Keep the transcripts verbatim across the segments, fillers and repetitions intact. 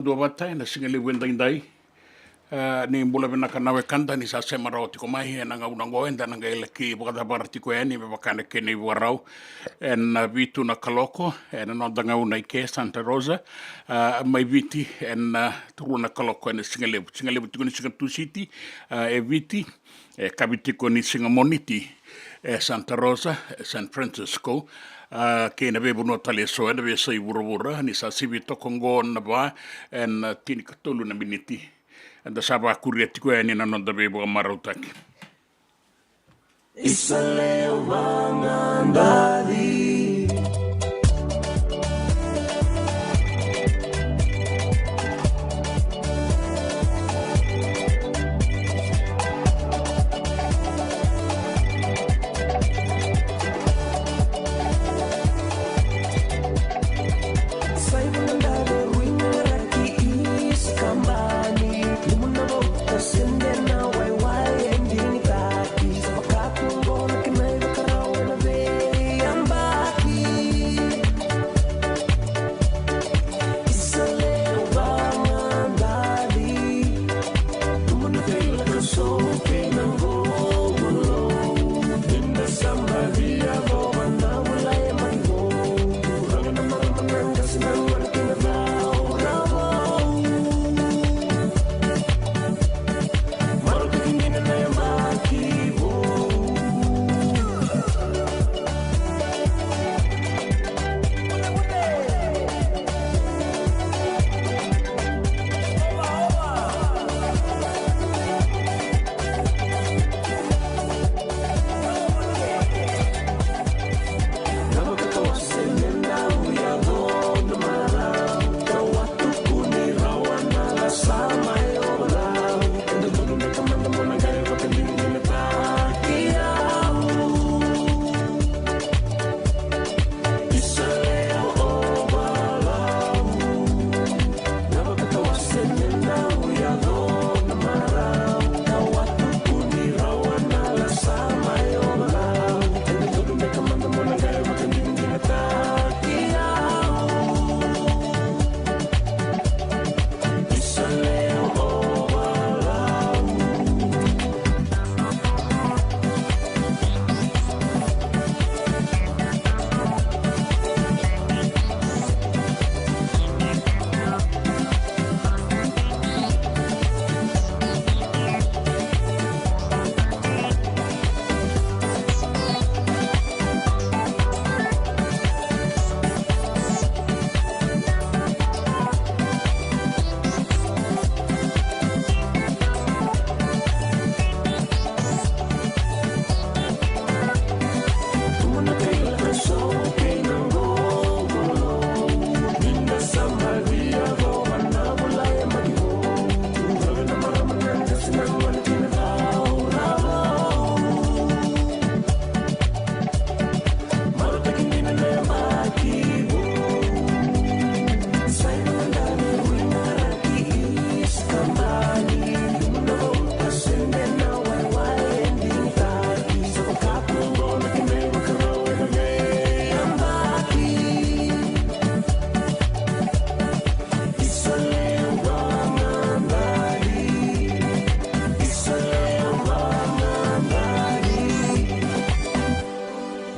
Duavata ena siga levu edaidai. E, ni bula vinaka na wekada ni sa sema rawa tiko mai ena gauna oqo eda na qai laki vakacavara tiko yani me vaka na kena ivakarau. Ena vitu na kaloko ena noda gauna i ke Santa Rosa, e, mai Viti ena, e, rua na kaloko ena siga levu. Siga levu tiko ni siga Tusiti, e, e Viti. E kavi tiko ni siga Moniti e Santa Rosa, e San Francisco, a, kei na veivanua tale eso ena veiyasai vuravura, ni sa sivi toka oqo na va ena tinikatolu na miniti. Eda sa vakuria tiko yani na noda veivakamarautaki. Isa lewa ga dali.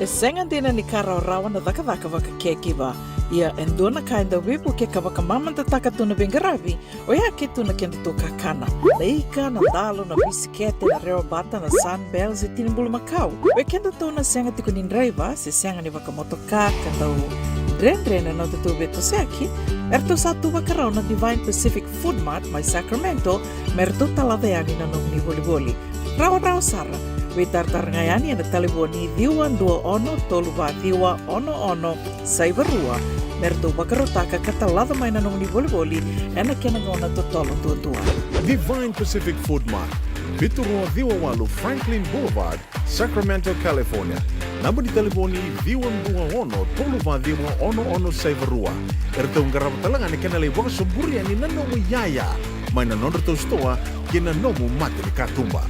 E sega dina ni ka rawarawa na cakacaka vaka caregiver. Ia e dua na ka e dau veivuke ka vakamamadataka tu na veiqaravi, oya ke tu na kedatou kakana. Na ika, na dalo, na bisikete, na rewabata, na Sunbell se tini bulumakau. Oi kedatou na sega tiko ni draiva se sega ni vakamotoka ka dau dredre na nodatou veitosoyaki, eratou sa tu vakarau na Divine Pacific Food Mart mai Sacramento me ratou talaca yani na nomuni volivoli. Rawarawa sara. Veitaratara ga yani ena talevoni ciwa dua ono tolu va ciwa ono ono saiva rua me ratou vakarautaka ka talaca mai na nomuni volivoli ena kena gauna totolo duadua. Divine Pacific Food Mart, vitu rua ciwa walu Franklin Boulevard, Sacramento, California. Naba ni talevoni ciwa dua ono tolu va ciwa ono ono saiva rua. Eratou qarava tale ga na kena lai vakasoburi yani na nomu iyaya mai na nodratou sitoa kei na nomu mata ni katuba.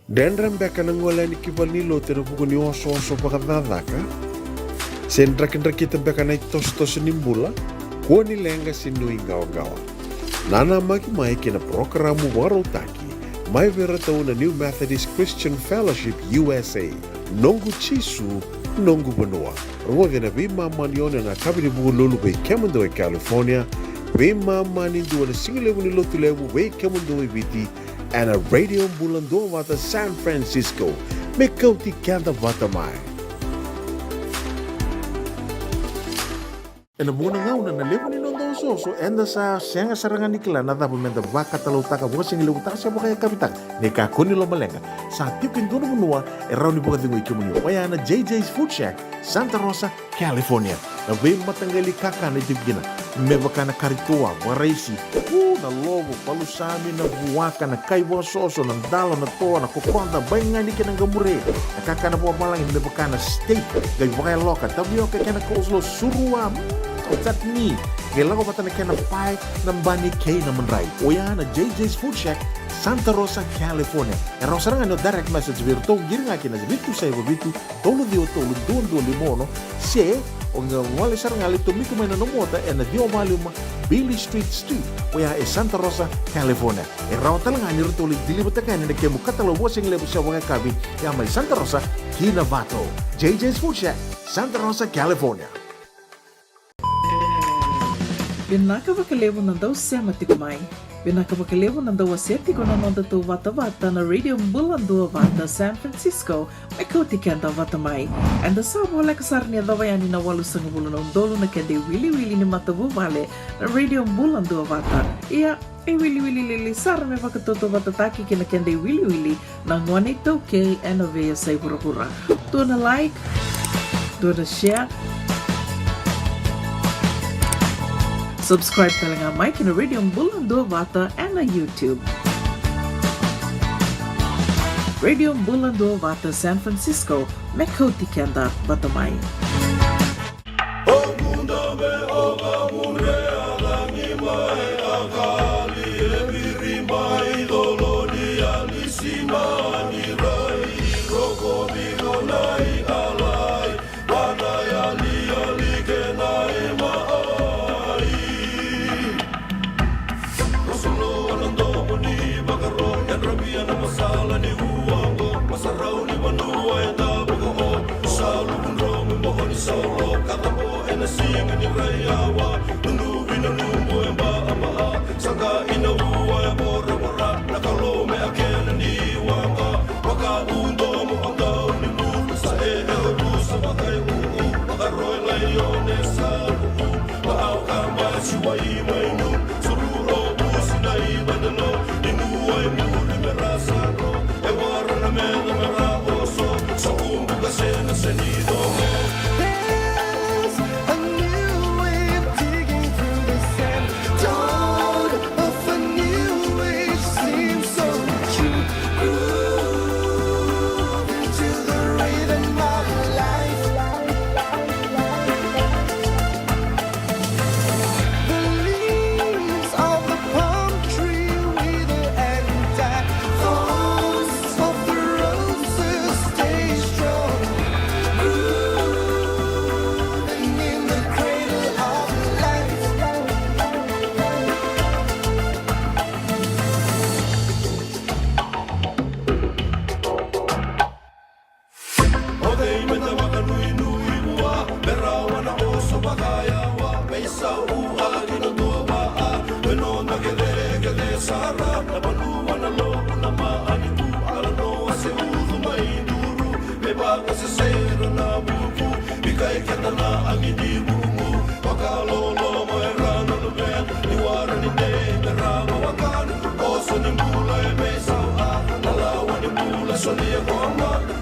Dredre beka na gole yani ki valenilotu ena vuku ni osooso vakacakacaka? Se drakidrakita beka na itosotoso ni bula? Kua ni leqa se nuiqawaqawa. Nanamaki mai kei na parokaramu vakarautaki mai vei iratou na New Methodist Christian Fellowship U S A. Noqu Jisu, noqu vanua. Rogoci ena veimama ni ono ena yakavi ni Vukelulu vei kemudou e California, veimama ni dua ena sigalevu ni Lotulevu vei kemudou e Viti, ena Radio Bula Duavata San Francisco. Me kauti keda vata mai. Ena vuqa na gauna na levu ni noda osooso, eda sa sega sara ga ni kila na cava meda vakatalautaka, vakasigalevu taka se vakayakavi taka. Ni kakua ni lomaleqa, sa tiko e dua na vanua e rawa ni vakacegui kemuni. Oya na J J's Food Shack, Santa Rosa, California. Na veimataqali kakana e tiko kina, me vaka na kari toa, vakaraisi, u, na lovo, palusami, na vuaka, na kai vakasoso, na dalo, na toa, na kokoda, baigani kei na qamure. Na kakana vakavalagi me vaka na steak, qai vakayaloka, tavioka kei na coleslaw, surua, mm, chutney, qai lako vata na kena pae, na bani kei na madrai. Oya na J J's Food Shack, Santa Rosa, California. E rawa sara ga ni o direct message vei iratou, qiri ga kina vitu saiva vitu, tolu ciwa tolu, dua dua lima ono, se o qai gole sara ga, lai tomika mai na nomu ota ena ciwa walu lima Beale Street Suite, oya e Santa Rosa, California. E rawa tale ga ni ratou lai deliver-taka yani na kemu katalau vakasigalevu se vakayakavi, ya mai Santa Rosa ki Novato. J J's Food Shack, Santa Rosa, California. Vinaka vakalevu na dau sema tiko mai. Vinaka vakalevu na dau wasea tiko na noda tou vatavata na Radio Bula Duavata San Francisco, me kauti keda vata mai. Eda sa voleka sara ni yacova yani na walusagavulu na udolu na keda iwiliwili ni matavuvale na Radio Bula Duavata. Ia, e wiliwili lili sara me vakatautauvatataki kei na keda iwiliwili na gone iTaukei ena veiyasai vuravura. Dua na like, dua na share. Subscribe tale ga mai ki na Radio Bula Duavata ena YouTube. Radio Bula Duavata San Francisco, me kauti keda vata mai. Solo na domo ni vakaro, yadravia na masala ni ua oqo. Masarau ni vanua e davo ko o. Salu kudromu mo ni sauro, katabo ena siga ni rai awa. Nunuvi na nubu e ba ama a. Saga ina ua e voravora, na kalo me a kena ni waqa. Vaka u domo o dau ni bu, sa e e o tu sa vaka e u u. Vakaro e lai o ne sa u u. There's a new wave digging through the sand. Dawn of a new age seems so true. Grooving to the rhythm of life. The leaves of the palm tree wither and die. Thorns of the roses stay strong. Grooving in the cradle of life. O cei meda vakanuinui vua, me rawa na oso vakayawa, me isau a ki na dua vaa, me noda kecekece sara, na vanua na loku na maani ku, ala noa se ucu mai duru, me vakasesera na vuku, vika e keda na agi ni vumu, vakaloloma e rana na vena, ni wara ni dei me rawa wakana, oso ni bula e me isau a, na lawa ni bula solia ko a mata.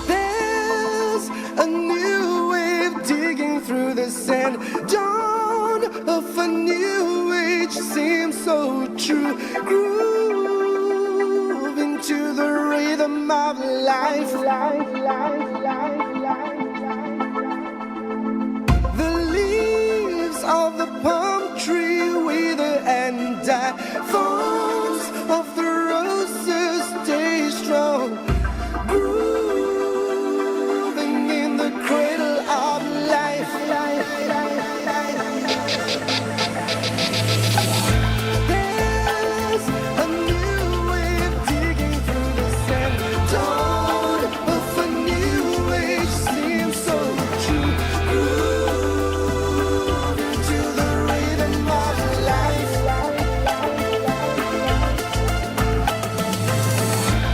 There's a new wave digging through the sand. Dawn of a new age seems so true. Grooving to the rhythm of life. The leaves of the palm tree wither and die. Thorns of the roses Strong, grooving in the cradle of life. There's a new wave digging through the sand. Dawn of a new age seems so true. Grooving to the rhythm of life.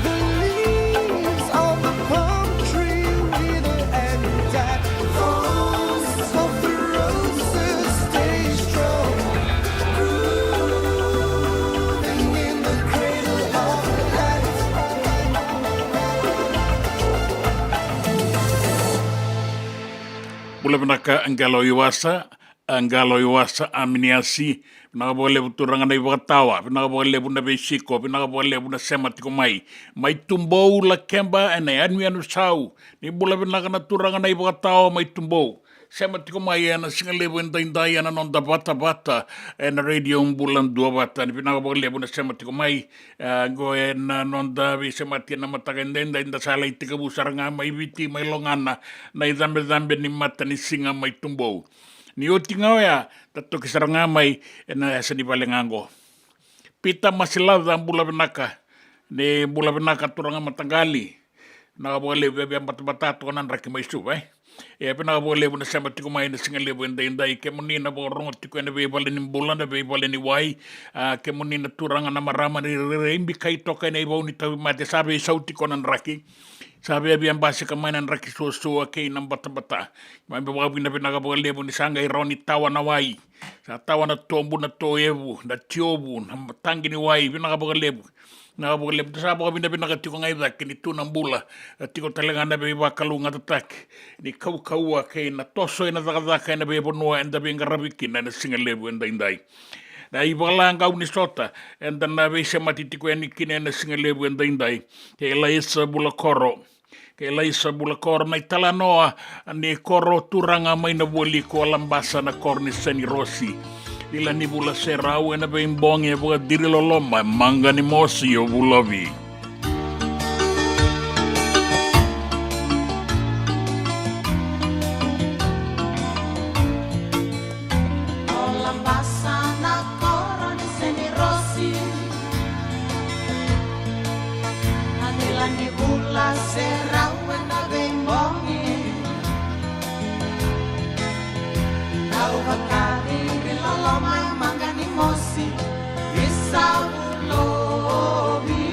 The leaves of the palm tree wither and die. Thorns of the roses stay strong, grooving in the cradle of life. Bula vinaka, qalo i wasa. A qalo i wasa, a miniasi. Vinaka vakalevu turaga na ivakatawa, vinaka vakalevu na veisiko, vinaka vakalevu na sema tiko mai. Mai Tubou, Lakeba, ena yanuyanu sau. Ni bula vinaka na turaga na ivakatawa mai Tubou. Sema tiko mai ena siga levu edaidai ena noda vatavata ena Radio Bula Duavata. Ni vinaka vakalevu na sema tiko mai. E, qo ena noda veisemati ena mataka edaidai, da sa lai tekivu sara ga mai Viti, mai Logana, na icabecabe ni matanisiga mai Tubou. Ni oti ga oya, da toki sara ga mai ena yasa ni vale ga qo. Pita Masilaca, bula vinaka. Ni bula vinaka turaga mataqali. Vinaka vakalevu, via batabata toka na draki mai Suva, e. E, vinaka vakalevu na sema tiko mai ena siga levu edaidai. Kemuni na vakarorogo tiko ena veivale ni bula, na veivale ni wai. A, kemuni na turaga na marama ni rairai bikai toka ena ivau ni tauvimate, sa veisau tiko na draki. Sa via via basika mai na draki suasua kei na batabata. Mai me vakavinavinaka vakalevu ni sa qai rawa ni tawa na wai. Sa tawa na tobu, na toevu, na tiovu, na taqi ni wai, vinaka vakalevu. Vinaka vakalevu, da sa vakavinavinaka tiko ga i cake ni tu na bula. E tiko tale ga na veivakalougatataki ni kaukauwa kei na toso ena cakacaka ena veivanua eda veiqaravi kina ena siga levu edaidai. Na ivakalagau ni sota eda na veisemati tiko yani kina ena siga levu edaidai. Kei Laisa Bulakoro. Kei Laisa Bulakoro, na italanoa ni koro turaga mai na voli ko Labasa, na koro ni Senirosi. Ila ni vula serau ena veibogi e vakadiri loloma, e maqa ni mosi o Vulovi. O Labasa na koro ni Senirosi. Na vila ni vula serau ena veibogi. Au vakadiri loloma, e maqa ni mosi, isa Vulovi.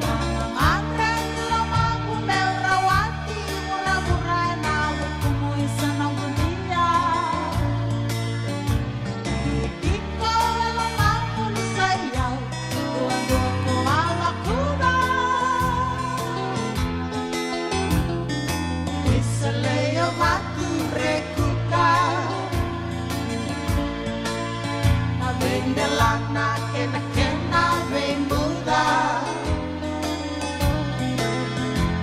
Na gagadre ni lomamu meu rawati, vuravura ena vukumu, isa noqu nia. Tiko e lomamu ni sa i au, duadua ko Alakuca. Isa Leia Vaturekuka. Na veidelana kei na kena veimuca.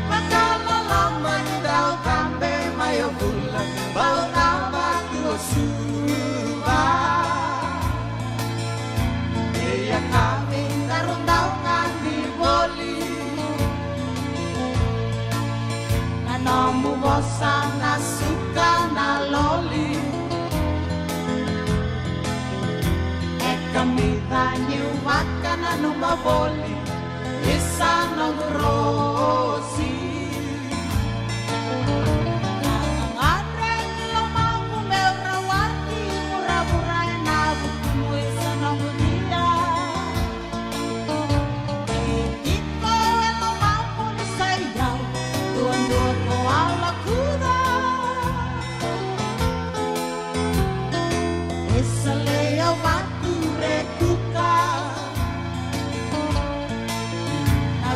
Vakaloloma ni dau cabe mai o Vula, bau cava tu o Suva. Ia ka vei daru dau gadi voli. Na nomu vosa na suka na loli. E kamica niu vakananuma voli. Isa noqu Rosi. Na gagadre ni lomamu meu rawati, vuravura ena vukumu, isa noqu nia. Tiko e lomamu ni sa i au, duadua ko Alakuca. Isa Leia Vaturekuka. Na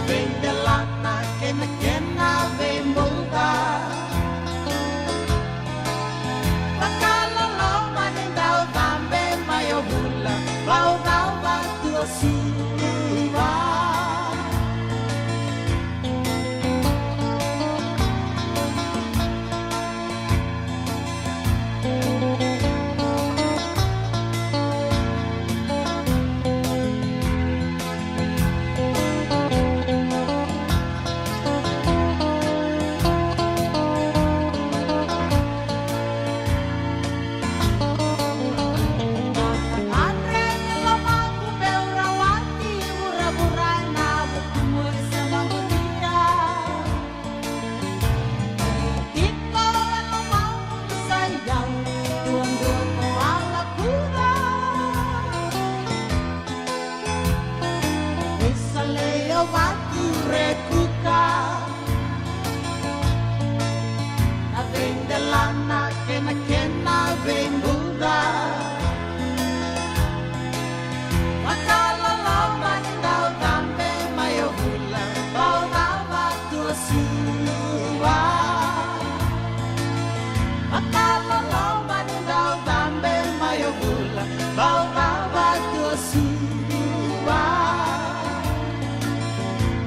Ture kuka na veidelana kei na kena veibuca. Vakaloloma ni dau cabe mai o vula, vau cava tu o sua. Vakaloloma ni dau cabe mai o vula, vau cava tu o sua.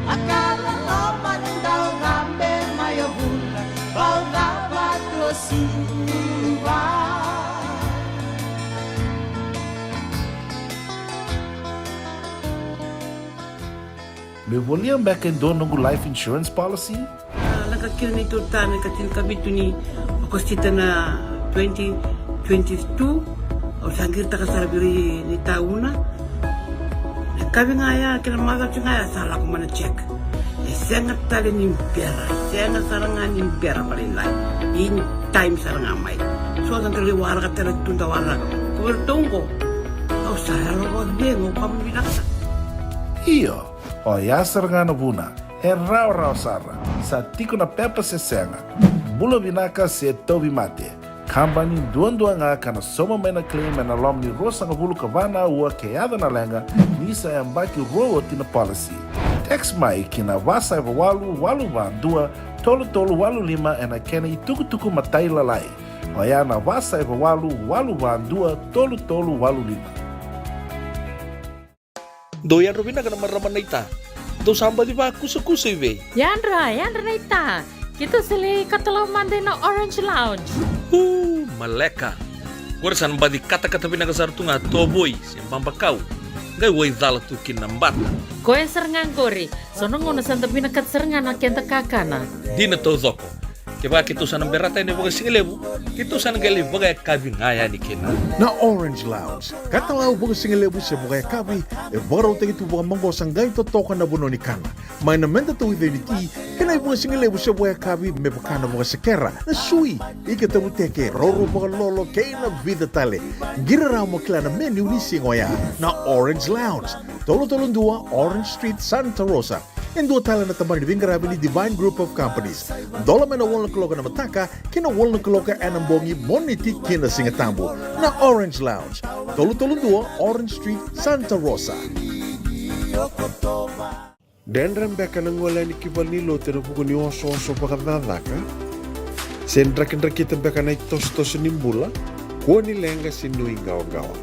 Vakaloloma ni dau cabe mai o vula, vau cava tu o sua. Me volia beka e dua noqu life insurance policy? A, lako kina neitou tane ka tinikavitu ni Okosita na twenty twenty-two. Au sa qiritaka sara vei ira ni tauna. Na kavi ga ya kei na macawa ga ya sa lako mai na check. E sega tale ni bera, sega sara ga ni bera vakalailai. In time sara ga mai. So da dau waraka tale tu da waraka. Ko iratou qo, au sa yalo vakacegu, au kama vinaka. Io. Oya sara ga na vuna, e rawarawa sara, sa tiko na pepa se sega. Bula vinaka se tauvimate. Kabani duadua ga ka na sauma mai na claim ena loma ni ruasagavulu ka va na aua ke yaco na leqa, ni sa yabaki rua oti na policy. Text mai ki na va saiva walu walu va dua tolu tolu walu lima ena kena itukutuku matailalai. Oya na va saiva walu walu va dua tolu tolu walu lima. Dou yadra vinaka na marama naita. Dou sa baci vakusakusa i vei? Yadra, yadra naita. Keitou sa lai katalau mada ina Orange Lounge. U, maleka. Qori sa na baci katakata vinaka sara tu ga tovoi se babakau. Qai waicala tu kina na bata. Koya sara ga qori. So na gauna sa da vinakata sara ga na keda kakana. Dina taucoko. Kevaka keitou sa na berata yani vakasigalevu, keitou sa na qai lai vakayakavi ga yani kina. Na Orange Lounge, katalau vakasigalevu se vakayakavi, e vakarautaki tu vakamaqosa qai totoka na vanua ni kana. Mai na meda tauica ni ti, kei na ivakasigalevu se vakayakavi me vaka na vakasekera, na sui, ika tavuteke, roro vakalolo kei na vica tale. Qiri rawa mo kila na menu ni siga oya. Na Orange Lounge, tolu tolu dua Orange Street, Santa Rosa. E dua tale na tabana ni veiqaravi ni Divine Group of Companies. Dola mai na walu na kaloko ena mataka ki na walu na kaloko ena bogi, Moniti ki na Sigatabu. Na Orange Lounge, tolu tolu dua Orange Street, Santa Rosa. Dredre beka na gole yani ki valenilotu ena vuku ni osooso vakacakacaka? Se drakidrakita beka na itosotoso ni bula? Kua ni leqa se nuiqawaqawa.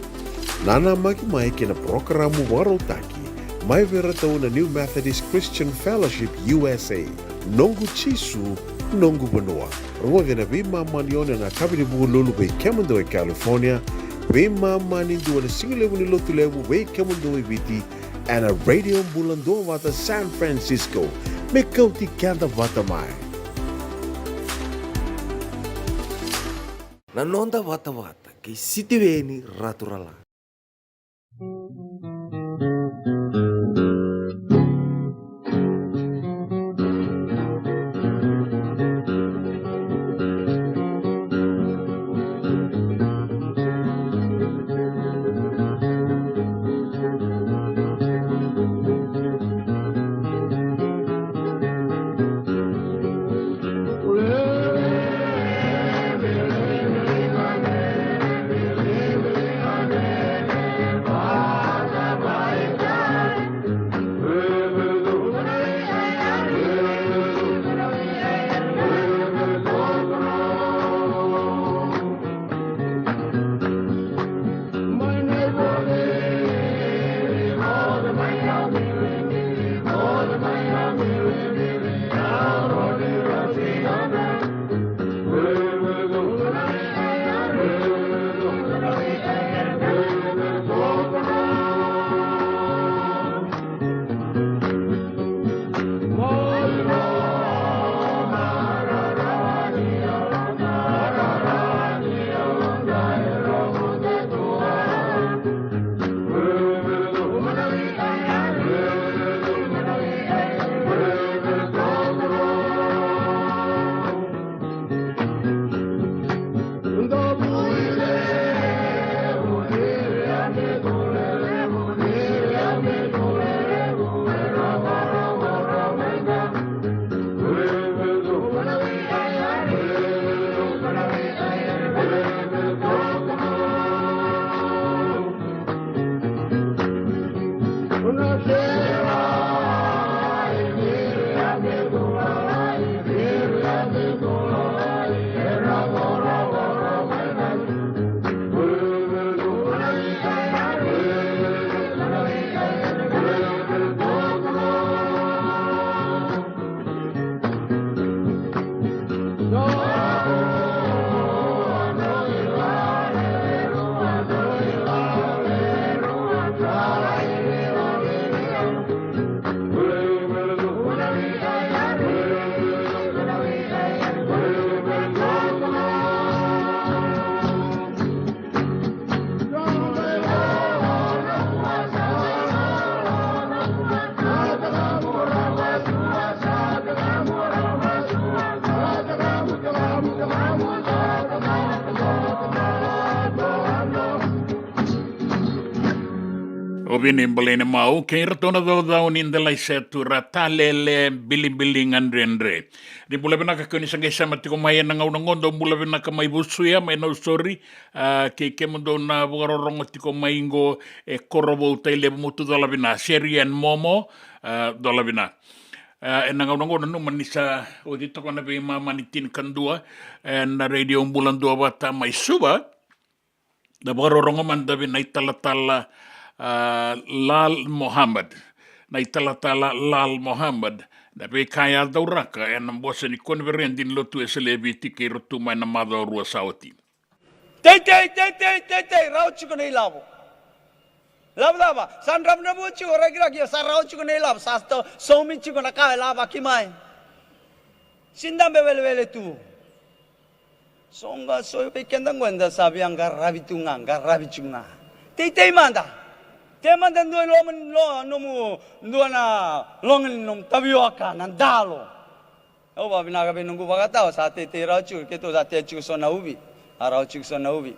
Nanamaki mai ki na parokaramu vakarautaki mai vei iratou na New Methodist Christian Fellowship U S A, Noqu Jisu, Noqu Vanua. Rogoci ena veimama ni ono ena yakavi ni Vukelulu vei kemudou e California, veimama ni dua na sigalevu ni Lotulevu vei kemudou e Viti, ena Radio Bula Duavata San Francisco. Me kauti keda vata mai. Na noda vatavata kei Sitiveni Raturala. Vini Balaina Mau kei iratou na caucau ni Delai Setu, ra Talele, Bilibili Gadredre. Ni bula vinaka kei ni sa qai sema tiko mai ena gauna qo, dou bula vinaka mai Vusuya, mai Nausori, a, kei kemudou na vakarorogo tiko mai qo e Korovou, Tailevu, Mutu, cola vina. Seri en Momo, a, cola vina. A, ena gauna qo nanuma ni sa oti toka na veimama ni tinikadua ena Radio Bula Dua Vata mai Suva. Da vakarorogo mada vei na italatala, a, Lal Mohammed. Na italatala Lal Mohammed, na veika e a cauraka ena bose ni koniferedi ni Lotu Wesele e Viti kei Rotuma ena macawa rua sa oti. Teitei, teitei, teitei, rawa tiko na ilavo. Lavo cava? Sa dravudravua tiko, rakiraki, ia sa rawa tiko na ilavo, sa to-, saumi tiko na ka e lavaki mai. Sidabe welewele tu. So ga so vei keda qo eda sa via qaravi tu ga, qaravi tu ga. Teitei mada. Tei mada dua i loma ni lo-, nomu, dua na loga ni nomu tavioka, na dalo. Au vakavinaka vei noqu vakatawa, sa teitei rawa tiko, keitou sa tea tiko so na uvi. A rawa tiko so na uvi.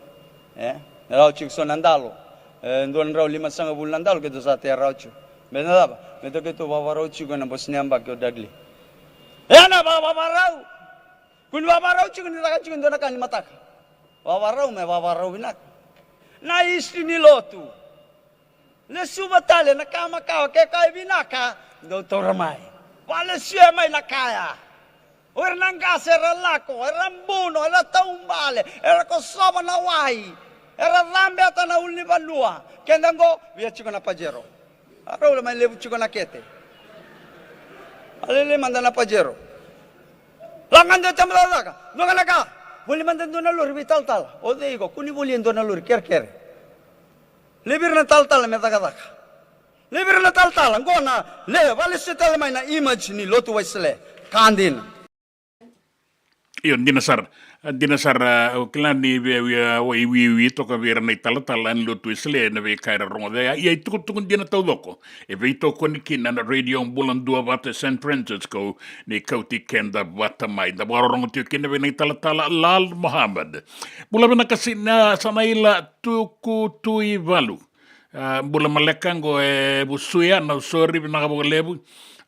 E? Rawa tiko so na dalo. E, dua na drau limasagavulu na dalo, keitou sa tea rawa tiko. Me na cava? Me tou keitou vavarau tiko ena bose ni yabaki o Dudley. E na va-, vavarau. Kua ni vavarau tiko ni caka tiko e dua na ka ni mataka. Vavarau me vavarau vinaka. Na history ni lotu. Lesuva tale na ka makawa, ke ka e vinaka, dou taura mai. Valesuya mai na ka ya. O ira na qase era lako, era buno, era taubale, era kosova na wai, era cabeta na ulunivanua. Keda qo, via tiko na Pajero. A rau la mai levu tiko na kete. A lele mada na Pajero. Lako ga dua tama cakacaka, dua ga na ka. Voli mada dua na lori vei talatala. O cei iko, kua ni voli e dua na lori kerekere. Levi ira na talatala me cakacaka. Levi ira na talatala, qo na le, valesuya tale mai na image ni Lotu Wesele. Ka dina. Io, dina sara. Dina sara, au kila ni via, via, wai wiwi toka vei ira na italatala ni Lotu Wesele na veika era rogoca. Ia, ia itukutuku dina taucoko e veitokoni kina na Radio Bula Dua Vata e San Francisco, ni kauti keda vata mai. Da vakarorogo tiko kina vei na italatala Lal Mohammed. Bula vinaka Sina, Sanaila Tukutuivalu. A, bula maleka qo e Vusuya, Nausori, vinaka vakalevu.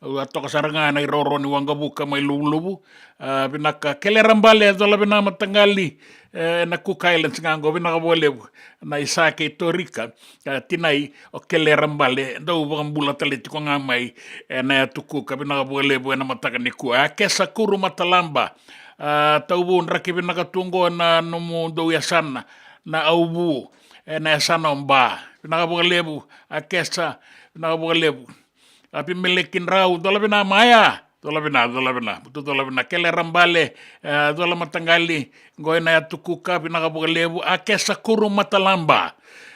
Au a toka sara ga ena iroro ni waqavuka mai Luvuluvu. A, vinaka Kelera Bale, cola vina mataqali, e, na Cook Islands ga qo, vinaka vakalevu. Na Isa kei Torika, a, tinai o Kelera Bale, dau vakabula tale tiko ga mai ena yatu Kuka, vinaka vakalevu ena mataka nikua. A, Kesa Kuru Matalaba, a, Tauvu, draki vinaka tu qo na nomudou yasana, na Auvu, ena yasana o Ba. Vinaka vakalevu, a Kesa, vinaka vakalevu. Apimeleki Drau, cola vina maya, cola vina, cola vina. Mutu cola vina, Kelera Bale, e, cola mataqali, qo ena yatu Kuka, vinaka vakalevu, a Kesa Kuru Matalaba.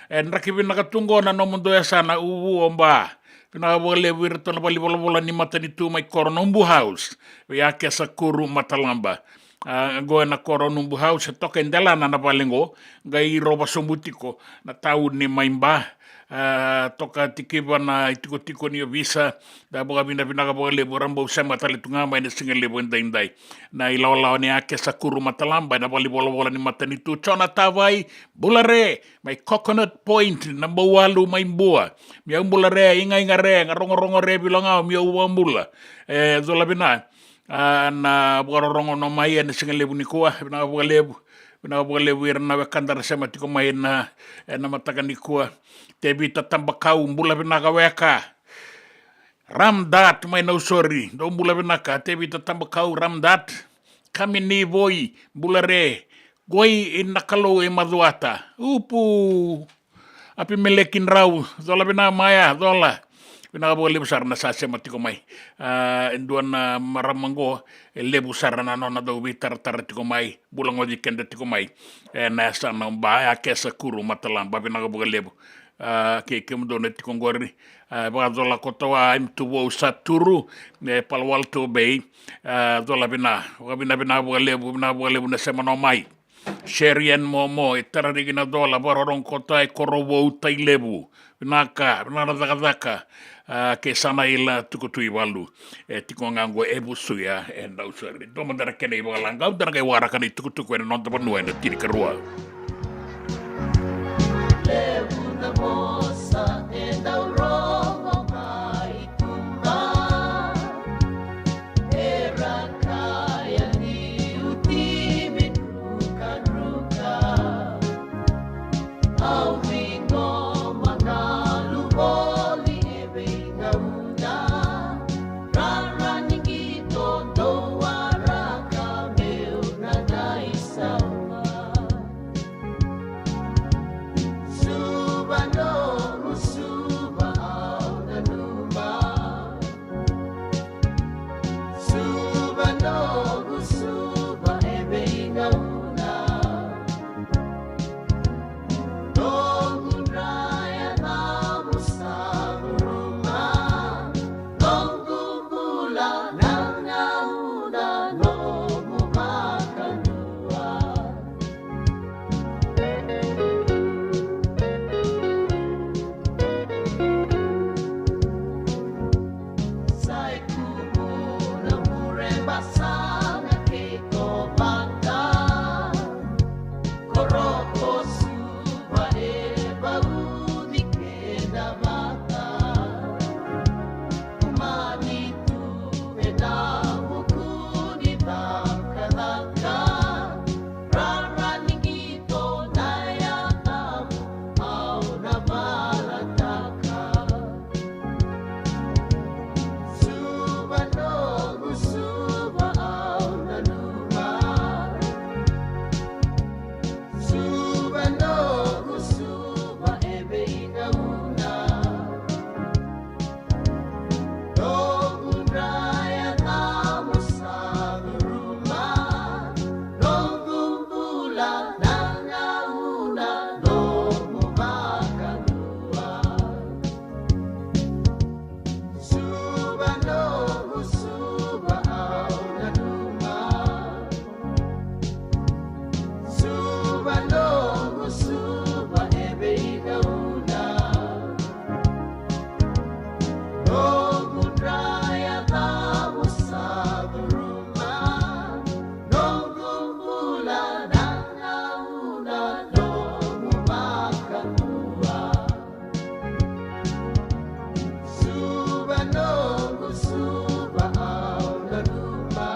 E, draki vinaka tu qo na nomudou yasana, Uvu o Ba. Vinaka vakalevu iratou na valenivolavola ni matanitu mai Koronubu House, vei a Kesa Kuru Matalaba. A, qo ena Koronubu House, e toka e delana na vale qo, qai rova sobu tiko na tauni mai Ba. A, toka tikiva na itikotiko ni ovisa. Da vakavinavinaka vakalevu, ra bau sema tale tu ga mai na siga levu edaidai. Na ilawalawa ni a Kesa Kuru Matalaba ena valenivolavola ni matanitu. Jona Tavai, bula re, mai Coconut Point, na Bauwalu mai Bua. Miau bula re, igaiga re, ga rogorogo re, vilo ga, miau vakabula. E, cola vina. A, na vakarorogo no mai ena siga levu nikua, vinaka vakalevu, vinaka vakalevu ira na wekada ra sema tiko mai ena, ena mataka nikua. Tevita Tabakau, bula vinaka weka. Ramdat mai Nausori, dou bula vinaka, Tevita Tabakau, Ramdat. Kamini Voi, bula re. Goi i na Kalou e Macuata. Upu. Apimeleki Drau, cola vina maya, cola. Vinaka vakalevu sara na sa sema tiko mai. A, e dua na marama qo, e levu sara na nona dau veitaratara tiko mai, bula goci keda tiko mai. E, na yasana o Ba, e a Kesa Kuru Matalaba, vinaka vakalevu. A, kei kemudou na tiko qori. A, vakacola kotoa, a, Imtuvou, Saturu, e, Palo Alto Bay. A, cola vina, vakavinavinaka vakalevu, vinaka vakalevu na sema no mai. Seri en Momo, e Tarariki na cola, vakarorogo kotoa e Korovou, Tailevu. Vinaka, vinaka na cakacaka. A, kei Sanaila Tukutuivalu. E tiko ga qo e Vusuya, e Nausori. Dua mada na kena ivakalagau, da na qai waraka na itukutuku ena noda vanua ena tinikarua. Levu na vosa e dau Na gauna nomu vakalua. Sa i kumuna mure basana kei tovata. Koroko suva e vauci keda vata. Kumani tu e na vuku ni cakacaka. Rara ni qito na yacamu au na valataka. Suva noqu suva au na luma. Suva noqu suva e veigauna. Noqu dra yacamu sa curuma. Noqu bula na gauna nomu vakalua. Suva noqu suva au na luma. Suva noqu suva e veigauna. Noqu dra yacamu sa curuma. Noqu bula na gauna nomu vakalua. Suva noqu suva au na luma.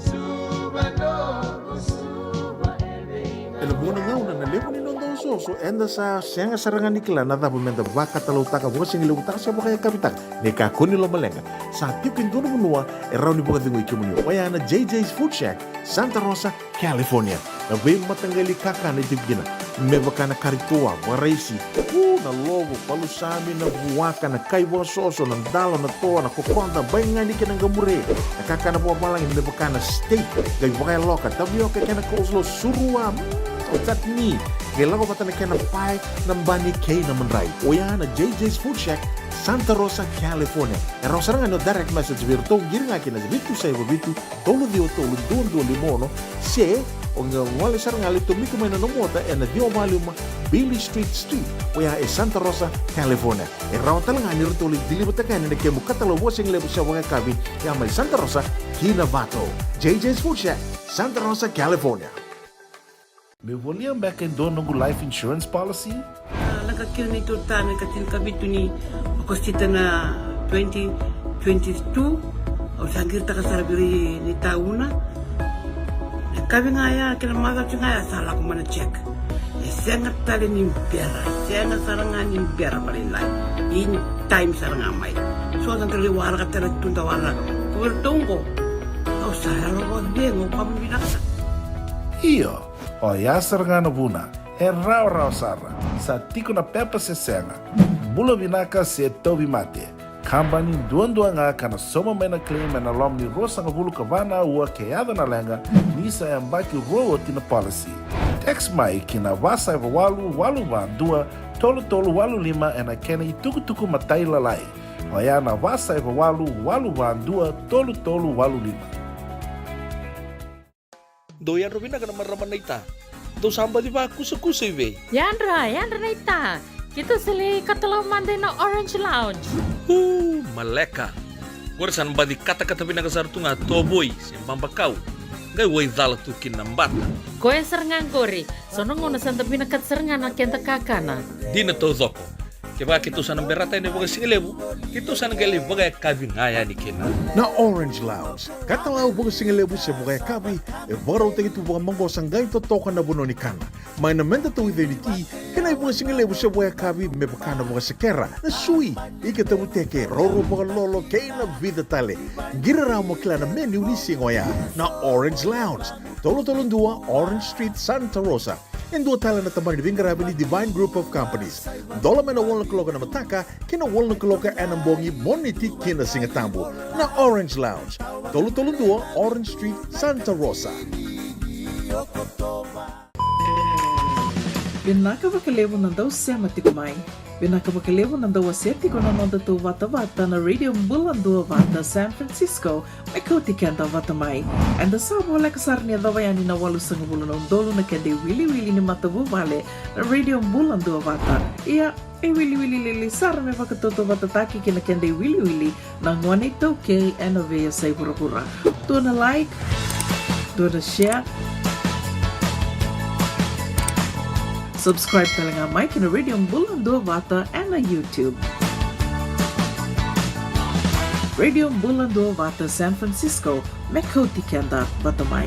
Suva noqu suva e veigauna. Ena vuqa na gauna na levu ni noda osooso eda sa sega sara ga ni kila na cava meda vakatalautaka, vakasigalevutaka se vakayakavitaka. Ni kakua ni lomaleqa, sa tiko e dua na vanua e rawa ni vakacegui kemuni, oya na J J's Food Shack, Santa Rosa, California. Na veimataqali kakana e tiko kina, me vaka na kari toa, vakaraisi, u, na lovo, palusami, na vuaka, na kai vakasoso, na dalo, na toa, na kokoda, baigani kei na qamure. Na kakana vakavalagi me vaka na steak, qai vakayaloka, tavioka kei na coleslaw, surua, mm, o chutney. Qai lako vata na kena pae, na bani kei na madrai. Oya na J J's Food Shack, Santa Rosa, California. E rawa sara ga ni o direct message vei iratou, qiri ga kina na vitu saiva vitu, tolu ciwa tolu, dua dua lima ono, se o qai gole sara ga, lai tomika mai na nomu ota ena ciwa va lima Beale Street Suite, oya e Santa Rosa, California. E rawa tale ga ni ratou lai deliver-taka yani na kemu katalau vakasigalevu se vakayakavi, ya mai Santa Rosa ki Novato. J J's Food Shack, Santa Rosa, California. Meu volia beka e dua noqu life insurance policy? A, leqa kina neitou ta na ika tinikavitu ni Okosita na twenty twenty-two. Au sa qiritaka sara vei ira ni tauna. E kavi ga ya kei na macawa ga ya sa lako mai na check. E sega tale ni bera, e sega sara ga ni bera vakalailai. In time sara ga mai. So da qai waraka tale tu da waraka. Ko iratou qo, au sa yalo vakacegu, au ka vinaka. Io. Oya sara ga na vuna, e rawarawa sara, sa tiko na pepa se sega, bula vinaka se tauvimate. Kabani duadua ga ka na sauma mai na claim ena loma ni ruasagavulu ka va na aua ke yaco na leqa, ni sa yabaki rua oti na policy. Text mai ki na va saiva walu walu va dua tolu tolu walu lima ena kena itukutuku matailalai. Oya na va saiva walu walu va dua tolu tolu walu lima. Dou yadra vinaka na marama naita. Dou sa baci vakusakusa i vei? Yadra, yadra naita. Keitou sa lai katalau mada ina Orange Lounge. Uu, maleka. Qori sa na baci katakata vinaka sara tu ga tovoi se babakau. Qai waicala tu kina na bata. Koya sara ga qori. So na gauna sa da vinakata sara ga na keda kakana. Dina taucoko. Kevaka keitou sa na berata yani vakasigalevu, keitou sa na qai lai vakayakavi ga yani kina. Na Orange Lounge, katalau vakasigalevu se vakayakavi, e vakarautaki tu vakamaqosa qai totoka na vanua ni kana. Mai na meda tauica ni ti, kei na ivakasigalevu se vakayakavi me vaka na vakasekera, na sui, ika tavuteke, roro vakalolo, kei na vica tale. Qiri rawa mo kila na menu ni siga oya. Na Orange Lounge, tolu tolu dua Orange Street, Santa Rosa. E dua tale na tabana ni veiqaravi ni Divine Group of Companies. Dola mai na walu na kaloko ena mataka ki na walu na kaloko ena bogi, Moniti ki na Sigatabu. Na Orange Lounge, tolu tolu dua Orange Street, Santa Rosa. Vinaka vakalevu na dau sema tiko mai. Vinaka vakalevu na dau wasea tiko na noda tauvata vata na Radio Bula Duavata San Francisco, me kauti keda vata mai. Eda sa voleka sara ni yacova yani na walusagavulu na udolu na keda iwiliwili ni matavuvale na Radio Bula Duavata. Ia, e wiliwili lili sara me vakatautauvatataki kei na keda iwiliwili na gone iTaukei ena veiyasai vuravura. Dua na like, dua na share. Subscribe tale ga mai ki na Radio Bula Duavata ena YouTube. Radio Bula Duavata San Francisco, me kauti keda vata mai.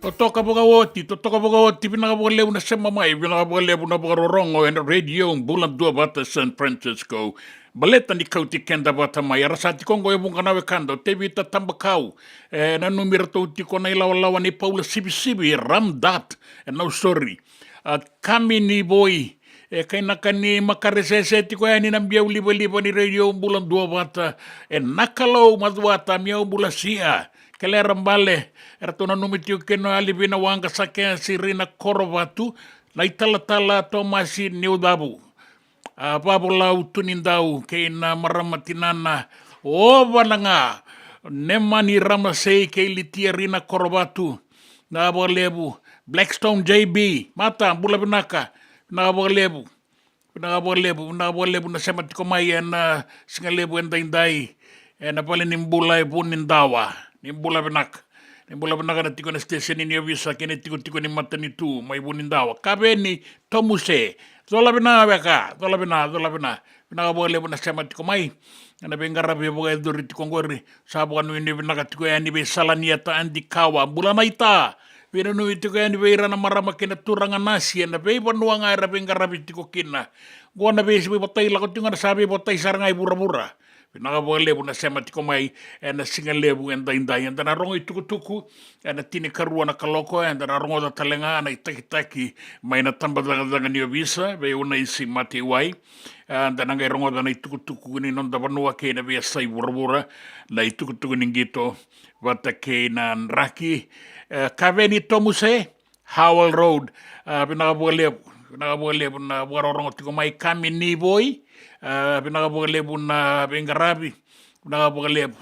Totoka vakaoti, totoka vakaoti, vinaka vakalevu na sema mai, vinaka vakalevu na vakarorogo ena Radio Bula Duavata San Francisco. Baleta ni kauti keda vata mai, era sa tiko oqo e vuqa na wekada, o Tevita Tabakau, e nanumi iratou tiko na ilawalawa ni Paula Sivisivi, Ramdat, e Nausori, a Kami ni Voi, e kainaka ni makaresese tiko yani na biau livaliva ni Radio Bula Duavata, e Nakalou Macuata, Miau Bulasia, Kelera Bale, eratou nanumi tiko kina o Alivina Waqa, Sakesi, Rina Korovatu, na italatala Tomasi Niucavu, a Vavolau Tunidau kei na marama tinana o Vanaga, Nemani Ramasei kei Litia Rina Korovatu, na vakalevu, Blackstone J B, mata bula vinaka, vinaka vakalevu. Vinaka vakalevu, vinaka vakalevu na sema tiko mai ena siga levu edaidai ena vale ni bula e Vunidawa. Ni bula vinaka. Ni bula vinaka na tiko ena siteseni ni ovisa kei na tikotiko ni matanitu mai Vunidawa. Kaveni Tomuse. Cola vina weka, cola vina, cola vina. Vinaka vakalevu na sema tiko mai ena veiqaravi vakayacori tiko oqori. Sa vakanuinui vinaka tiko yani vei Salanieta Adikawa, bula naita. Veinanumi tiko yani vei ira na marama kei na turaga nasi ena veivanua ga era veiqaravi tiko kina. Qo na vei, veivotai lako tiko ga na sa veivotai sara ga i vuravura. Vinaka vakalevu na sema tiko mai ena siga levu edaidai. Eda na rogo itukutuku ena tinikarua na kaloko, eda na rogoca tale ga na itakitaki mai na tabacakacaka ni ovisa vei Unaisi Mateiwai. Eda na qai rogoca na itukutuku ni noda vanua kei na veiyasai vuravura, na itukutuku ni qito vata kei na draki. E, Kaveni Tomuse, Howell Road. A, vinaka vakalevu, vinaka vakalevu na vakarorogo tiko mai. Kami ni Voi, a, vinaka vakalevu na veiqaravi. Vinaka vakalevu,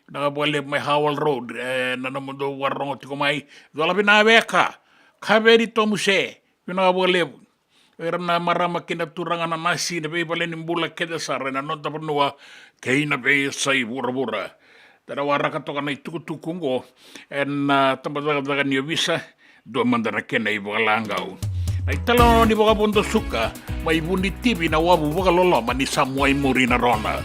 vinaka vakalevu mai Howell Road, e, na nomudou vakarorogo tiko mai. Cola vina weka, Kaveni Tomuse. Vinaka vakalevu. Era na marama kei na turaga na nasi, na veivale ni bula kece sara ena noda vanua kei na veiyasai vuravura. Da na waraka toka na itukutuku oqo ena tabacakacaka ni ovisa, dua mada na kena ivakalagau. Na italanoa ni vakavodo suka mai Vunitivi, na wavu vakaloloma ni Samuai Muri na Rona.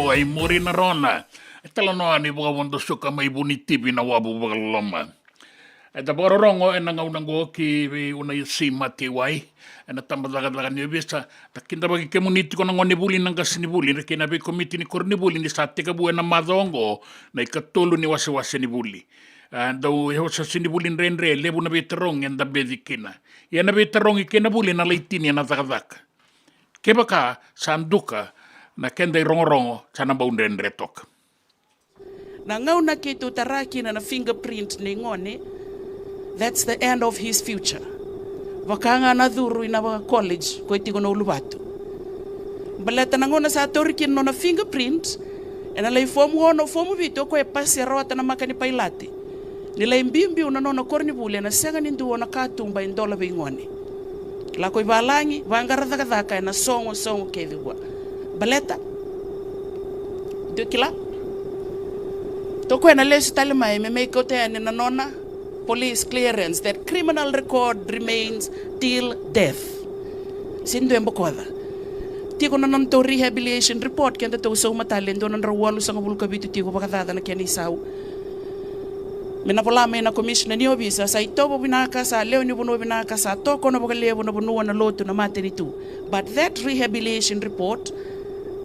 Ai muri na rona. E talanoa ni vakavodo suka mai Vunitivi na wavu vakaloloma. E da vakarorogo ena gauna oqo ki vei Unaisi Matewai ena tabacakacaka ni ovisa. Da kidavaki kemuni tiko na gonevuli, na qasenivuli kei na veikomiti ni koronivuli ni sa tekivu ena macawa oqo na ikatolu ni wasewase ni vuli. E dau wasewase ni vuli dredre, levu na veitarogi eda beci kina. Ia na veitarogi kei na vuli ena lai tini ena cakacaka. Kevaka sa duka na keda irogorogo, sa na bau dredre toka. Na gauna keitou tara kina na fingerprint nei gone, that's the end of his future. Vaka ga na curu ina vaka college ko e tiko na uluvatu. Baleta na gauna sa tauri kina na nona fingerprint, ena lai fomu ono, fomu vitu, o koya e pasi, e rawata na maka ni pailate. Ni lai biubiu na nona koronivuli, ena sega ni dua na katuba e dola vei gone. Lako i valagi, vaqara cakacaka ena sogo, sogo kece vua. Baleta? Dou kila? Toka ena lesu tale mai me mai kauta yani na nona police clearance, that criminal record remains till death. Sega ni dua e bokoca. Tiko na nodatou rehabilitation report, keda tou sauma tale, e dua na drau walusagavulu ka vitu tiko vakacaca na kena isau. Me na vola mai na commissioner ni ovisa, sa itovo vinaka, sa lewe ni vanua vinaka, sa tokona vakalevu na vanua, na lotu, na matanitu. But that rehabilitation report,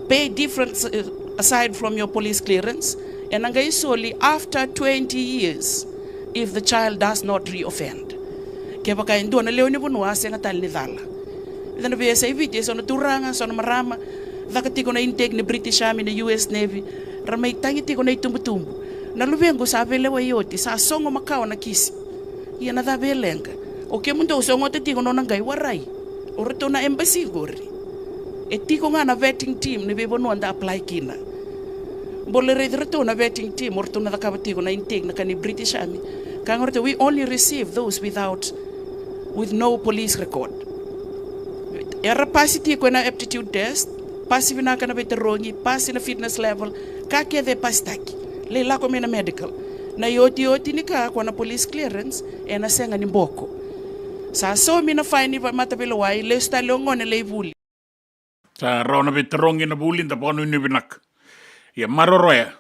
pay difference, uh, aside from your police clearance, ena qai soli after twenty years if the child does not reoffend. Kevaka e dua na lewe ni vanua a sega tale ni cala. Eda na veiyasai Viti, e so na turaga, so na marama, caka tiko na intake ni British Army, na U S Navy, ra mai tagi tiko na itubutubu. Na luvequ sa veilewai oti, sa sogo makawa na kisi. Ia na cava e leqa? O kemudou sogota tiko nona qai warai. O ratou na embassy qori. E tiko ga na vetting team ni veivanua da apply kina. Bole raici ratou na vetting team, o ratou na cakava tiko na intake na ka ni British Army. Ka ga ratou, we only receive those without, with no police record. Era pasi tiko ena aptitude test, pasi vinaka na veitarogi, pasi na fitness level, ka kece e pasitaki. Lai lako mai na medical. Na iotioti ni ka, ko na police clearance, ena sega ni boko. Sa saumi na faini vakamataveilawa, lesu tale o gone lai vuli. Sa rawa na veitarogi, na vuli, da vakanuinui vinaka. Ia maroroya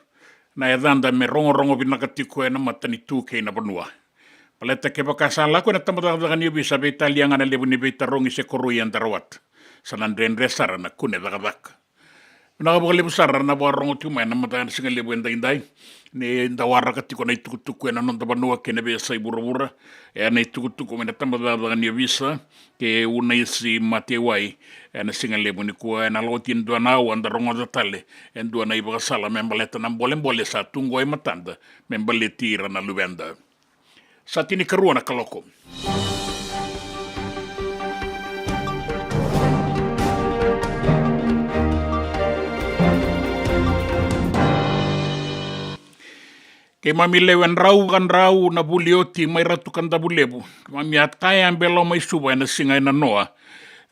na yacada me rogorogo vinaka tiko ena matanitu kei na vanua. Baleta kevaka sa lako ena tabacakacaka ni ovisa, veitalia ga na levu ni veitarogi se koroi eda rawata. Sa na dredre sara na kune cakacaka. Vinaka vakalevu sara na vakarorogo tiko mai ena mataka ni siga levu edaidai. Ni da waraka tiko na itukutuku ena noda vanua kei na veiyasai vuravura. Ena itukutuku mai na tabacakacaka ni ovisa kei Unaisi Matewai. Ena siga levu nikua, ena lako tiko e dua na aua da rogoca tale e dua na ivakasala me baleta na bolebole sa tu qo e matada me baleti ira na luveda. Sa tinikarua na kaloko. Keimami lewe drau ka drau na vuli oti mai Ratu Kadavulevu. Keimami a tayabe loma i Suva ena siga e nanoa,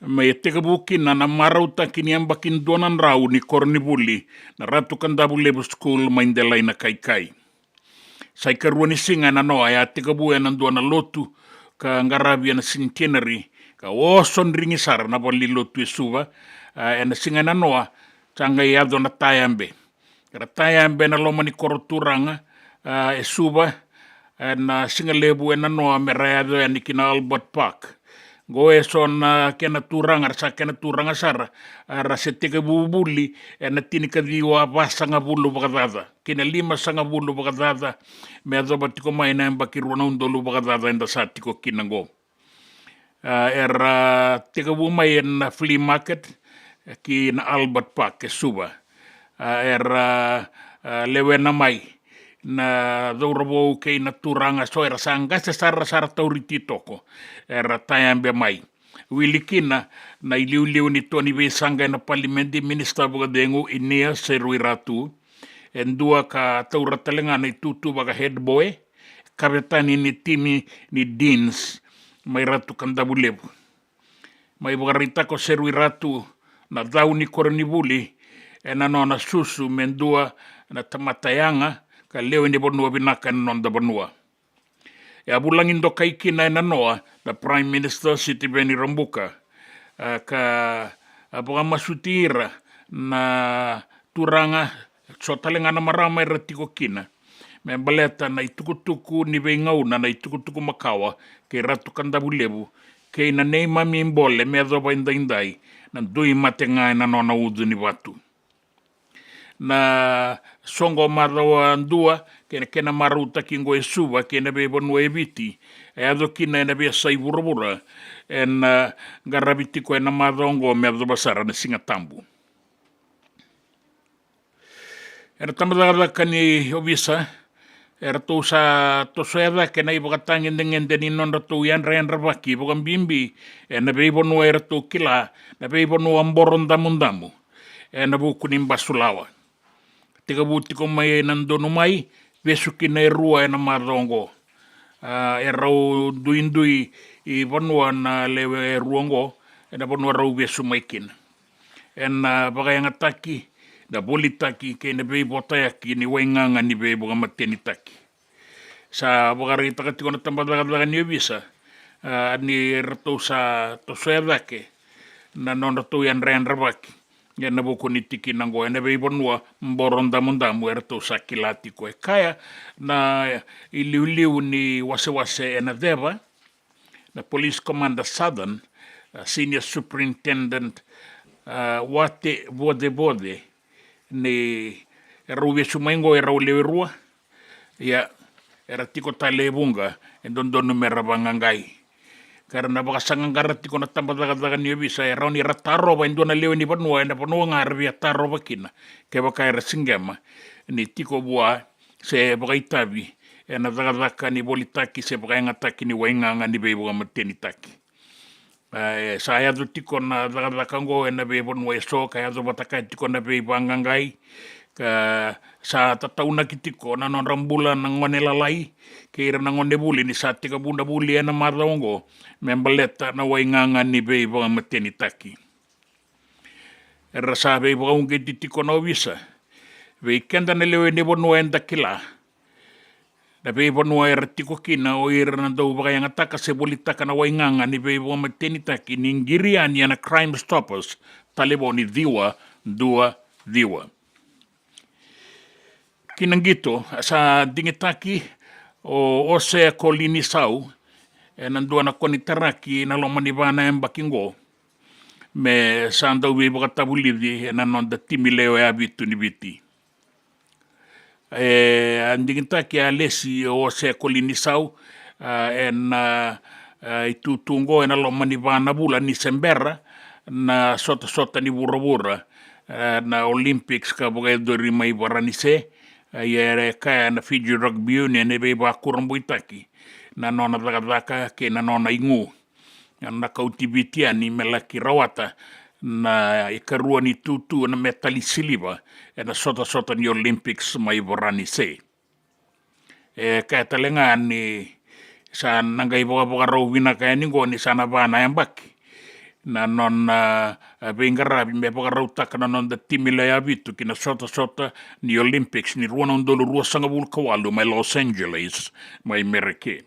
me tekivu kina na marautaki ni yabaki dua na drau ni koronivuli na Ratu Kadavulevu School mai Delainakaikai. Sa ikarua ni siga e nanoa, e a tekivu ena dua na lotu ka qaravi ena Centenary, ka oso drigi sara na valenilotu e Suva. A, ena siga e nanoa, sa qai yaco na tayabe. Era tayabe ena loma ni koro turaga, a, e Suva, ena siga levu e nanoa me ra yaco yani ki na Albert Park. Qo e so na kena turaga, era sa kena turaga sara, a, ra se tekivu vuli ena tinikaciwa vasagavulu vakacaca kei na limasagavulu vakacaca, me yacova tiko mai na yabaki rua na udolu vakacaca eda sa tiko kina qo. A, era tekivu mai ena flea market, e, ki na Albert Park e Suva. A, era, a, lewena mai na cauravou kei na turaga, so era sa qase sara, sa ra tauri titoko, era tayabe mai. Wili kina na iliuliu ni tua ni veisaqa ena palimedi, Minisita Vakacegu Inia Seruiratu, e dua ka taura tale ga na itutu vaka head boy, kavetani ni timi ni Deans mai Ratu Kadavulevu. Mai vakaraitaka o Seruiratu na cau ni koronivuli ena nona susu me dua na tamata yaga ka lewe ni vanua vinaka ena noda vanua. E a vulagi dokai kina e nanoa na Prime Minister Sitiveni Rabuka, a, ka a vakamasuti ira na turaga, so tale ga na marama era tiko kina, me baleta na itukutuku ni veigauna, na itukutuku makawa kei Ratu Kadavulevu kei na neimami ibole me yacova edaidai, na Dui Mate Ga ena Nona Ucu ni Vatu. Na soqo macawa dua kei na kena marautaki oqo e Suva kei na veivanua e Viti, e yaco kina ena veiyasai vuravura, ena qaravi tiko ena macawa oqo me yacova sara na Siga Tabu. Ena tabacakacaka ni ovisa, eratou sa tosoya cake na ivakatagedegede ni nodratou yadrayadravaki vakabibi ena veivanua eratou kila, na veivanua boro damudamu ena vuku ni basulawa. Tekivu tiko mai na Donumai, vesu kina e rua ena macawa oqo. A, e rau duidui i vanua na lewe e rua oqo, ena vanua rau vesu mai kina. Ena vakayagataki, na volitaki kei na veivotayaki ni waigaga ni veivakamatenitaki. Sa vakaraitaka tiko na tabacakacaka ni ovisa, a, ni ratou sa tosoya cake na nodratou yadrayadravaki ena vuku ni tikina oqo ena veivanua boro damudamu eratou sa kila tiko. E kaya na iliuliu ni wasewase ena ceva, na Police Commander Southern, a, Senior Superintendent, a, Wate Vodevoce, ni erau vesu mai oqo erau lewe rua, ia era tiko tale e vuqa, e dodonu mera vaqaqai. Ka ra na vakasaqaqara tiko na tabacakacaka ni ovisa, e rawa ni ra tarova e dua na lewe ni vanua ena vanua ga ra via tarova kina, kevaka era siqema ni tiko vua se vakaitavi ena cakacaka ni volitaki se vakayagataki ni waigaga ni veivakamatenitaki. E sa yaco tiko na cakacaka oqo ena veivanua eso, ka yaco vata kaya tiko na veivaqaqai, ka sa tataunaki tiko na nodra bula na gone lalai kei ira na gone vuli ni sa tekivu na vuli ena macawa oqo me baleta na waigaga ni veivakamatenitaki. Era sa veivakauqeti tiko na ovisa vei keda na lewe ni vanua eda kila na veivanua era tiko kina o ira na dau vakayagataka se volitaka na waigaga ni veivakamatenitaki ni qiri yani ena Crime Stoppers, talevoni ciwa dua ciwa. Ki na qito, sa digitaki o Osea Kolinisau ena dua na konitaraki ena loma ni va na yabaki oqo, me sa dau veivakatavulici ena noda timi lewe vitu ni Viti. E a digitaki a lesi o Osea Kolinisau, a, ena, a, itutu oqo ena loma ni va na vula ni Sepiteba, na sotasota ni vuravura, a, na Olympics ka vakayacori mai Varanise. A, ia e kaya na Fiji Rugby Union e veivakurabuitaki na nona cakacaka kei na nona igu na kauti Viti yani me laki rawata na ikarua ni tutu na metali siliva ena sotasota ni Olympics mai Varanise. E kaya tale ga ni sa na qai vakavakarau vinaka yani oqo ni sa na va na yabaki na nona, a, veiqaravi me vakarautaka na noda timi lewe vitu ki na sotasota ni Olympics ni rua na udolu ruasagavulu ka walu mai Los Angeles, mai Mereke.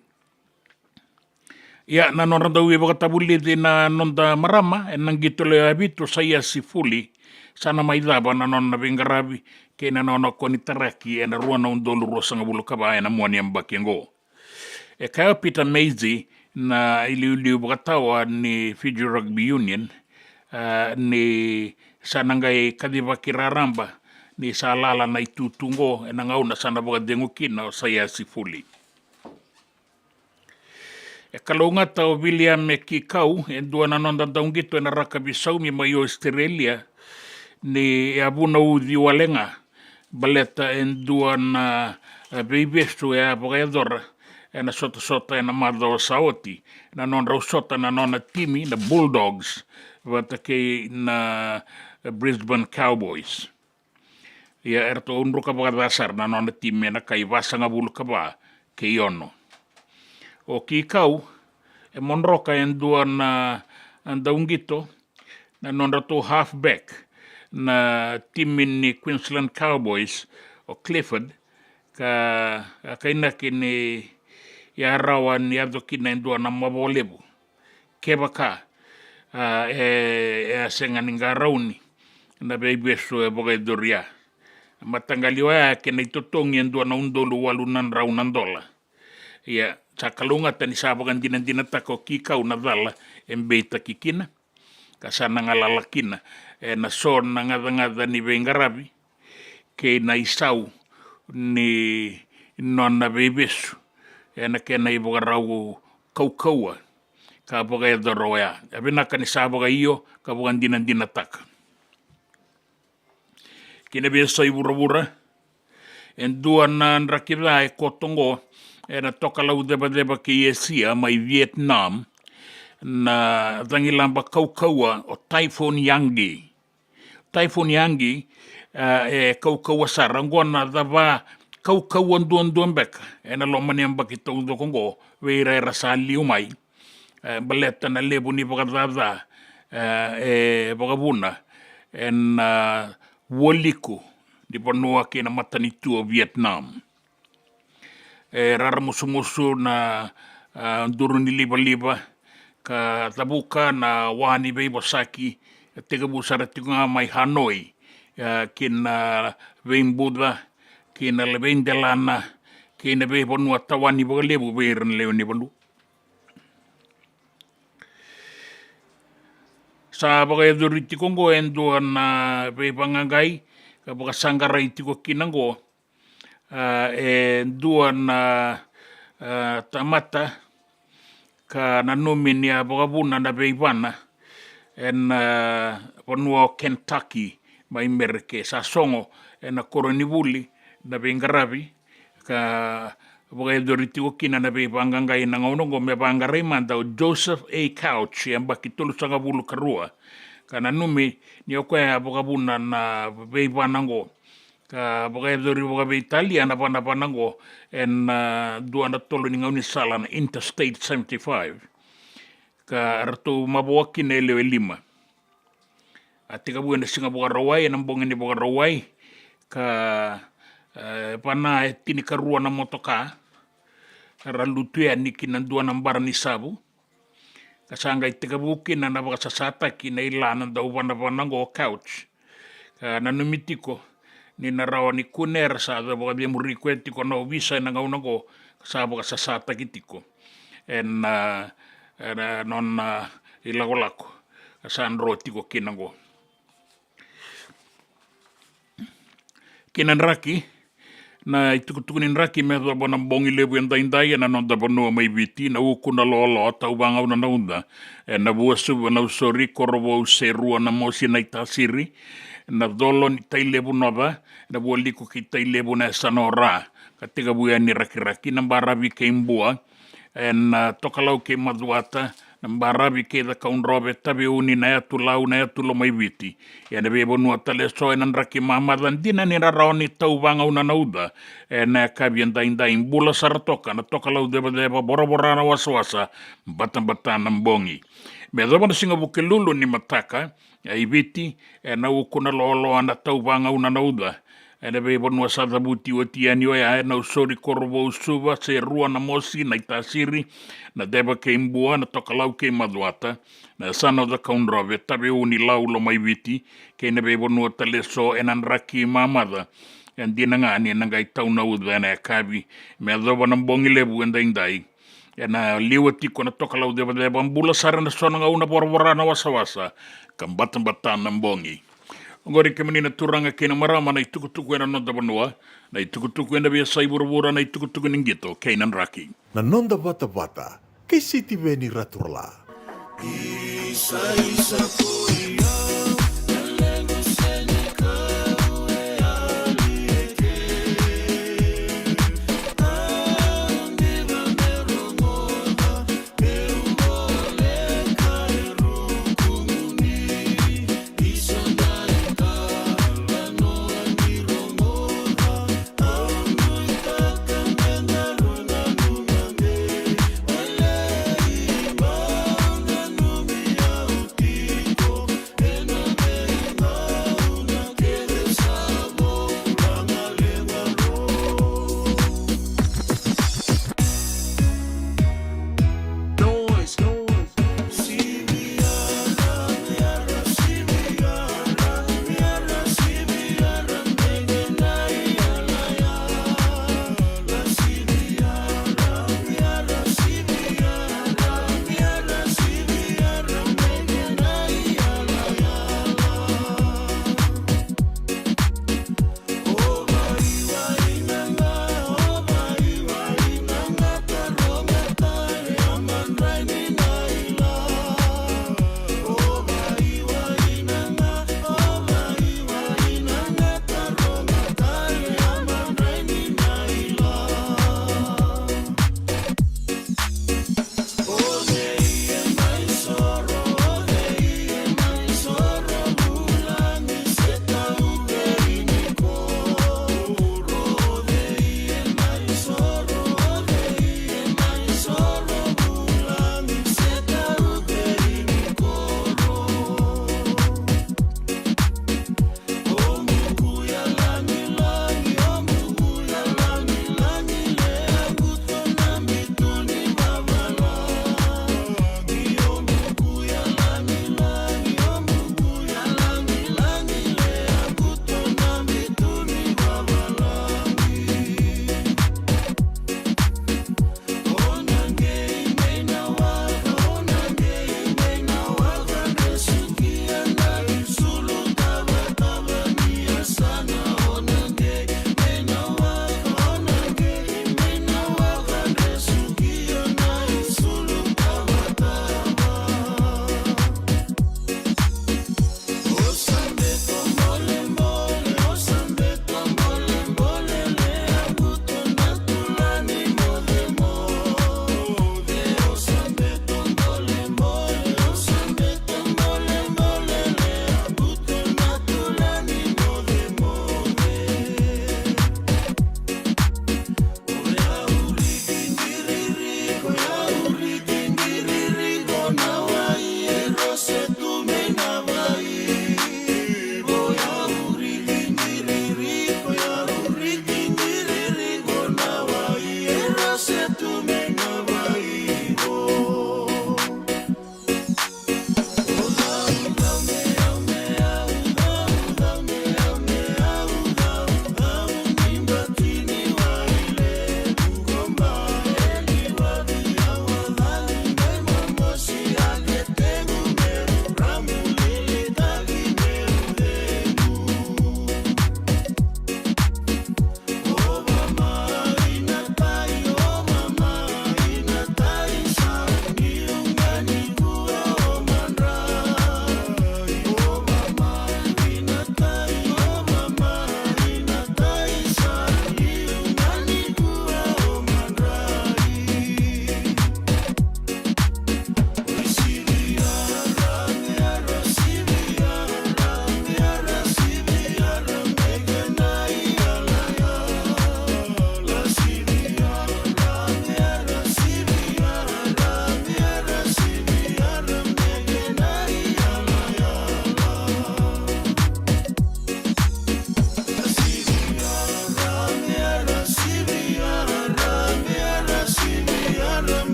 Ia, na nodra dau veivakatavulici na noda marama ena qito lewe vitu, Saiasi Fuli, sa na mai cava na nona veiqaravi kei na nona konitaraki ena rua na udolu ruasagavulu ka va ena mua ni yabaki oqo. E kaya o Peter Maisie, na iliuliu vakatawa ni Fiji Rugby Union, a, ni sa na qai kacivaki raraba ni sa lala na itutu oqo ena gauna sa na vakacegu kina o Saiasi Fuli. E kalougata o Viliame Kikau, e dua na noda dauqito ena rakavi saumi mai Ositerelia, ni a vunauci wale ga baleta e dua na, e, veivesu e a vakayacora ena sotasota ena macawa sa oti, na nodrau sota na nona timi na Bulldogs vata kei na, e, Brisbane Cowboys. Ia eratou druka vakaca sara na nona timi ena kai vasagavulu ka va kei ono. O Kikau e modroka e dua na, na dauqito na nodratou halfback na timi ni Queensland Cowboys, o Clifford, ka a kainaki ni ia rawa ni yaco kina e dua na mavoa levu kevaka, a, e, e a sega ni qarauni na veivesu e vakayacori ya. Mataqali oya kena itotogi e dua na udolu walu na drau na dola. Ia, sa kalougata ni sa vakadinadinataka o Kikau na cala e beitaki kina, ka sa na galala kina ena so na gacagaca ni veiqaravi kei na isau ni nona veivesu ena kena ivakarau kaukauwa ka vakayacora oya. E vinaka ni sa vakaio ka vakadinadinataka. Ki na veiyasai vuravura, e dua na draki ca e koto oqo ena tokalau cevaceva kei Esia mai Vietnam, na cagilaba kaukauwa o Typhoon Yagi. Typhoon Yagi, e, e kaukauwa sara, oqo na cava kaukauwa duadua beka ena loma ni yabaki taucoko oqo vei ira era sa liu mai. E, baleta na levu ni vakacaca, e, e vakavuna ena, e, vualiku ni vanua kei na matanitu o Vietnam. E raramusumusu na, e, duru ni livaliva ka cavuka na wa ni veivosaki, e tekivu sara tiko ga mai Hanoi, e, ki na veibuca, ki na veidelana, kei na veivanua tawani vakalevu vei ira na lewe ni vanua. Sa vakayacori tiko oqo e dua na veivaqaqai ka vakasaqarai tiko kina oqo, a, e dua na, a, tamata ka nanumi ni a vakavuna na veivana ena, a, vanua o Kentucky mai Merika. Sa sogo ena koronivuli na veiqaravi ka vakayacori tiko kina na veivaqaqai na gauna oqo me vaqarai mada o Joseph A. Couch, e yabaki tolusagavulu ka rua. Ka nanumi ni o koya a vakavuna na veivana oqo. Ka vakayacori vakaveitalia na vanavana oqo ena, a, dua na tolo ni gaunisala na Interstate seventy-five. Ka ratou mavoa kina e lewe lima. A tekivu ena siga Vakarauwai, ena bogi ni Vakarauwai, ka, e, vana e tinikarua na motoka ka ra lutu yani ki na dua na bara ni savu. Ka sa qai tekivu kina na vakasasataki na ila na dauvanavana oqo o Couch. Ka nanumi tiko ni na rawa ni kunea era sa vakacemuri koya tiko na ovisa ena gauna oqo, ka sa vakasasataki tiko ena, a, ena nona, a, ilakolako, ka sa dro tiko kina oqo. Ki na draki, na itukutuku ni draki me yacova na bogi levu edaidai ena noda vanua mai Viti, na uku na loaloa, tauvagauna na uca, ena Vuasuva, Nausori, Korovou, Serua, Namosi, Naitasiri, na colo ni Tailevu Noca, ena vualiku kei Tailevu na yasana o Ra, ka tekivu yani Rakiraki, na baravi kei Bua, ena, a, Tokalau kei Macuata, na baravi kei Cakaudrove, Taveuni, na yatu Lau, na yatu Lomaiviti. Ena veivanua tale eso ena draki mamaca, dina ni ra rawa ni tauvagauna na uca ena yakavi edaidai, bula sara toka na tokalau cevaceva, voravora na wasawasa, batabata na bogi. Me yacova na siga Vukelulu ni mataka, e, i Viti, ena uku na loaloa, na tauvagauna na uca, ena veivanua sa cavuti oti yani oya, e Nausori, Korovou, Suva, Serua, Namosi, Naitasiri, Naceva kei Bua, na Tokalau kei Macuata, na yasana o Cakaudrove, Taveuni, Lau, Lomaiviti, kei na veivanua tale eso ena draki mamaca. E dina ga ni na qai tau na uca ena yakavi me yacova na bogi levu edaidai. Ena liwa tiko na tokalau cevaceva, bula sara ena so na gauna, voravora na wasawasa, ka batabata na bogi. Oqori kemuni na turaga kei na marama, na itukutuku ena noda vanua, na itukutuku ena veiyasai vuravura, na itukutuku ni qito kei na draki. Na noda vatavata kei Sitiveni Raturala.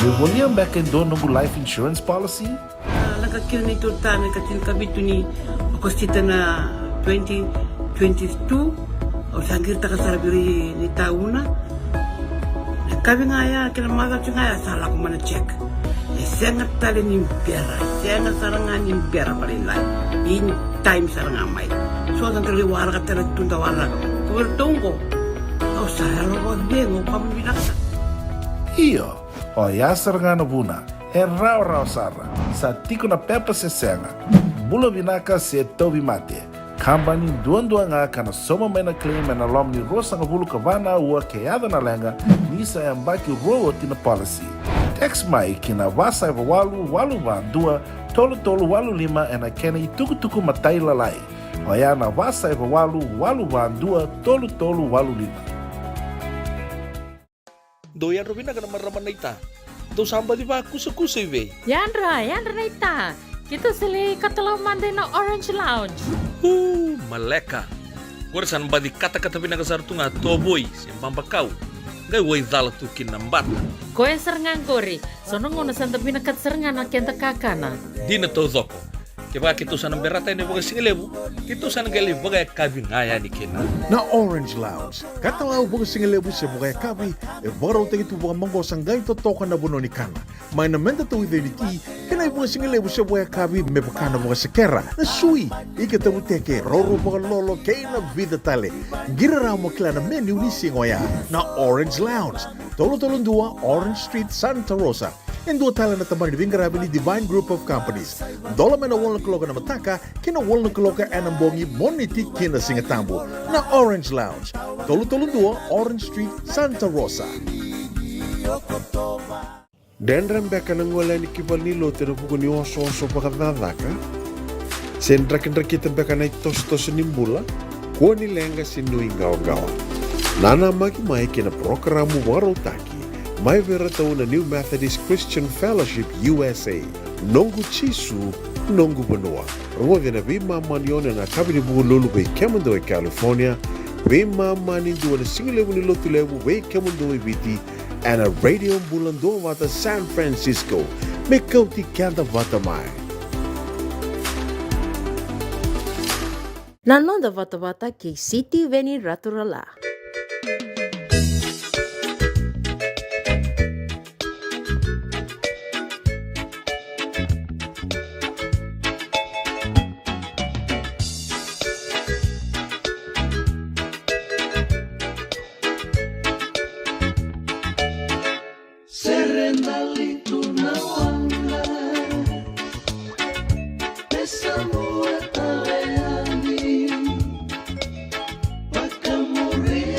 E volia beka e dua noqu life insurance policy? A, lako kina na neitou ta na ika tinikavitu ni Okosita na twenty twenty-two. Au sa qiritaka sara vei ira ni tauna. Na kavi ga ya kei na macawa ga ya sa lako mai na check. E sega tale ni bera, e sega sara ga ni bera vakalailai. In time sara ga mai. So da qai waraka tale tu da waraka. Ko vei ratou qo. Au sa yalo vakacegu, au kama vinaka sara. Io, oya sara ga na vuna. E rawarawa sara, sa tiko na pepa se sega, bula vinaka se tauvimate. Kabani duadua ga ka na sauma mai na claim ena loma ni ruasagavulu ka va na aua ke yaco na leqa, ni sa yabaki rua oti na policy. Text mai ki na va saiva walu walu va dua tolu tolu walu lima ena kena itukutuku matailalai. Oya na va saiva walu walu va dua tolu tolu walu lima. Dou yadra vinaka na marama naita. Dou sa baci vakusakusa i vei? Yadra, yadra naita. Keitou sa lai katalau mada ina Orange Lounge. Uu, maleka. Qori sa na baci katakata vinaka sara tu ga tovoi se babakau. Qai wai cala tu kina na bata. Koya sara ga qori. So na gauna sa da vinakata sara ga na keda kakana. Dina taucoko. Kevaka keitou sa na berata yani vakasigalevu, keitou sa na qai lai vakayakavi ga yani kina. Na Orange Lounge, katalau vakasigalevu se vakayakavi, e vakarautaki tu vakamaqosa qai totoka na vanua ni kana. Mai na meda tauica ni ti, kei na ivakasigalevu se vakayakavi me vaka na vakasekera, na sui, ika tavuteke, roro vakalolo, kei na vica tale. Qiri rawa mo kila na menu ni siga oya. Na Orange Lounge, tolu tolu dua Orange Street, Santa Rosa. E dua tale na tabana ni veiqaravi ni Divine Group of Companies. Dola mai na walu na kaloko ena mataka ki na walu na kaloko ena bogi, Moniti ki na Sigatabu. Na Orange Lounge, tolu tolu dua Orange Street, Santa Rosa. Dredre beka na gole yani ki valenilotu ena vuku ni osooso vakacakacaka? Se drakidrakita beka na itosotoso ni bula? Kua ni leqa se nuiqawaqawa. Nanamaki mai ki na parokaramu vakarautaki mai vei iratou na New Methodist Christian Fellowship U S A, Noqu Jisu, Noqu Vanua. Rogoci ena veimama ni ono ena yakavi ni Vukelulu vei kemudou e California, veimama ni dua ena sigalevu ni Lotulevu vei kemudou e Viti, ena Radio Bula Duavata San Francisco, me kauti keda vata mai. Na noda vatavata kei Sitiveni Raturala. Serena litu na wanga, pesa mua tale yani, vakamuri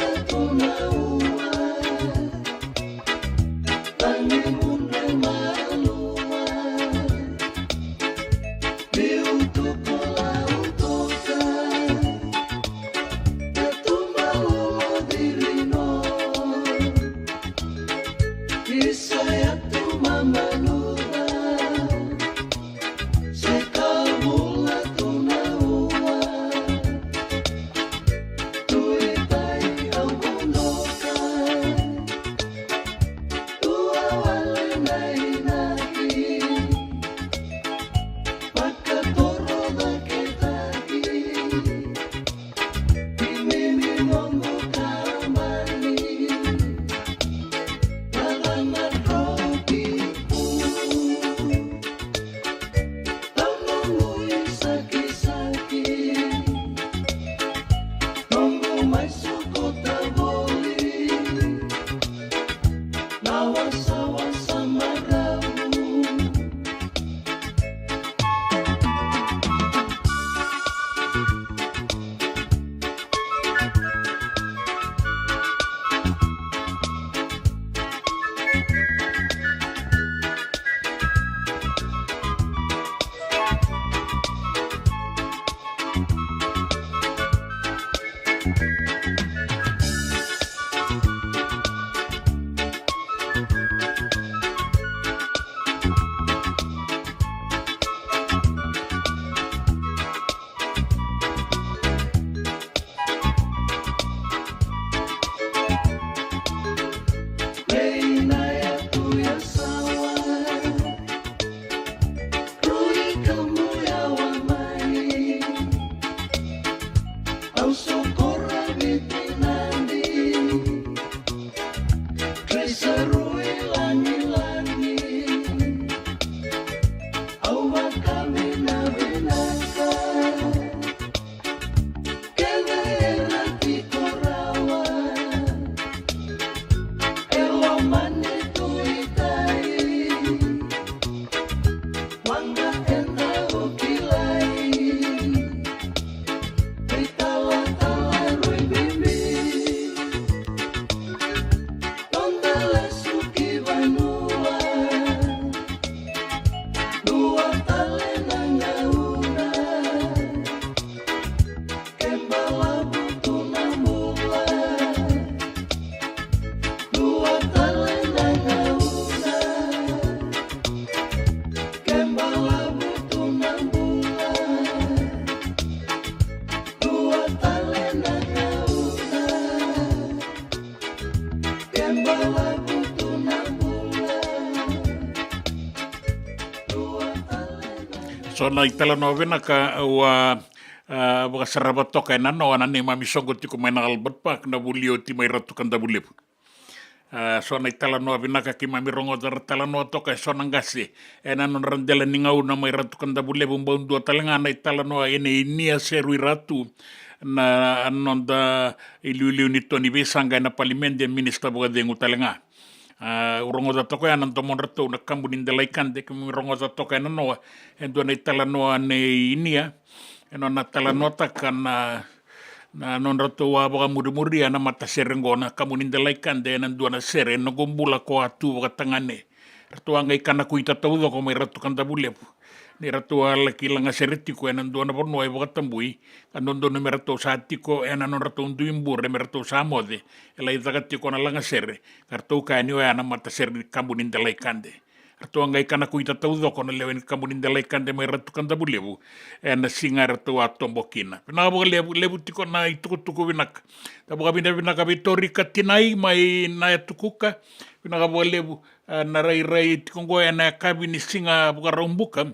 So na italanoa vinaka au a, a, vakasarava toka ena noa na neimami soqo tiko mai na Albert Park na vuli oti mai Ratu Kadavulevu. A, so na italanoa vinaka keimami rogoca ra talanoa toka e so na qase ena nodra dela ni gauna mai Ratu Kadavulevu, bau dua tale ga na italanoa ena inia Seru i Ratu, na noda iliuliu ni to ni veisaqa ena palimedi, e minisita vakacegu tale ga. A, au rogoca toka ya na domodratou na kabu ni delai kade, keimami rogoca toka ena noa e dua na italanoa nei inia, e nona talanoataka na, na nodratou a vakamurimuria na matasere oqo na kabu ni delai kade ena dua na sere, e noqu bula ko a tu vakatagane. Ratou a qai kana kuita taucoko mai Ratu Kadavulevu ni ratou a laki lagasere tiko ena dua na vanua e Vakatabui, ka dodonu me ratou sa tiko ena nodratou dui bure me ratou sa moce e lai caka tiko na lagasere, ka ratou kaya ni oya na matasere ni kabu ni delai kade. Ratou a qai kana kuita taucoko na lewe ni kabu ni delai kade mai Ratu Kadavulevu ena siga e ratou a tobo kina. Vinaka vakalevu, levu tiko na itukutuku vinaka. Da vakavinavinaka vei Torika Tinai mai Nayatukuka. Vinaka vakalevu. A, na rairai tiko oqo ena yakavi ni siga Vakaraubuka.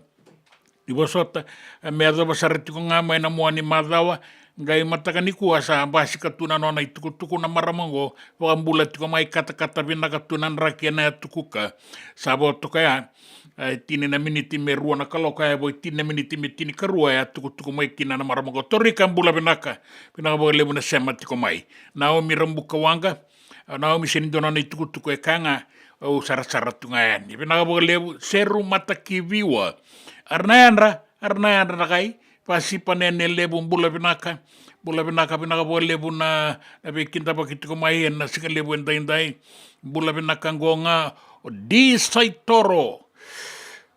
Ni vosota, a, me yacova sara tiko ga mai na mua ni macawa, qai mataka nikua sa basika tu na nona itukutuku na marama oqo, vakabula tiko mai, katakata vinaka tu na draki ena Yatukuka. Sa vo toka ya, e, tini na miniti me rua na kaloko, e vo i tini na miniti me tinikarua, e a tukutuku mai kina na marama oqo. Torika, bula vinaka, vinaka vakalevu na sema tiko mai. Naomi Rabuka Waqa, A, Naomi, sega ni dua na nona itukutuku, e kaya ga, au sarasara tu ga yani. Vinaka vakalevu Seru Matakiviwa. Ara na yadra, ara na yadra na kai. Vasipa Nene Levu, bula vinaka. Bula vinaka, vinaka vakalevu na, na veikidavaki tiko mai ena siga levu edaidai. Bula vinaka oqo ga o Di Saitoro.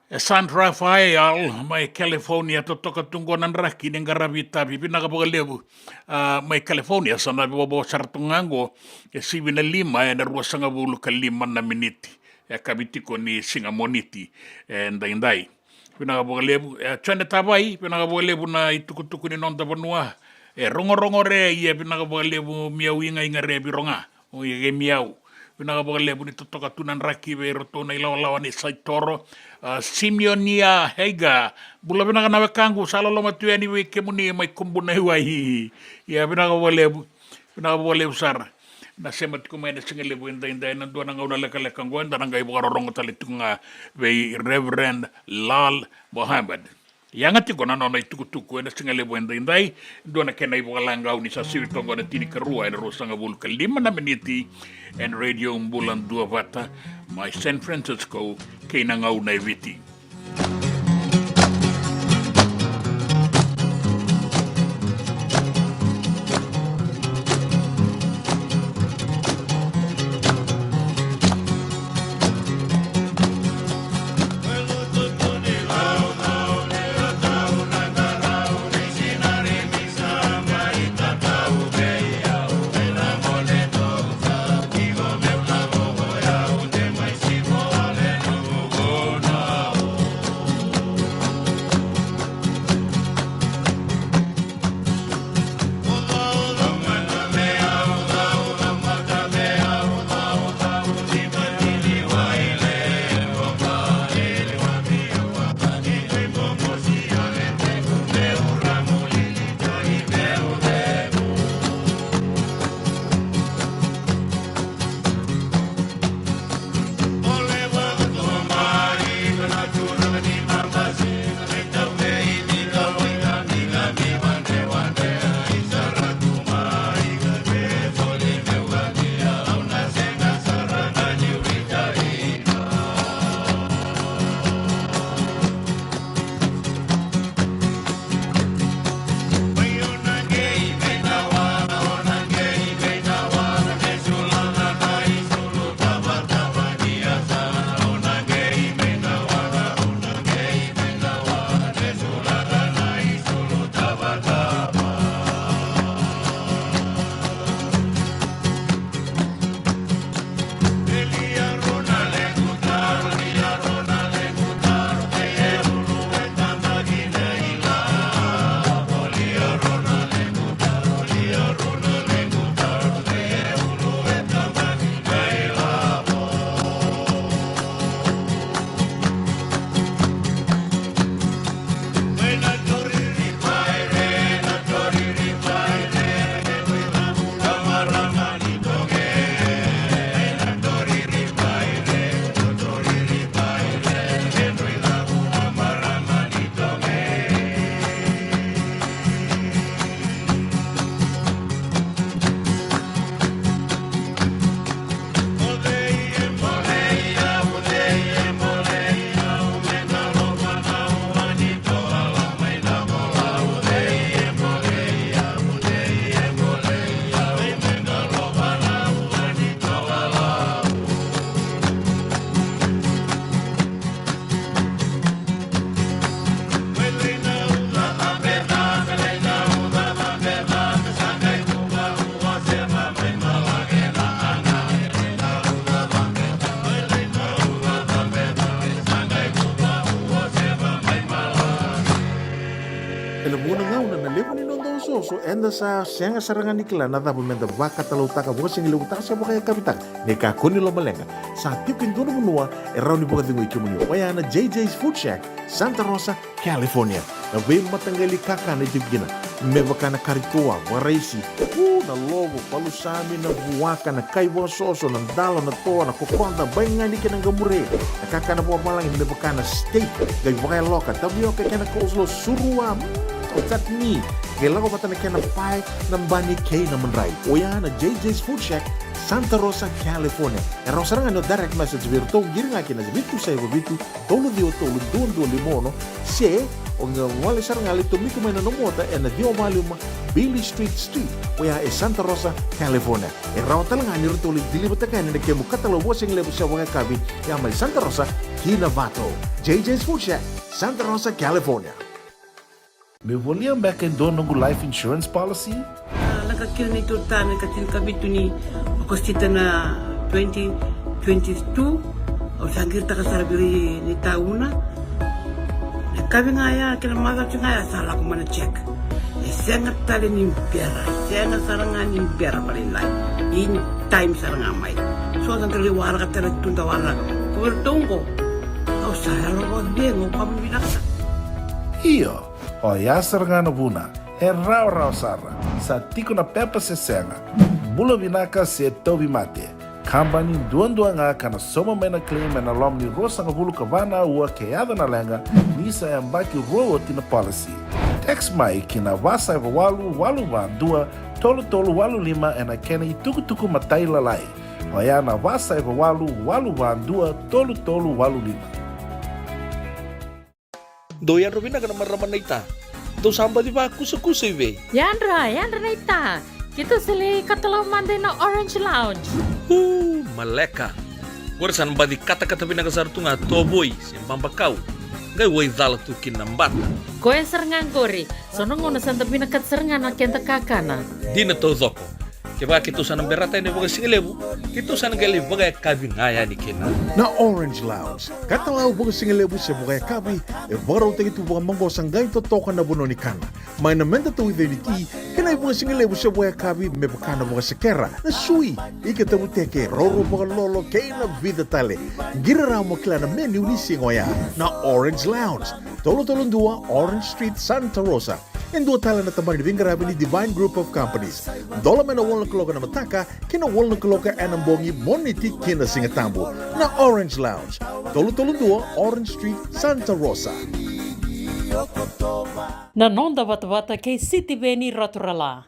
E San Rafael mai California, totoka tu oqo na draki ni qaravi itavi. Vinaka vakalevu. A, mai California sa na vovosara tu ga oqo, e sivi na lima ena ruasagavulu ka lima na miniti. E yakavi tiko ni siga Moniti edaidai. Vinaka vakalevu. E Jone Tavai, vinaka vakalevu na itukutuku ni noda vanua. E rogorogo re, ia vinaka vakalevu Miau Igaiga Re Viroga. O ia kei Miau. Vinaka vakalevu ni totoka tu na draki vei iratou na ilawalawa ni Saitoro. A, Simeonia Heiga. Bula vinaka na wekaqu, sa loloma tu yani vei kemuni mai Kubuna i Wai. Ia vinaka vakalevu. Vinaka vakalevu sara. Na sema tiko mai na siga levu edaidai ena dua na gauna lekaleka oqo, eda na qai vakarorogo tale tiko ga vei Reverend Lal Mohammed. Yaga tiko na nona itukutuku ena siga levu edaidai, dua na kena ivakalagau ni sa sivi toka oqo na tinikarua ena ruasagavulu ka lima na miniti, ena Radio Bula Duavata, mai San Francisco, kei na gauna e Viti. So, eda sa sega sara ga ni kila na cava meda vakatalautaka, vakasigalevu taka se vakayakavi taka. Ni kakua ni lomaleqa, sa tiko e dua na vanua e rawa ni vakacegui kemuni, oya na J J's Food Shack, Santa Rosa, California. Na veimataqali kakana e tiko kina, me vaka na kari toa, vakaraisi, u, na lovo, palusami, na vuaka, na kai vakasoso, na dalo, na toa, na kokoda, baigani kei na qamure, na kakana vakavalagi, me vaka na steak, qai vakayaloka, tavioka kei na coleslaw, surua, mm, o chutney, qai lako vata na kena pae, na bani kei na madrai. Oya na J J's Food Shack, Santa Rosa, California. E rawa sara ga ni o direct message vei iratou, qiri ga kina vitu saiva vitu, tolu ciwa tolu, dua dua lima ono, se o qai gole sara ga, lai tomika mai na nomu ota ena ciwa walu lima Beale Street Suite, oya e Santa Rosa, California. E rawa tale ga ni ratou lai deliver-taka yani na kemu katalau vakasigalevu se vakayakavi, ya mai Santa Rosa ki Novato. J J's Food Shack, Santa Rosa, California. Meu volia beka e dua noqu life insurance policy? A, lako kina neitou tane ka tinikavitu ni Okosita na twenty twenty-two. Au sa qiritaka sara vei ira na itauna. Na yakavi ga ya kei na macawa ga ya sa lako mai na check. E sega tale ni bera, e sega sara ga ni bera vakalailai. In time sara ga mai. So da qai waraka tale tu da waraka. Ko iratou oqo, au sa yalo vakacegu, au vakavinavinaka. Io. Oya sara ga na vuna, e rawarawa sara, sa tiko na pepa se sega, bula vinaka se tauvimate. Kabani duadua ga ka na sauma mai na claim ena loma ni ruasagavulu ka va na aua ke yaco na leqa, ni sa yabaki rua oti na policy. Text mai ki na va saiva walu walu va dua tolu tolu walu lima ena kena itukutuku matailalai. Oya na va saiva walu walu va dua tolu tolu walu lima. Dou yadra vinaka na marama naita. Dou sa baci vakusakusa i vei? Yadra, yadra naita. Keitou sa lai katalau mada ina Orange Lounge. Uu, maleka. Qori sa na baci katakata vinaka sara tu ga tovoi se babakau. Qai waicala tu kina na bata. Koya sara ga qori. So na gauna sa da vinakata sara ga na keda kakana. Dina taucoko. Kevaka keitou sa na berata yani vakasigalevu, keitou sa na qai lai vakayakavi ga yani kina. Na Orange Lounge, katalau vakasigalevu se vakayakavi, e vakarautaki tu vakamaqosa qai totoka na vanua ni kana. Mai na meda tauica ni ti, kei na ivakasigalevu se vakayakavi me vaka na vakasekera, na sui, ika tavuteke, roro vakalolo, kei na vica tale. Qiri rawa mo kila na menu ni siga oya. Na Orange Lounge, tolu tolu dua Orange Street, Santa Rosa. E dua tale na tabana ni veiqaravi ni Divine Group of Companies. Dola mai na walu na kaloko ena mataka ki na walu na kaloko ena bogi, Moniti ki na Sigatabu. Na Orange Lounge, tolu tolu dua Orange Street, Santa Rosa. Na noda vatavata kei Sitiveni Raturala.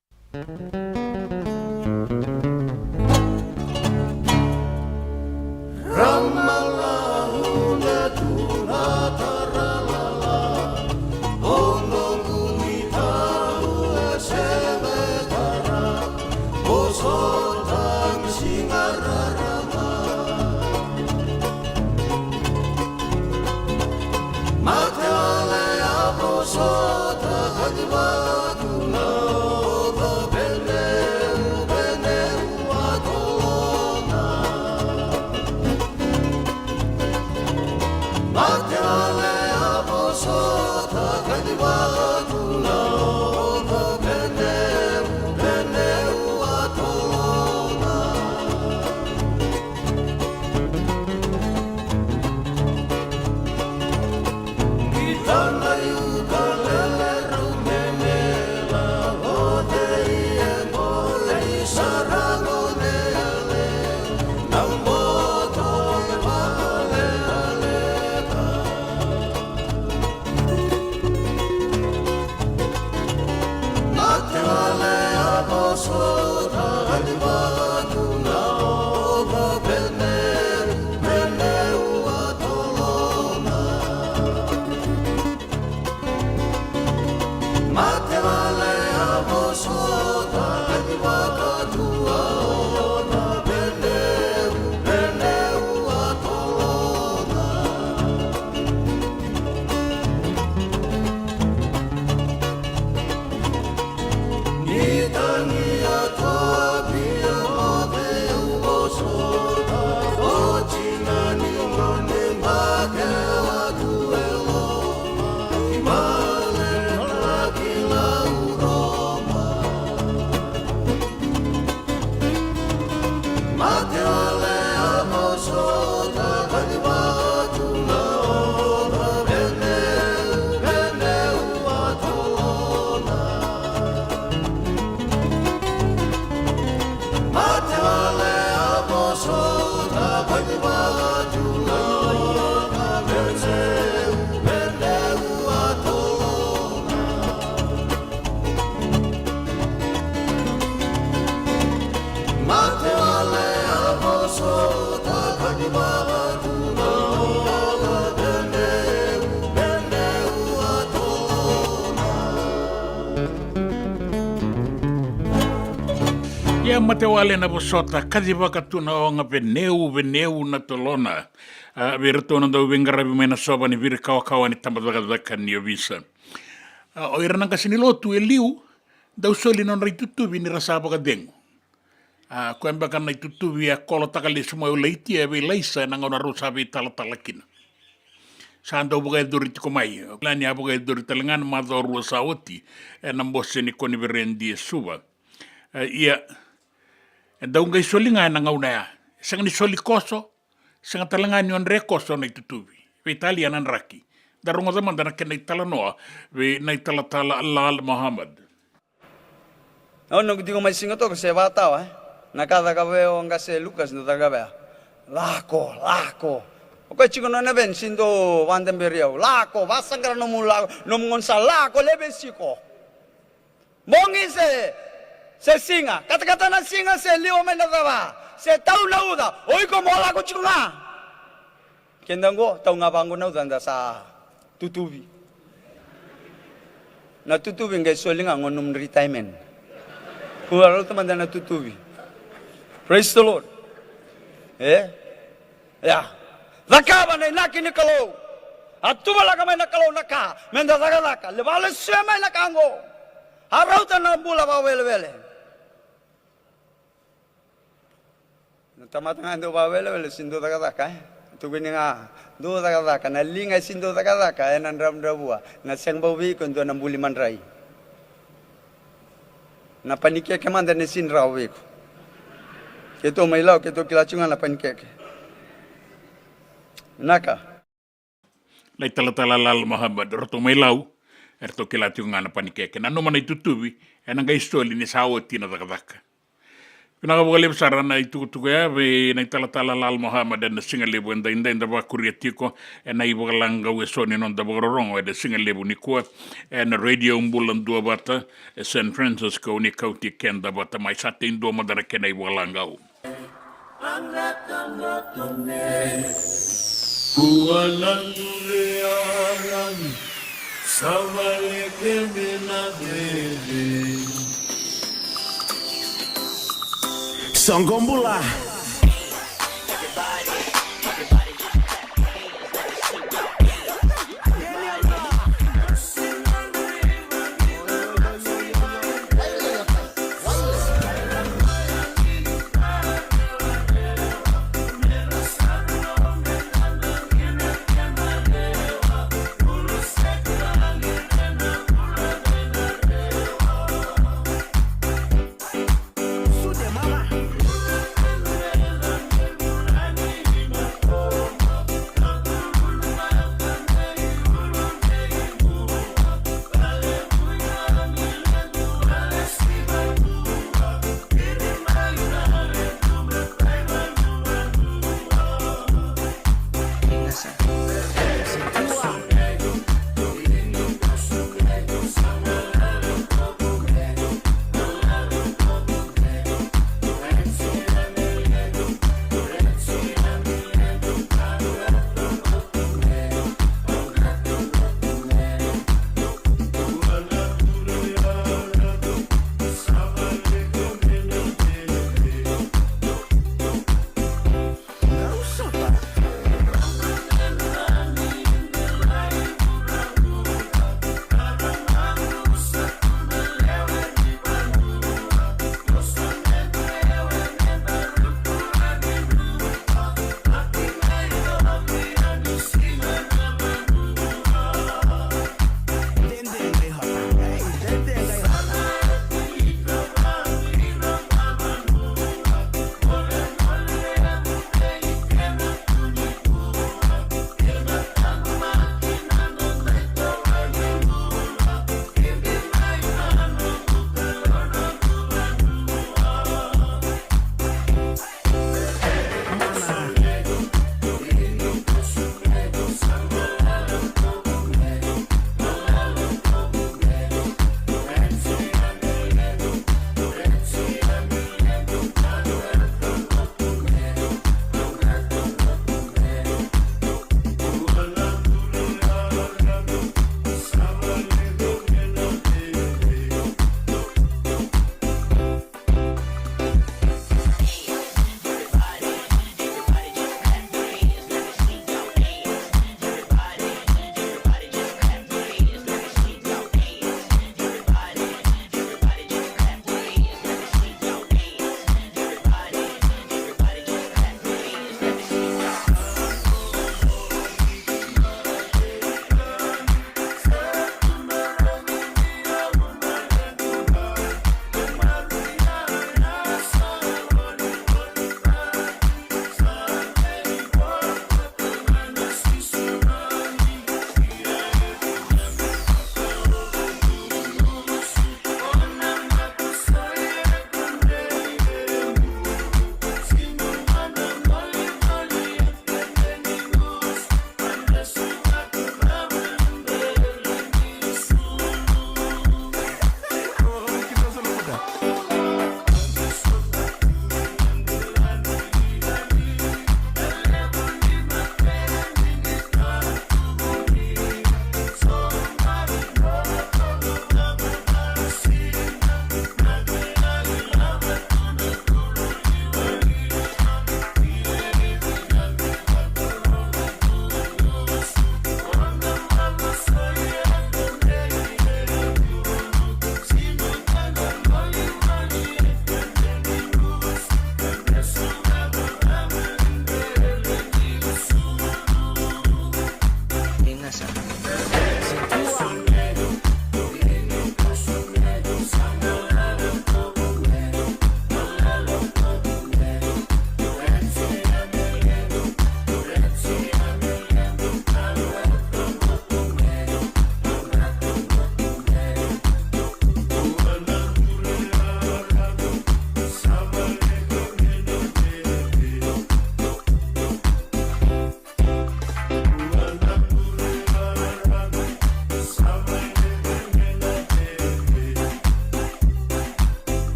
Matewale na vosota, kacivaka tu na oga, veneu, veneu na tolona. A, vei iratou na dau veiqaravi mai na sova ni viri kawakawa ni tabacakacaka ni ovisa. A, o ira na qase ni lotu e liu, dau soli na nodra itutuvi ni ra sa vakacegu. A, koya beka na itutuvi a kolotaka lesu mai o Laitia vei Laisa ena gauna rau sa veitalatala kina. Sa dau vakayacori tiko mai. Lani a vakayacori tale ga na macawa rua sa oti, ena bose ni koniferedi e Suva. E, ia, e dau qai soli ga ena gauna ya. Sega ni soli koso, sega tale ga ni o dre koso na itutuvi. Veitalia na draki. Da rogoca mada na kena italanoa vei na italatala Lal Mohammed. Au noqu tiko mai Siga toka se vakatawa, e? Na ka caka vei o qase Lukas, na caka vei. Lako, lako. O koya tiko na nona veni, si dou vakadaberi au. Lako, vasaqara nomu lako, nomu gone sa lako, leve siko. Bogi se, se siga, katakata na siga se liwa mai na cava, se tau na uca, o iko mo lako tiko ga. Keda qo, tau ga vaqo na uca da sa tutuvi. Na tutuvi qai soli ga qo nomu retirement. Kua rauta mada na tutuvi. Praise the Lord. E? Ia. Cakava na inaki ni Kalou. A tuvalaka mai na Kalou na ka meda cakacaka. Levu a lesu mai na ka qo. A rauta na bula vakawelewele. Na tamata ga e dau vakawelewele, si dau cakacaka, e? Tukuni ga, dau cakacaka, na liga e si dau cakacaka, ena dravudravua, na sega bau vei iko e dua na buli madrai. Na panikeke mada ne si drau vei iko. Keitou mai Lau, keitou kila tiko ga na panikeke. Naka. Na italatala Lal Mohammed, ratou mai Lau, eratou kila tiko ga na panikeke. Nanuma na itutuvi, ena qai soli ni sa oti na cakacaka. Vinaka vakalevu sara na itukutuku ya vei na italatala Lal Mohammed ena siga levu edaidai, da vakuria tiko ena ivakalagau eso ni noda vakarorogo ena siga levu nikua ena Radio Bula Duavata e San Francisco, ni kauti keda vata mai. Sa tei dua mada na kena ivakalagau. Soqo bula.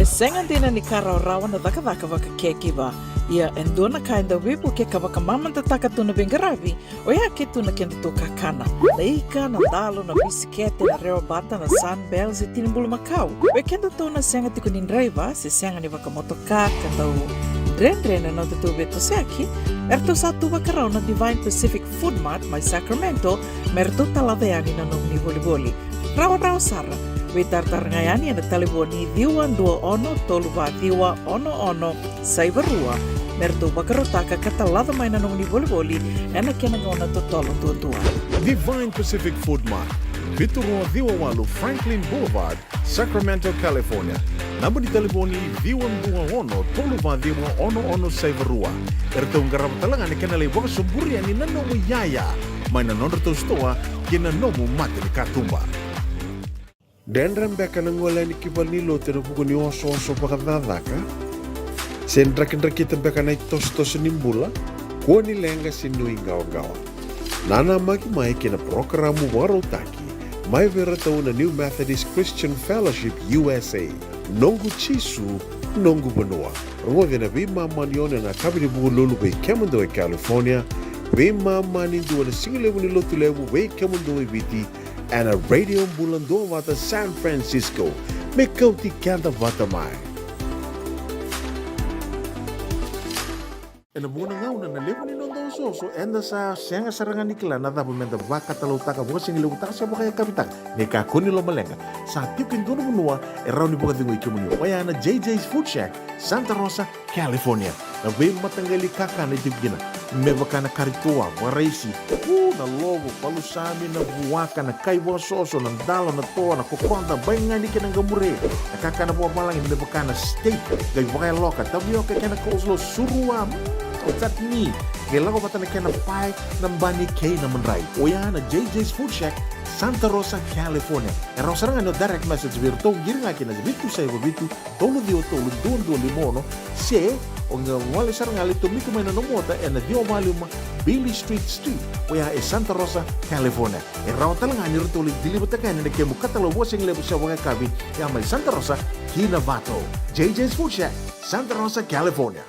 E sega dina ni ka rawarawa na cakacaka vakacaregiver. Ia e dua na ka e dau veivuke ka vakamamadataka tu na veiqaravi, oya ke tu na kedatou kakana. Na ika, na dalo, na bisikete, na rewa bata, na Sunbell se tini bulumakau. Vei kedatou na sega tiko ni draiva se sega ni vakamotoka ka dau dredre na nodatou veitosoyaki, eratou sa tu vakarau na Divine Pacific Food Mart mai Sacramento me ratou talaca yani na nomuni volivoli. Rawarawa sara. Veitaratara ga yani ena talevoni ciwa dua ono tolu va ciwa ono ono saiva rua me ratou vakarautaka ka talaca mai na nomuni volivoli ena kena gauna totolo duadua. Divine Pacific Food Mart, vitu rua ciwa walu Franklin Boulevard, Sacramento, California. Naba ni talevoni ciwa dua ono tolu va ciwa ono ono saiva rua. Eratou qarava tale ga na kena lai vakasoburi yani na nomu iyaya mai na nodratou sitoa kei na nomu mata ni katuba. Dredre beka na gole yani ki valenilotu ena vuku ni osooso vakacakacaka? Se drakidrakita beka na itosotoso ni bula? Kua ni leqa se nuiqawaqawa. Nanamaki mai ki na parokaramu vakarautaki mai vei iratou na New Methodist Christian Fellowship U S A. Noqu Jisu, noqu vanua. Rogoci na veimama ni ono ena yakavi ni Vukelulu vei kemudou e California, veimama ni dua na sigalevu ni Lotulevu vei kemudou e Viti, ena Radio Bula Duavata San Francisco. Me kauti keda vata mai. Ena vuqa na gauna na levu ni noda osooso, eda sa sega sara ga ni kila na cava meda vakatalautaka, vakasigalevu taka se vakayakavi taka. Ni kakua ni lomaleqa, sa tiko e dua na vanua e rawa ni vakacegui kemuni. Oya na J J's Food Shack, Santa Rosa, California. Na veimataqali kakana e tiko kina, me vaka na kari toa, vakaraisi, u, na lovo, palusami, na vuaka, na kai vakasoso, na dalo, na toa, na kokoda, baigani kei na qamure, na kakana vakavalagi me vaka na steak, qai vakayaloka, tavioka kei na coleslaw, surua, mm, chutney, qai lako vata na kena pae, na bani kei na madrai. Oya na J J's Food Shack, Santa Rosa, California. E rawa sara ga ni o direct message vei iratou, qiri ga kina vitu saiva vitu, tolu ciwa tolu dua dua lima ono, se o qai gole sara ga lai tomika mai na nomu ota ena ciwa va lima Bailey Street Suite, oya e Santa Rosa, California. E rawa tale ga ni ratou lai deliver-taka yani na kemu katalau vakasigalevu se vakayakavi, ya mai Santa Rosa ki Novato. J J's Food Shack, Santa Rosa, California.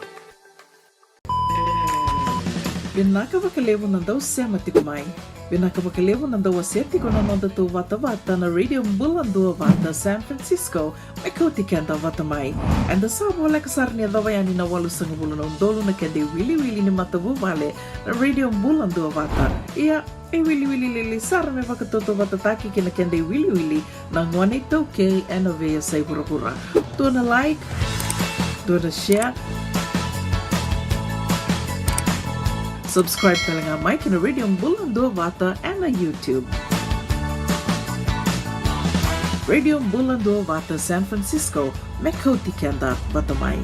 Vinaka vakalevu na dau sema tiko mai. Vinaka vakalevu na dau wasea tiko na nodatou vatavata na Radio Bula Duavata San Francisco, me kauti keda vata mai. Eda sa voleka sara ni yacova yani na walusagavulu na udolu na keda iwiliwili ni matavuvale na Radio Bula Duavata. Ia, e wiliwili lili sara me vakatautauvatataki kei na keda iwiliwili na gone iTaukei ena veiyasai vuravura. Dua na like, dua na share. Subscribe tale ga mai kei na Radio Bula Duavata ena YouTube. Radio Bula Duavata San Francisco, me kauti keda vata mai.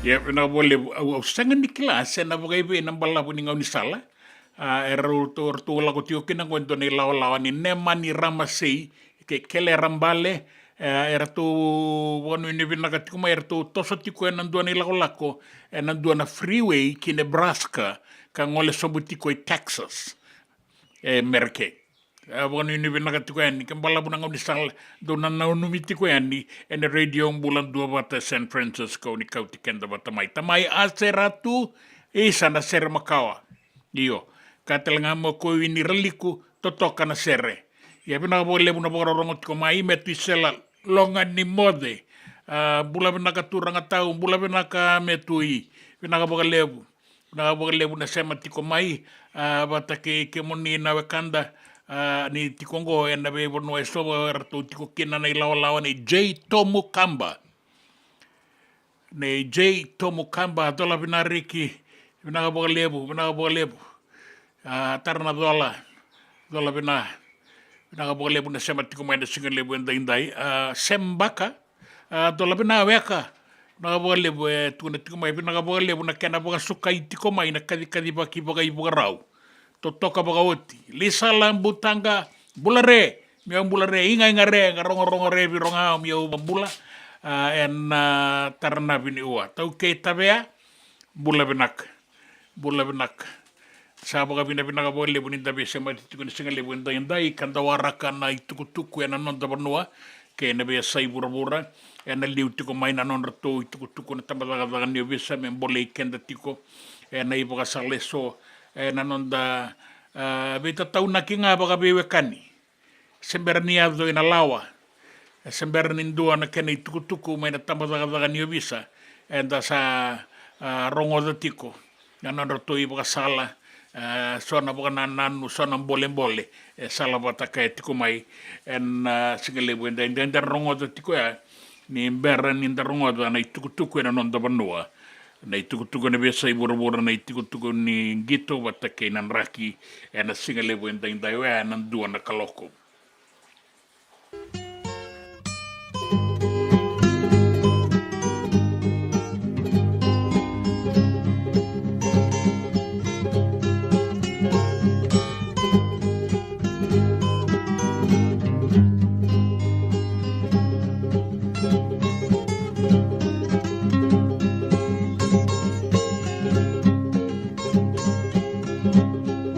Ia, vinaka vakalevu. Au, au sega ni kila se na vakaivei na balavu ni gaunisala. A, e ratou, ratou lako tiko kina qo e dua na ilawalawa ni Nemani Ramasei, kei Kele Rabale, e, e ratou vakanuinui vinaka tiko mai, e ratou toso tiko ena dua na ilakolako, ena dua na freeway ki Nebraska, ka gole sobu tiko i Texas, e Mereke. E, vakanuinui vinaka tiko yani, ke balavu na gaunisala, dou na nanumi tiko yani, ena Radio Bula Duavata San Francisco, ni kauti keda vata mai. Tamai Ase Ratu, isa na sere makawa. Io, ka tale ga mo ko ini Raliku, totoka na sere. Ia vinaka vakalevu na vakarorogo tiko mai, Metu Isela, Loga ni Moce. A, bula vinaka turaga tau, bula vinaka Metu i. Vinaka vakalevu. Vinaka vakalevu na sema tiko mai, a, vata kei kemuni na wekada, a, ni tiko qo ena veivanua eso, eratou tiko kina na ilawalawa nei J Tomu Kaba. Nei J Tomu Kaba, cola vinariki, vinaka vakalevu, vinaka vakalevu. A, tara na cola, cola vina, vinaka vakalevu na sema tiko mai na siga levu edaidai. A, Sembaka, a, cola vina weka, vinaka vakalevu, e, tukuna tiko mai, vinaka vakalevu na kena vakasukai tiko mai na kacikacivaki vakaivakarau. Totoka vakaoti. Lisala Butaqa, bula re, mi au bula re, iga iga re, ga rogorogo re, viro ga, mi au bula, a, ena, a, tara na viniua. Taukei Tavea, bula vinaka, bula vinaka. Sa vakavinavinaka vakalevu ni da veisemati tiko ni siga levu edaidai, ka da waraka na itukutuku ena noda vanua, kei na veiyasai vuravura, ena liu tiko mai na nodratou itukutuku na tabacakacaka ni ovisa, me bolei keda tiko, ena ivakasala eso, ena noda, a, veitataunaki ga vakaveiwekani. Se bera ni yaco ina lawa, e se bera ni dua na kena itukutuku mai na tabacakacaka ni ovisa, eda sa, a, rogoca tiko na nodratou ivakasala, a, so na vakanananu, so na bolebole, e sala vata kaya tiko mai, ena, a, siga levu edaidai, eda rogoca tiko ya, ni bera ni da rogoca na itukutuku ena noda vanua, na itukutuku ena veiyasai vuravura, na itukutuku ni qito vata kei na draki, ena siga levu edaidai oya ena dua na kaloko.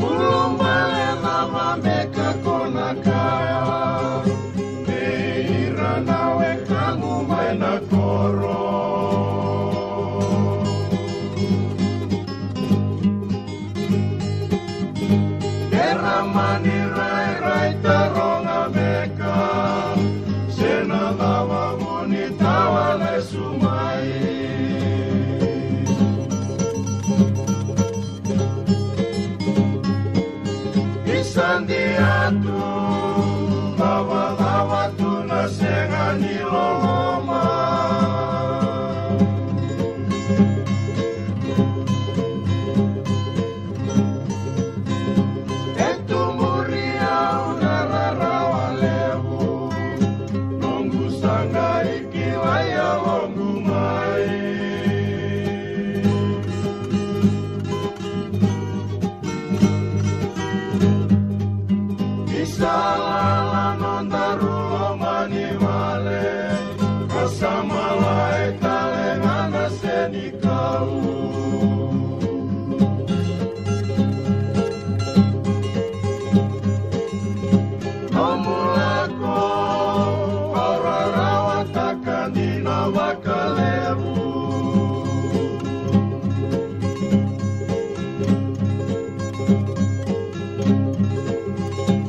Ulubale cava beka ko na kaya vei ira na wekaqu mai na koro? Era mani rairai taroga beka se na cava mo ni tawa lesu mai. Isa dia tu, cavacava tu na sega ni loloma. E tu muri au na rarawa levu, noqu sa qai kilai yaloqu mai. Ni sa lala nodaru loma ni vale, ko sa malai tale ga na senikau. Nomu lako au rarawataka dina vakalevu.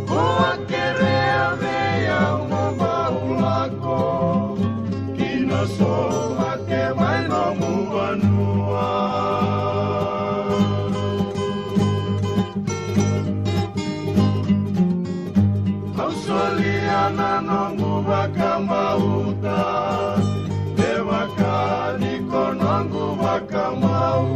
Ko a kerea vei au mo bau lako ki na somate mai nomu vanua. Au solia na noqu vakabauta, me vaka ni ko noqu vakamau.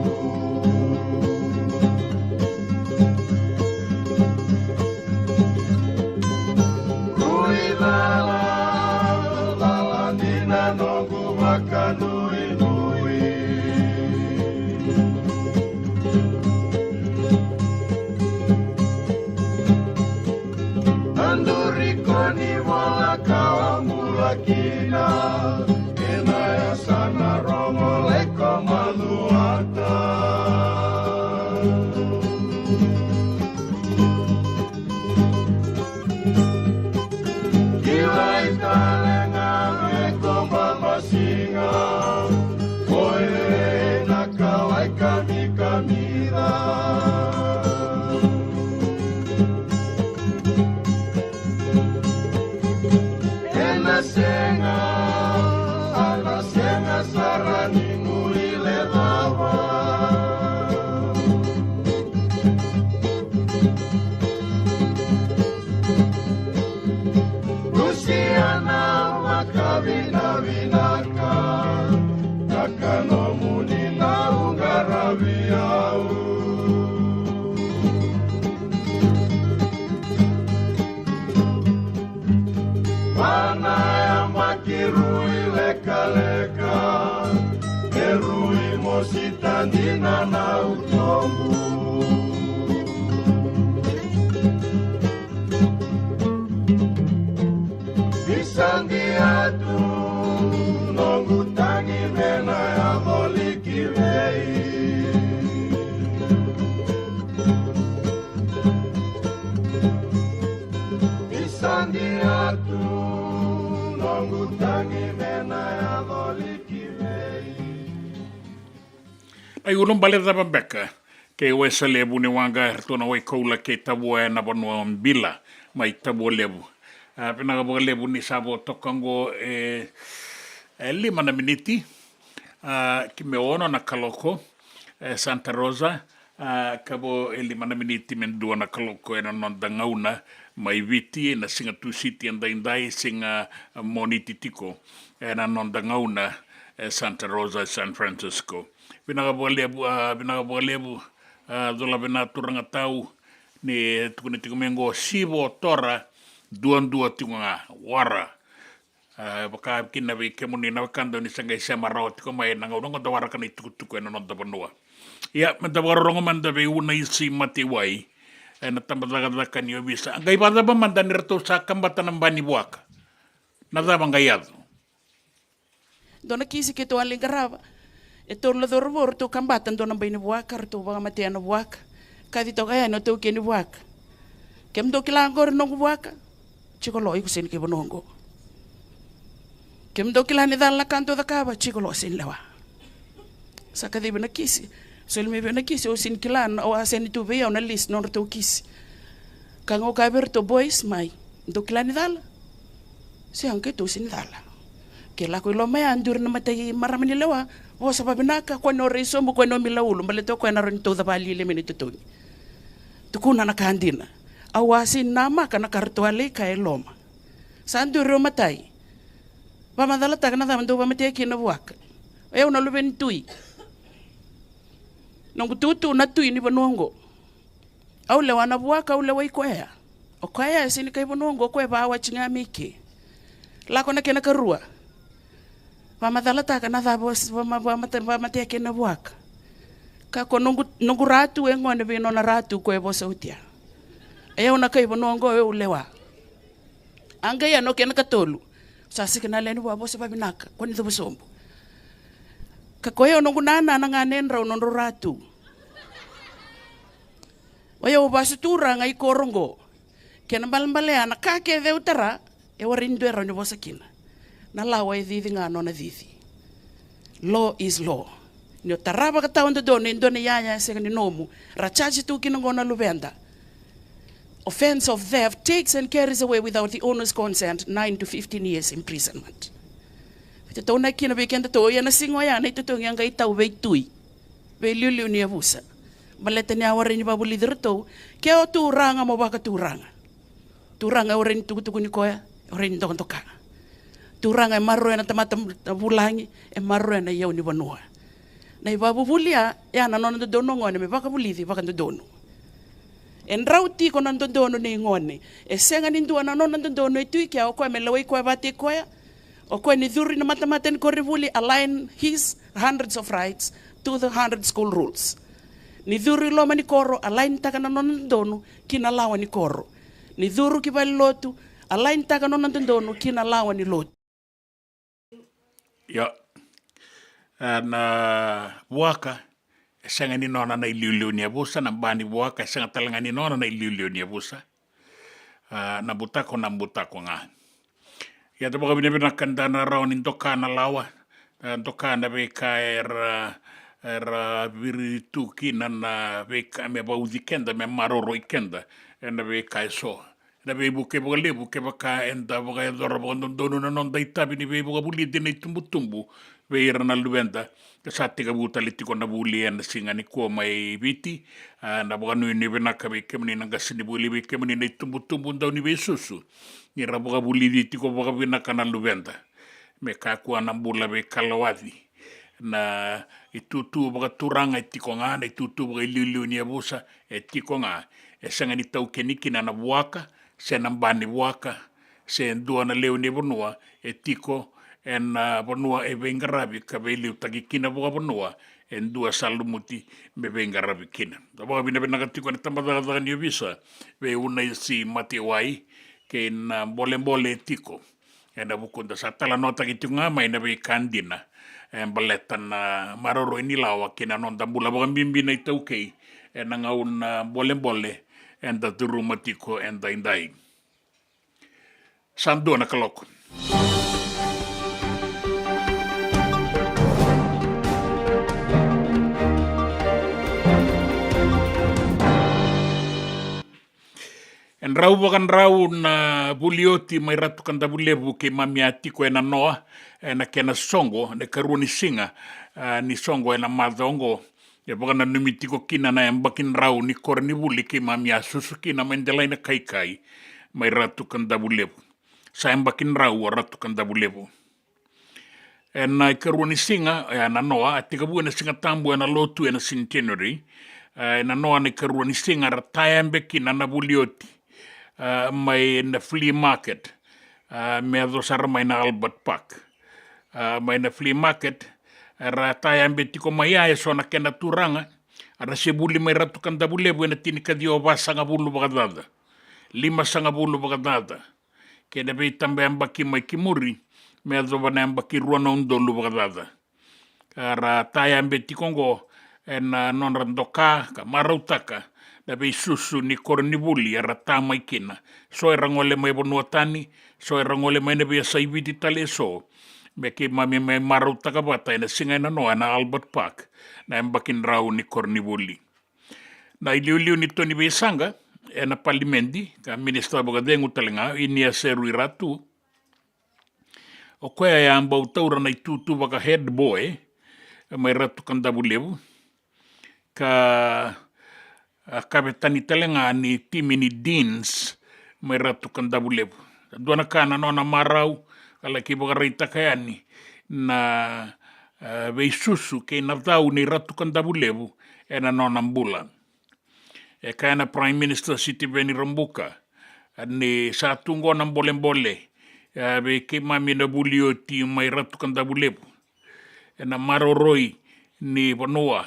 Rui lala, lala dina noqu vakanuinui. Ai ulubale cava beka? Kei Wesa Levu ni waqa, ratou na Waikoula kei Tavua ena vanua o Bila mai Tavua Levu. A, vinaka vakalevu ni sa vo toka oqo e, e lima na miniti, a, ki me ono na kaloko e Santa Rosa, a, ka vo e lima na miniti me dua na kaloko ena noda gauna mai Viti, ena siga Tusiti edaidai, siga Moniti tiko ena noda gauna e Santa Rosa, San Francisco. Vinaka vakalevu, a, vinaka vakalevu, a, cola vina turaga tau, ni tukuna tiko mai oqo, sivo tora, duadua tiko ga, wara. A, vaka kina vei kemuni na wekada ni sa qai sema rawa tiko mai ena gauna oqo da waraka na itukutuku ena noda vanua. Ia, meda vakarorogo mada vei Unaisi Mataiwai ena tabacakacaka ni ovisa. A qai vakacava mada ni ratou sa kabata na ba ni vuaka? Na cava qai yaco? Dua na kisi keitou a lai qarava. E tolu na cauravou ratou kabata dua na bai ni vuaka, ratou vakamatea na vuaka. Kaci toka yani o taukei ni vuaka. Kemudou kila oqori noqu vuaka? Jiko lo, iko sega ni kai vanua oqo. Kemudou kila ni cala na ka dou cakava? Jiko lo, sega ni lewa. Sa kacivi na kisi. Soli mai vei au na kisi, au sega ni kila, au a sega ni tu vei au na list nodratou kisi. Ka qai kaya vei iratou, boys, mai. Dou kila ni cala? Sega, keitou sega ni cala. Ke lako i loma ya, duri na matai marama ni lewa. Vosa vavinaka, kua ni o rai sobu, kua ni o mila ulu, baleta o koya na rawa ni tauca vakalialia mai na itotogi. Tukuna na ka dina. Au a sega ni namaka na ka ratou a lai kaya e loma. Sa duri o matai. Vakamacalataka na cava dou vakamatea kina na vuaka. O yau na luve ni tui. Noqu tutu na tui ni vanua oqo. Au lewa na vuaka, au lewai koya. O koya e sega ni kai vanua oqo, o koya e vakawati ga mai ke. Lako na kena karua. Vakamacalataka na cava o s-, vama-, vamate-, vamatea kina na vuaka. Ka ko noqu, noqu ratu e gone vei nona ratu ko e vosa oti ya. E au na kai vanua oqo, e au lewa. A qai ya na kena katolu. Sa sega na lewe ni vua, vosa vavinaka, kua ni cuva sobu. Ka ko yau noqu nana na ganedrau nodrau ratu. O yau vasu turaga i koro oqo. Kena balebale ya na ka kece au tara, e warai ni dua e rawa ni vosa kina. Na lawa e cici ga nona cici. Law is law. Ni o tara vakatawadodonu e dua na iyaya e sega ni nomu, ra charge tu kina oqo na luveda. Offence of theft takes and carries away without the owner's consent nine to fifteen years imprisonment. Veitataunaki kina vei kedatou, ia na siga oya na itotogi a qai tau veitui, veiliuliu ni yavusa. Baleta ni a warai ni vakavulici iratou, ke o turaga mo vakaturaga. Turaga e warai ni tukutukuni koya, e warai ni dokadoka. Turaga e maroroya na tamata vulagi, e maroroya na iyau ni vanua. Na ivakavuvuli ya, ya na nona dodonu o gone me vakavulici vakadodonu. E drau tiko na dodonu nei gone. E sega ni dua na nona dodonu e tu i kea, o koya me lewai koya vata i koya. O koya ni curu i na matamata ni koronivuli, align his hundreds of rights to the hundred school rules. Ni curu i loma ni koro, align taka na nona dodonu ki na lawa ni koro. Ni curu ki valenilotu, align taka na nona dodonu ki na lawa ni lotu. Io. E, na vuaka e sega ni nona na iliuliu ni yavusa, na ba ni vuaka e sega tale ga ni nona na iliuliu ni yavusa. A, na butako, na butako ga. Ia da vakavinavinaka da na rawa ni doka na lawa, e, doka na veika era, era viri tu kina na veika me vauci keda, me maroroi keda ena veika eso. Ena veivuke vakalevu kevaka eda vakayacora vakadodonu na noda itavi ni veivakavulici na itubutubu vei ira na luveda. Ka sa tekivu tale tiko na vuli ena siga nikua mai Viti. A, na vakanuinui vinaka vei kemuni na qasenivuli, vei kemuni na itubutubu dau ni veisusu, ni ra vakavulici tiko vakavinaka na luveda. Me kakua na bula veikalawaki. Na itutu vakaturaga e tiko ga, na itutu vakailiuliu ni yavusa e tiko ga. E sega ni taukeni kina na vuaka, se na ba ni vuaka, se dua na lewe ni vanua e tiko ena vanua e veiqaravi ka veiliutaki kina vakavanua e dua sa lumuti me veiqaravi kina. Da vakavinavinaka tiko ena tabacakacaka ni ovisa vei Unaisi Mataiwai kei na bolebole e tiko ena vukuda. Sa talanoataki tiko ga mai na veika dina e baleta na maroroi ni lawa kei na noda bula vakabibi na iTaukei ena gauna bolebole eda curuma tiko edaidai. Sa dua na kaloko. E drau vakadrau na vuli oti mai Ratu Kadavulevu keimami a tiko e nanoa, e na kena soqo, na ikarua ni siga, a, ni soqo e na macawa oqo. E vakananumi tiko kina na yabaki drau ni koronivuli keimami a susu kina mai Delainakaikai mai Ratu Kadavulevu. Sa yabaki drau a Ratu Kadavulevu. E na ikarua ni siga, e nanoa, a tekivu e na Siga Tabu e na lotu e na Centenary. E nanoa na ikarua ni siga, era tayabe kina na vuli oti, a, mai na flea market, a, me yaco sara mai na Albert Park. A, mai na flea market, era tayabe tiko mai ya e so na kena turaga, era se vuli mai Ratu Kadavulevu e na tinikaciwa vasagavulu vakacaca. Limasagavulu vakacaca. Kei na veitabayabaki mai ki muri, me yacova na yabaki rua na udolu vakacaca. Era tayabe tiko oqo e na nodra doka ka marautaka na veisusu ni koronivuli era ta mai kina. So era gole mai vanua tani, so era gole mai na veiyasai Viti tale e so. Me keimami mai marautaka vata e na siga e nanoa e na Albert Park, na yabaki drau ni koronivuli. Na iliuliu ni Tony Veisaqa e na palimedi, ka minisita vakacegu tale ga, Inia Seru Iratu. O koya e a bau taura na itutu vaka head boy mai Ratu Kadavulevu, ka a kavetani tale ga ni timi ni Deans mai Ratu Kadavulevu. Dua na ka na nona marau, ka laki vakaraitaka yani na, e, veisusu kei na cau ni Ratu Kadavulevu e na nona bula. E kaya na Prime Minister Sitiveni Rabuka ni sa tu oqo na bolebole, e, vei keimami na vuli oti mai Ratu Kadavulevu, e na maroroi ni vanua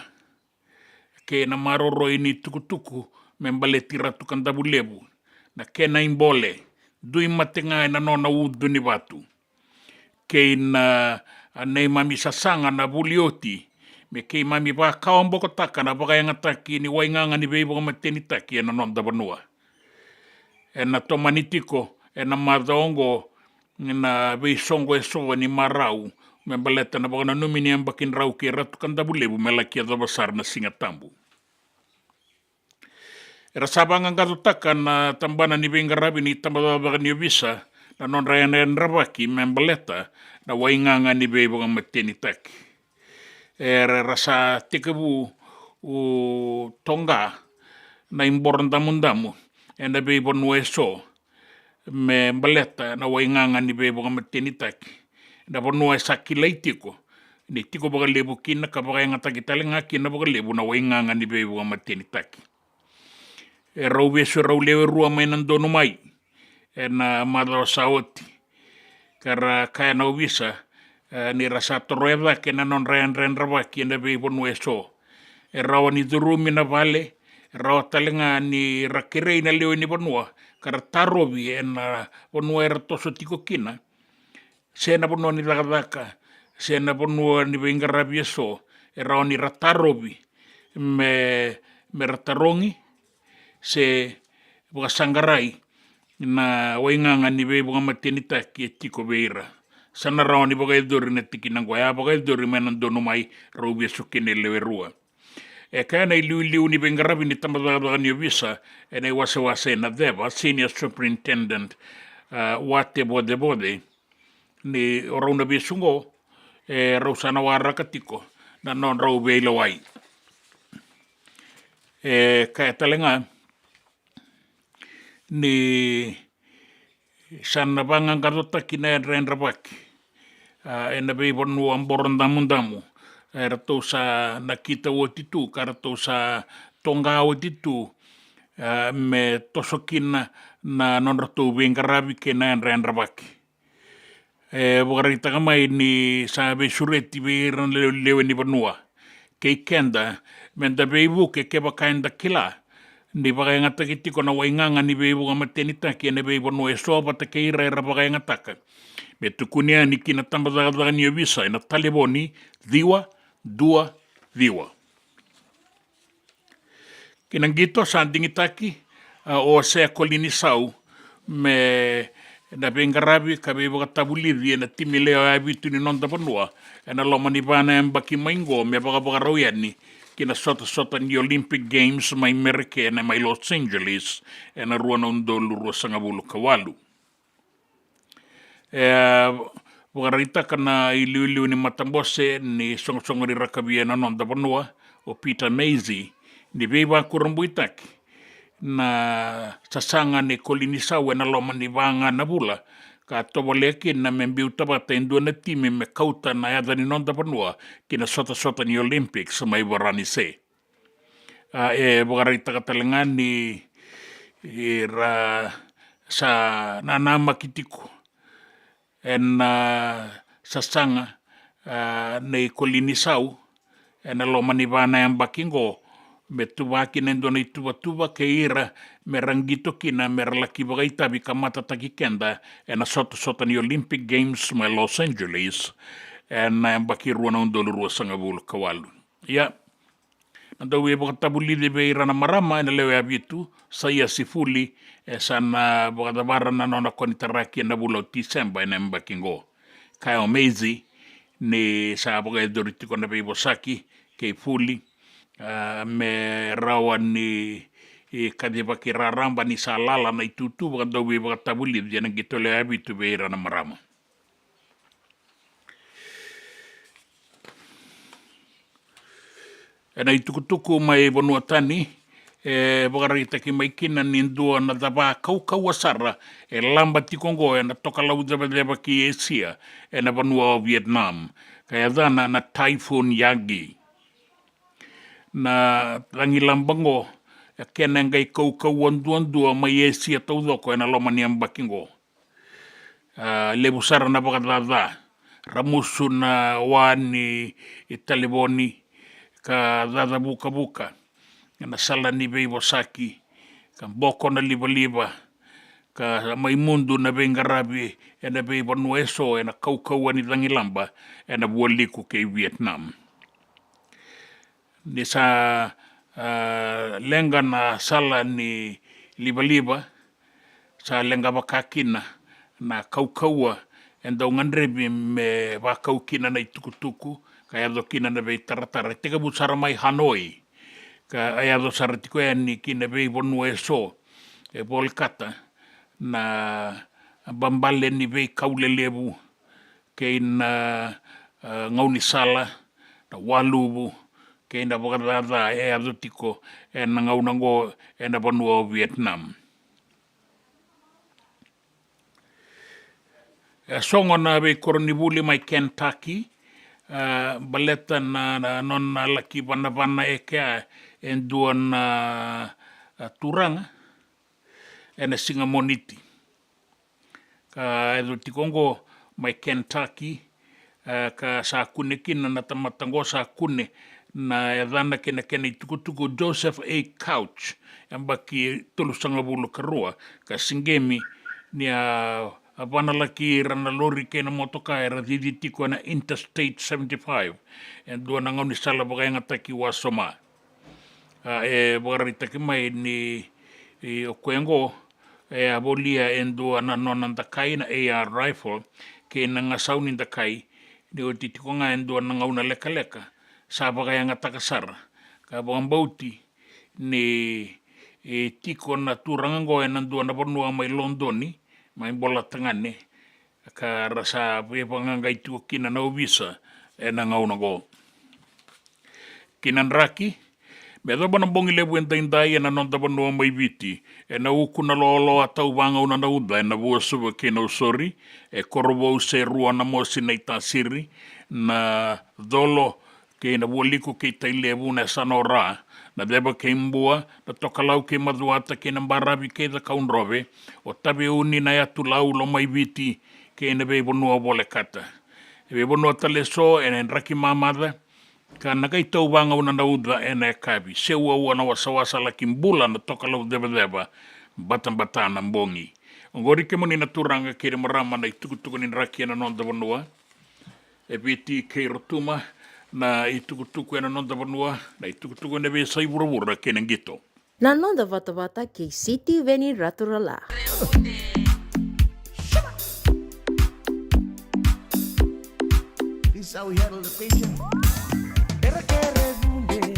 kei na maroroi ni tukutuku me baleti Ratu Kadavulevu, na kena ibole, dui mate ga e na nona ucu ni vatu. Kei na, a, neimami sasaga na vuli oti, me keimami vakawabokotaka na vakayagataki ni waigaga ni veivakamatenitaki e na noda vanua. E na tomani tiko e na macawa oqo na veisoqo e so ni marau me baleta na vakananumi ni yabaki drau kei Ratu Kadavulevu me laki yacova sara na Siga Tabu. Era sa vaqaqacotaka na tabana ni veiqaravi ni tabacakacaka ni ovisa na nodra yadravaki me baleta na waigaga ni veivakamatenitaki. Era sa tekivu toqa na iboro damudamu e na veivanua e so me baleta na waigaga ni veivakamatenitaki. Na vanua e sa kilai tiko ni tiko vakalevu kina ka vakayagataki tale ga kina vakalevu na waigaga ni veivakamatenitaki. E rau vesu e rau lewe rua mai na Donumai e na macawa sa oti, ka ra kaya na ovisa, e, ni ra sa toroya cake na nodra yadrayadravaki e na veivanua e so. E rawa ni curumi na vale, e rawa tale ga ni ra kerei na lewe ni vanua ka ra tarovi e na vanua era toso tiko kina, se na vanua ni cakacaka, se na vanua ni veiqaravi e so, e rawa ni ra tarovi me, me ra tarogi se vakasaqarai na waigaga ni veivakamatenitaki e tiko vei ira. Sa na rawa ni vakayacori na tikina oqo, e a vakayacori mai na Donumai, rau vesu kina e lewe rua. E kaya na iliuliu ni veiqaravi ni tabacakacaka ni ovisa e na iwasewase e na Ceva, Senior Superintendent, a, Wate Vocevoce, ni o rau na vesu oqo e rau sa na waraka tiko na nodrau veilewai. E kaya tale ga ni sa na vaqaqacotaki na yadrayadravaki, a, e na veivanua boro damudamu, e ratou sa nakita oti tu ka ratou sa toqa oti tu, a, me toso kina na nodratou veiqaravi kei na yadrayadravaki. E vakaraitaka mai ni sa veisureti vei ira na lewe, lewe ni vanua kei keda me da veivuke kevaka eda kila ni vakayagataki tiko na waigaga ni veivakamatenitaki e na veivanua e so vata kei ira era vakayagataka. Me tukuni yani ki na tabacakacaka ni ovisa e na talevoni ciwa dua ciwa. Ki na qito sa digitaki, a, o Osea Kolinisau me na veiqaravi ka veivakatavulici e na timi lewe vitu ni noda vanua e na loma ni va na yabaki mai oqo me vakavakarau yani ki na sotasota ni Olympic Games mai Merika ena mai Los Angeles ena rua na udolu ruasagavulu ka walu. E vakaraitaka na iliuliu ni matabose ni soqosoqo ni rakavi ena noda vanua, o Peter Mazey, ni veivakurabuitaki na sasaga ni koli ni sau ena loma ni va ga na vula, ka tovolea kina me biuta vata e dua na timi me kauta na yaca ni noda vanua ki na sotasota ni Olympics mai Varanise. A, e vakaraitaka tale ga ni, e, ra sa nanamaki tiko ena sasaga, a, nei koli ni sau ena loma ni va na yabaki qo, me tuvaki na dua na ituvatuva kei ira me ra qito kina me ra laki vakaitavi ka matataki keda ena sotasota ni Olympic Games mai Los Angeles ena yabaki rua na udolu ruasagavulu ka walu. Ia, na dauveivakatavulici vei ira na marama ena lewe ya vitu, Saia Sifuli, e sa na vakacavara na nona konitaraki ena vula o Tiseba ena yabaki qo. Kaya o Mazey ni sa vakayacori tiko na veivosaki kei Fuli, a, me rawa ni, e, kacivaki raraba ni sa lala na itutu vakadauveivakatavulici ena qito lewe ya vitu vei ira na marama. Ena itukutuku mai vanua tani, e vakaraitaki mai kina ni dua na cava kaukauwa sara e laba tiko oqo ena tokalau cevaceva ki Esia ena vanua o Vietnam, ka yacana na Typhoon Yagi. Na cagilaba oqo e kena e qai kaukauwa duadua mai Esia taucoko ena loma ni yabaki oqo. A, levu sara na vakacaca, ramusu na wa ni talevoni, ka caca vukavuka ena sala ni veivosaki, ka boko na livaliva, ka mai mudu na veiqaravi ena veivanua eso ena kaukauwa ni cagilaba ena vualiku kei Vietnam. Ni sa, a, leqa na sala ni livaliva, sa leqa vaka kina na kaukauwa e dau gadrevi me vakau kina na itukutuku ka yaco kina na veitaratara. E tekivu sara mai Hanoi ka yaco sara tiko yani ki na veivanua eso e volekata na babale ni veikau lelevu kei na, a, gaunisala, na waluvu kei na vakacaca e yaco tiko ena gauna oqo ena vanua o Vietnam. E sogo na veikoronivuli mai Kentucky, a, baleta na, na nona laki vanavana e kea e dua na, a, turaga ena siga Moniti. Ka yaco tiko oqo mai Kentucky, e, ka sa kune kina na tamata oqo, sa kune na yacana kei na kena itukutuku Joseph A. Couch, yabaki tolusagavulu ka rua, ka siqemi ni a, a vanalaki ira na lori kei na motoka era cici tiko ena Interstate seventy-five, e dua na gaunisala vakayagataki wasoma. A, e vakaraitaki mai ni, e, o koya oqo e a volia e dua na nona dakai na A R rifle kei na gasau ni dakai, ni oti tiko ga e dua na gauna lekaleka sa vakayagataka sara. Ka vakabauti ni, e, tiko na turaga oqo ena dua na vanua mai Lodoni, mai Bolatagane, ka ra sa veivakaqaqai tiko kina na ovisa ena gauna oqo. Ki na draki, me yacova na bogi levu edaidai ena noda vanua mai Viti, ena uku na loaloa tau vagauna na uca ena Vuasuva kei Nausori, e Korovou, Serua, Namosi, Naitasiri, Nacolo, kei Navualiku kei Tailevu, na yasana o Ra, Naceva kei Bua, Natokalau kei Macuata, kei Nabaravi kei Cakaudrove, Otaveuni, Nayatulau, Lomaiviti, kei na veivanua volekata. E veivanua tale eso ena draki mamaca, ka na qai tau vagauna na uca ena yakavi. Seu aua na wasawasa, laki bula na tokalau cevaceva, batabata na bogi. Oqori kemuni na turaga kei na marama na itukutuku ni draki ena noda vanua. E Viti kei Rotuma na itukutuku ena noda vanua, na itukutuku ena veiyasai vuravura kei na qito. Na noda vatavata kei Sitiveni Raturala. This is how we handle the patient. Kerekere vunde.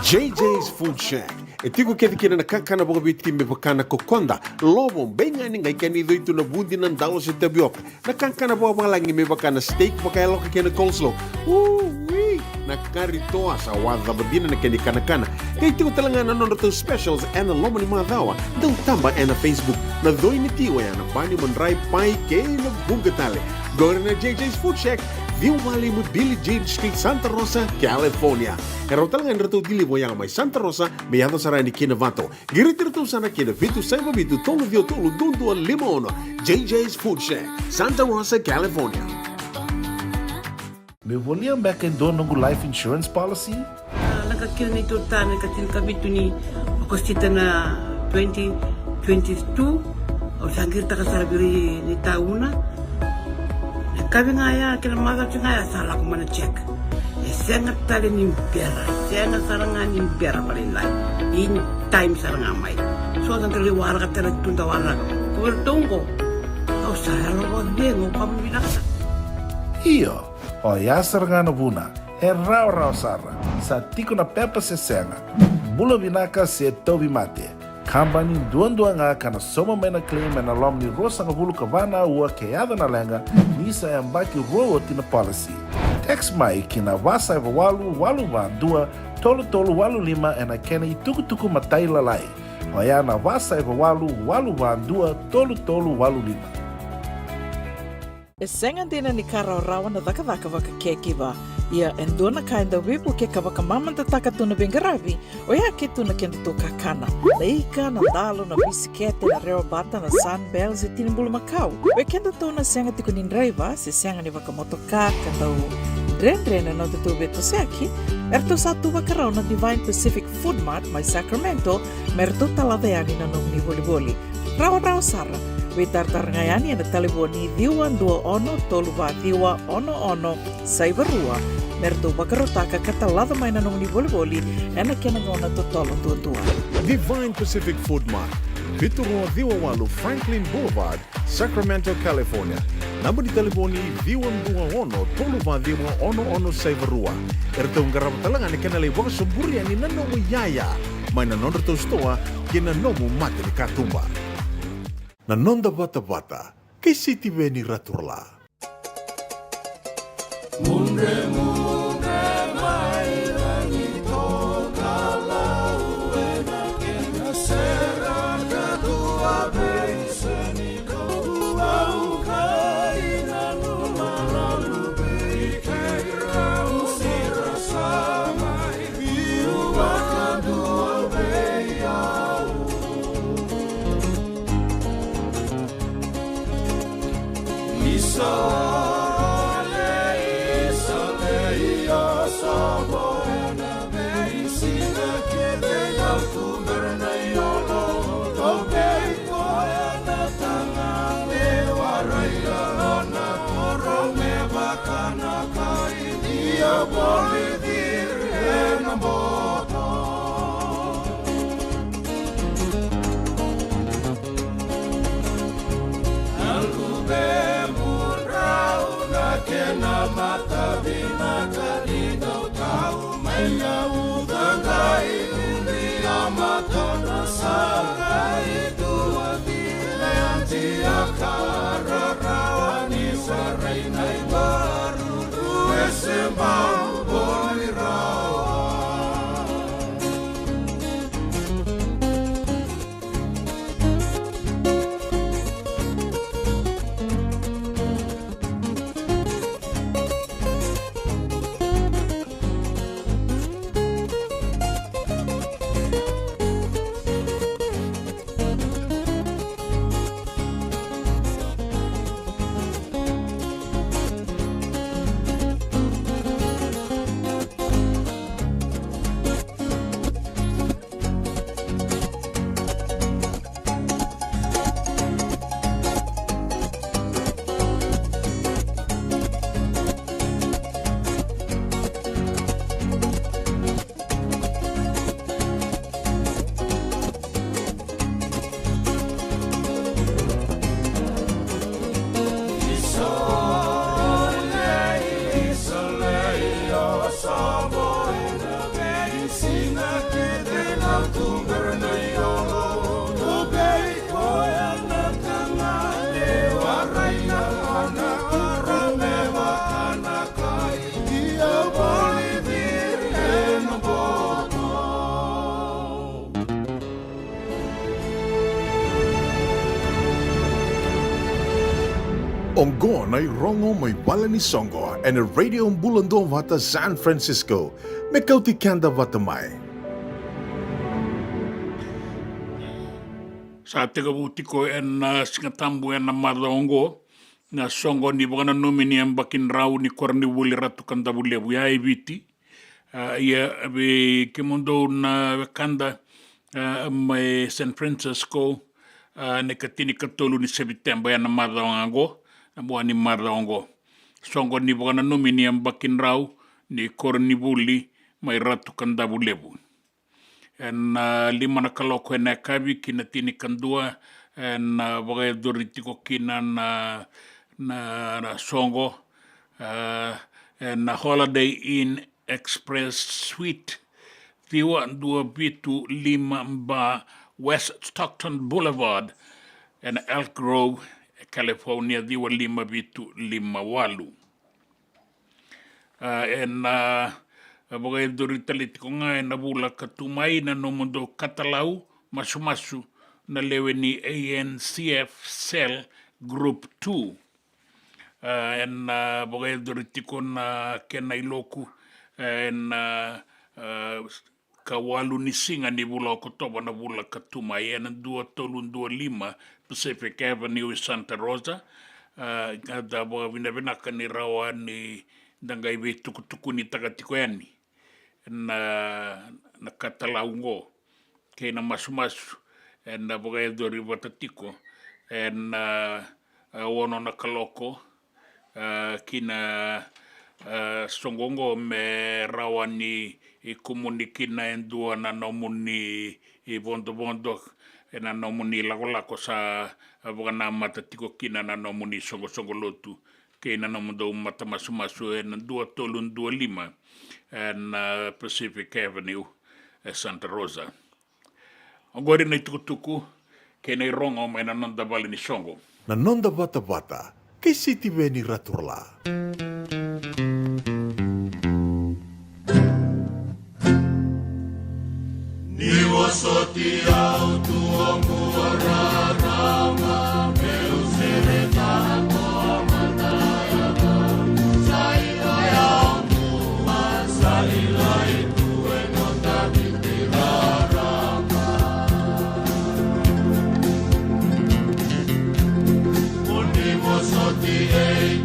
J J's Food Shack. E tiko kece kina na kakana vakaviti me vaka na kokoda, lovo, beigani, qai kena icoi tu na vudi, na dalo se tavioka. Na kakana vakavalagi me vaka na steak vakayaloka kei na coleslaw. Ui! Na kari toa, sa wacava dina na kena ikanakana. Qai tiko tale ga na nodratou specials ena loma ni macawa. Dau taba ena Facebook. Na coi ni ti oya na bani, madrai, pai kei na vuqa tale. Qori na J J's Food Shack, ciwa walu lima Billie Jean Street, Santa Rosa, California. E rawa tale ga ni ratou deliver oya mai Santa Rosa me yaco sara yani ki Novato. Qiriti iratou sara ki na vitu saiva vitu tolu ciwa tolu dua dua lima ono. J J's Food Shack, Santa Rosa, California. Meu volia beka e dua noqu life insurance policy? A, lako kina neitou ta na ikatini ka vitu ni Okosita na twenty twenty-two. Au sa qiritaka sara vei ira na itauna. Na yakavi ga ya kei na macawa ga ya sa lako mai na check. E sega tale ni bera, sega sara ga ni bera vakalailai. In time sara ga mai. So sa da lai waraka tale tu, da waraka. Ko iratou qo, au sa yalo vakacegu, au vakavinavinaka. Io, oya sara ga na vuna. E rawarawa sara. Sa tiko na pepa se sega. Bula vinaka se tauvimate. Kabani duadua ga ka na sauma mai na claim ena loma ni ruasagavulu ka va na aua ke yaco na leqa, ni sa yabaki rua oti na policy. Text mai ki na va saiva walu walu va dua tolu tolu walu lima ena kena itukutuku matailalai. Oya na va saiva walu walu va dua tolu tolu walu lima. E sega dina ni ka rawarawa na cakacaka vaka caregiver. Ia e dua na ka e dau veivukei ka vakamamadataka tu na veiqaravi, oya ke tu na kedatou kakana. Na ika, na dalo, na bisikete, na rewa bata, na Sunbell, se tini bulumakau. Vei kedatou na sega tiko ni draiva se sega ni vakamotoka ka dau dredre na nodatou veitosoyaki, eratou sa tu vakarau na Divine Pacific Food Mart mai Sacramento me ratou talaca yani na nomuni volivoli. Rawarawa sara. Veitaratara ga yani ena talevoni ciwa dua ono tolu va ciwa ono ono saiva rua me ratou vakarautaka ka talaca mai na nomuni volivoli ena kena gauna totolo duadua. Divine Pacific Food Mart, vitu rua ciwa walu Franklin Boulevard, Sacramento, California. Naba ni talevoni ciwa dua ono tolu va ciwa ono ono saiva rua. Eratou qarava tale ga na kena lai vakasoburi yani na nomu iyaya mai na nodratou sitoa kei na nomu mata ni katuba. Na noda vatavata kei Sitiveni Raturala. Mudremudre mai ragi toka lau ena kena sera ka Oqo na irogo mai vale ni soqo ena Radio Bula Duavata San Francisco, me kauti keda vata mai. Sa tekivu tiko ena Siga Tabu ena macawa oqo na soqo ni vakananumi ni yabaki drau ni koronivuli Ratu Kadavulevu ya e Viti. A, ia vei kemudou na wekada, a, mai San Francisco, a, na ikatinikatolu ni Seviteba ena macawa oqo, na mua ni macawa oqo. Soqo ni vakananumi ni yabaki drau ni koronivuli mai Ratu Kadavulevu. Ena, a, lima na kaloko ena yakavi ki na tinikadua, ena, a, vakayacori tiko kina na, na, na soqo, a, ena Holiday Inn Express Suite, ciwa dua vitu lima B West Stockton Boulevard, ena Elk Grove, California, ciwa lima vitu lima walu. A, ena, a, vakayacori tale tiko ga ena vula ka tu mai na nomudou katalau masumasu na lewe ni A N C F Cell Group two. A, ena, a, vakayacori tiko na kena iloku, a, ena, a, a, ka walu ni siga ni vula Okotova na vula ka tu mai, ena dua tolu dua lima Pacific Avenue e Santa Rosa. A, da vakavinavinaka ni rawa ni da qai veitukutukunitaka tiko yani na, na katalau oqo kei na masumasu ena vakayacori vata tiko ena, a, a, ono na kaloko, a, ki na, a, soqo oqo me rawa ni kumuni kina e dua na nomuni vodovodo, ena nomuni lakolako sa, a, vakanamata tiko kina na nomuni soqosoqo lotu kei na nomudou matamasumasu ena dua tolu dua lima ena, a, Pacific Avenue e Santa Rosa. Oqori na itukutuku kei na irogo mai na noda vale ni soqo. Na noda vatavata kei Sitiveni Raturala. Ni vosoti au, Turaga, rarama, meu sereka na tua mata. Sa i koya au, sa i lai tu e noda viti rarama. Mo ni vosoti ei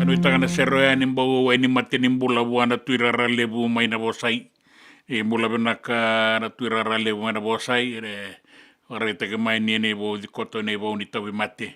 Nuitaka na sere oya ni bau wainimate ni bula vua na Tui Rara Levu mai Navosai. E bula vinaka na Tui Rara Levu mai Navosai, e vakaraitaki mai ni na ivauci koto ena ivau ni tauvimate.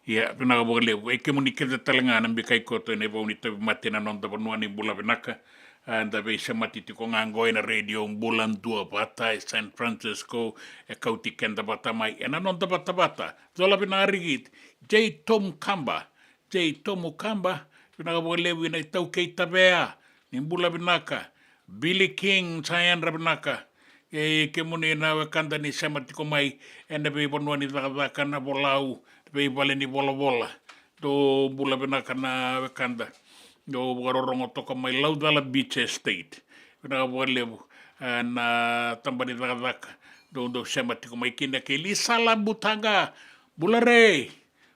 Ia, vinaka vakalevu. E kemuni kece tale ga na bikai koto ena ivau ni tauvimate na noda vanua, ni bula vinaka. A, da veisemati tiko ga qo ena Radio Bula Dua Vata e San Francisco, e kauti keda vata mai ena noda vatavata. Cola vinaka riki, J Tom Kaba, J Tomu Kaba, vinaka vakalevu. Ina iTaukei Tavea, ni bula vinaka. Billy King, sa yadra vinaka. E kemuni na wekada ni sema tiko mai ena veivanua ni cakacaka, na Volau, veivale ni volavola. Dou bula vinaka na wekada. Dou vakarorogo toka mai Laucala Beach Estate. Vinaka vakalevu, e, na taba ni cakacaka. Dou, dou sema tiko mai kina kei Lisala Butaqa. Bula re.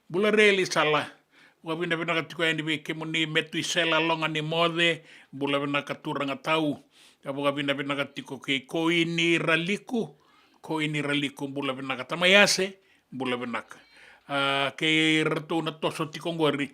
Bula re Lisala. Vakavinavinaka tiko yani vei kemuni Metuisela Loga ni Moce, bula vinaka turaga tau. Ka vakavinavinaka tiko kei Koini Raliku, Koini Raliku, bula vinaka tamaiase, bula vinaka. A, kei ratou na toso tiko qori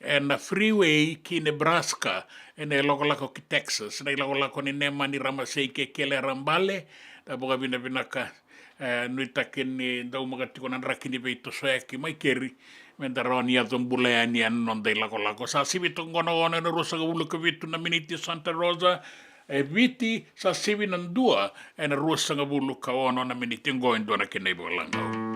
ena freeway ki Nebraska, ena ilakolako ki Texas, na ilakolako ni Nemani Ramasei kei Kele Rabale, na vakavinavinaka. E, nuitaki ni daumaka tiko na draki ni veitosoyaki mai keri, me da rawa ni yaco bula yani ena noda ilakolako. Sa sivi toka qo na ono ena ruasagavulu ka vitu na miniti Santa Rosa, e Viti, sa sivi na dua ena ruasagavulu ka ono na miniti. Qo e dua na kena ivakalagau.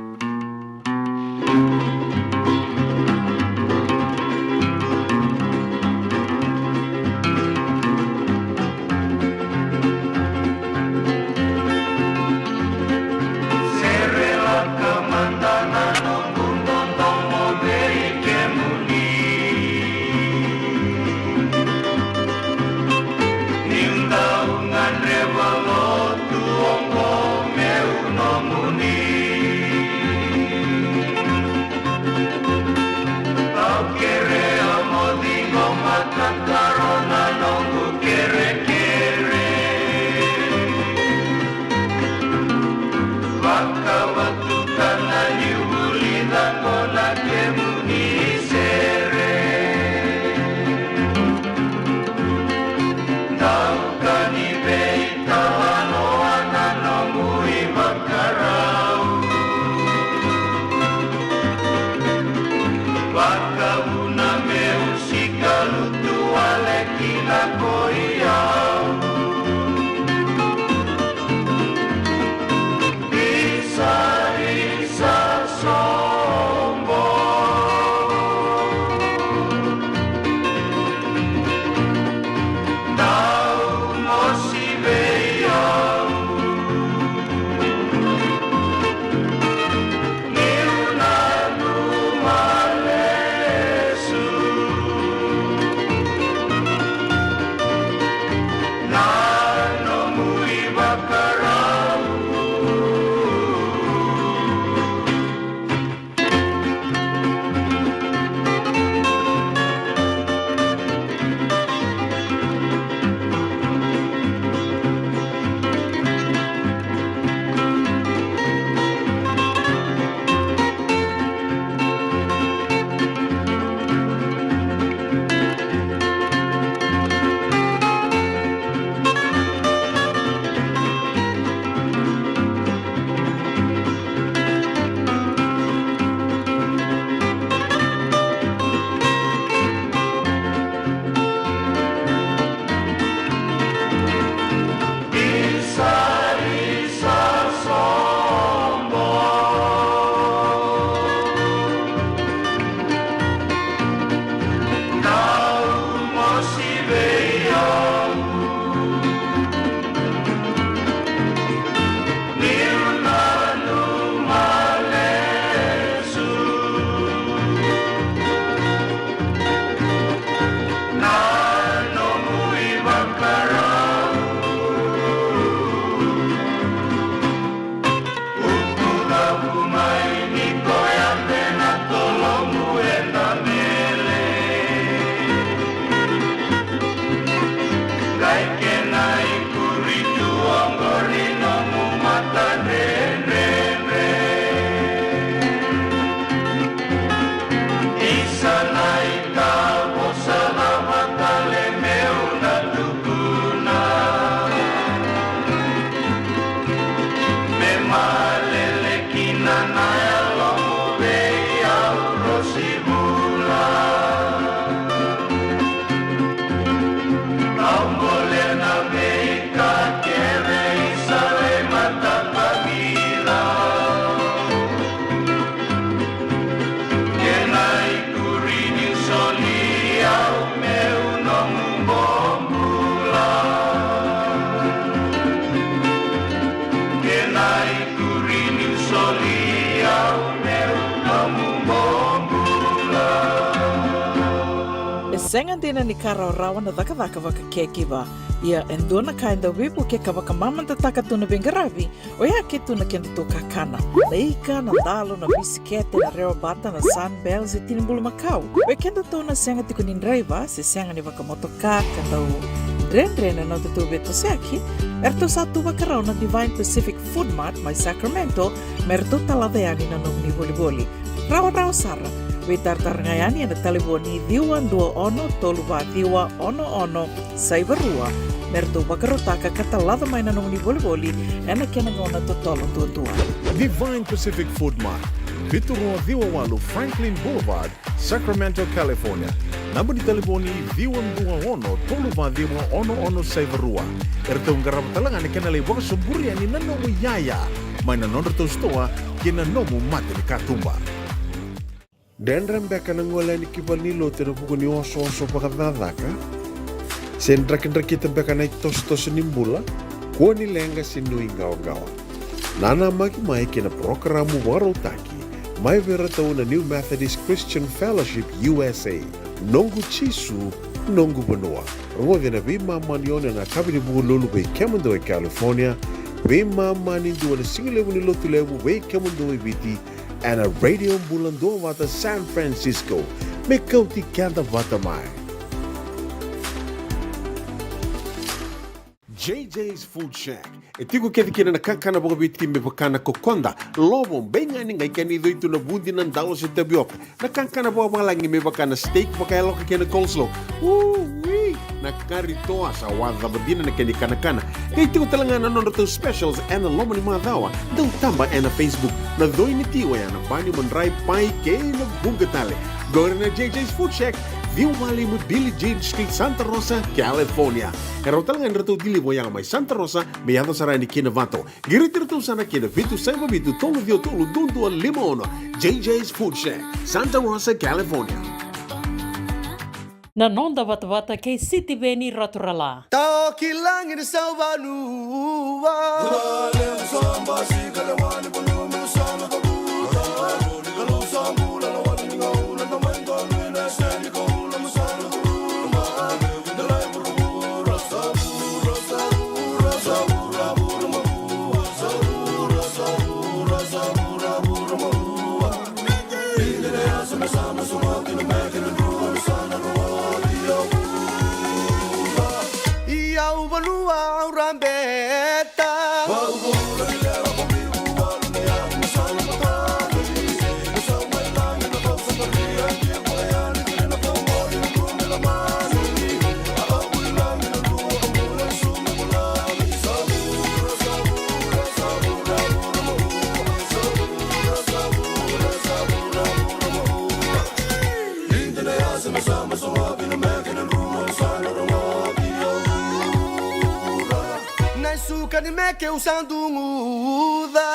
Sega dina ni ka rawarawa na cakacaka vaka caregiver. Ia e dua na ka e dau veivuke ka vakamamadataka tu na veiqaravi, oya ke tu na kedatou kakana. Na ika, na dalo, na bisikete, na rewa bata, na Sunbell se tini bulumakau. Vei kedatou na sega tiko ni draiva se sega ni vakamotoka ka dau dredre na nodatou veitosoyaki, eratou sa tu vakarau na Divine Pacific Food Mart mai Sacramento me ratou talaca yani na nomuni volivoli. Rawarawa sara. Veitaratara ga yani ena talevoni ciwa dua ono tolu va ciwa ono ono saiva rua me ratou vakarautaka ka talaca mai na nomuni volivoli ena kena gauna totolo duadua. Divine Pacific Food Mart, vitu rua ciwa walu Franklin Boulevard, Sacramento, California. Naba ni talevoni ciwa dua ono tolu va ciwa ono ono saiva rua. Eratou qarava tale ga na kena lai vakasoburi yani na nomu iyaya mai na nodratou sitoa kei na nomu mata ni katuba. Dredre beka na gole yani ki valenilotu ena vuku ni osooso vakacakacaka? Se drakidrakita beka na itosotoso ni bula? Kua ni leqa se nuiqawaqawa. Nanamaki mai kei na parokaramu vakarautaki mai vei iratou na New Methodist Christian Fellowship U S A. Noqu Jisu, noqu vanua. Rogoci ena veimama ni ono ena yakavi ni Vukelulu vei kemudou e California, veimama ni dua ena sigalevu ni Lotulevu vei kemudou e Viti, ena Radio Bula Duavata San Francisco. Me kauti keda vata mai. J J's Food Shack. E tiko kece kina na kakana vakaviti me vaka na kokoda, lovo, beigani, qai kena icoi tu na vudi, na dalo se tavioka. Na kakana vakavalagi me vaka na steak vakayaloka kei na coleslaw. Ui! Na kari toa, sa wacava dina na kena ikanakana. Qai tiko tale ga na nodratou specials ena loma ni macawa. Dau taba ena Facebook. Na coi ni ti oya na bani, madrai, pai kei na vuqa tale. Qori na J J's Food Shack, ciwa walu lima Billie Jean Street, Santa Rosa, California. E rawa tale ga ni ratou deliver oya mai Santa Rosa me yaco sara yani ki Novato. Qiriti iratou sara ki na vitu saiva vitu tolu ciwa tolu dua dua lima ono. J J's Food Shack, Santa Rosa, California. Na noda vatavata kei Sitiveni Raturala. Tao ki lagi ni sauvanua. Au vanua au rabeta. Na isuka ni meke au sa duguca.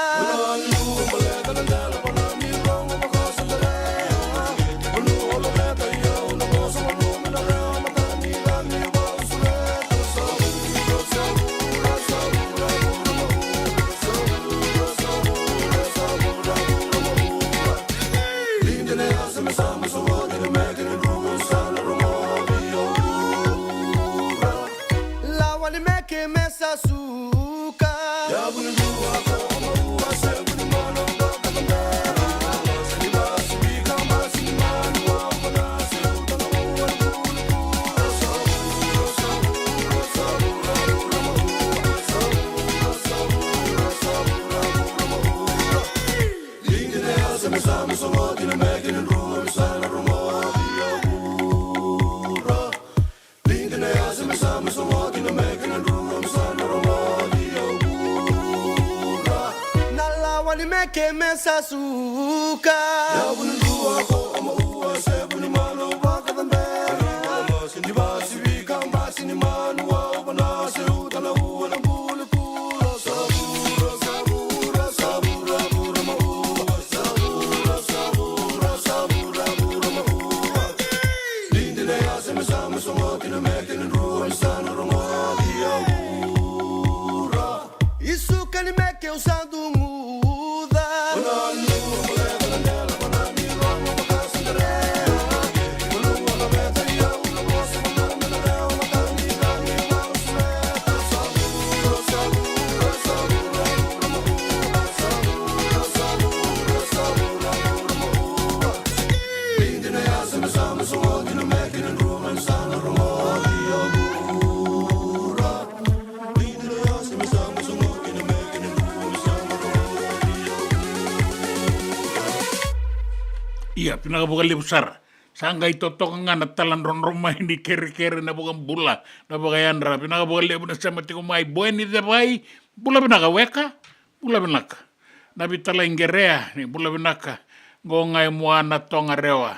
Lawa ni meke me sa suka. Na lawa ni meke me sa suka. Isuka ni meke au sa duguca. Vinaka vakalevu sara. Sa qai totoka ga na tala drodro mai ni kerekere, na vakabula, na vakayadra. Vinaka vakalevu na sema tiko mai. Boe ni Cevai, bula vinaka weka, bula vinaka. Na Vitalai Qerea, ni bula vinaka. Qo ga e mua na Toga Rewa.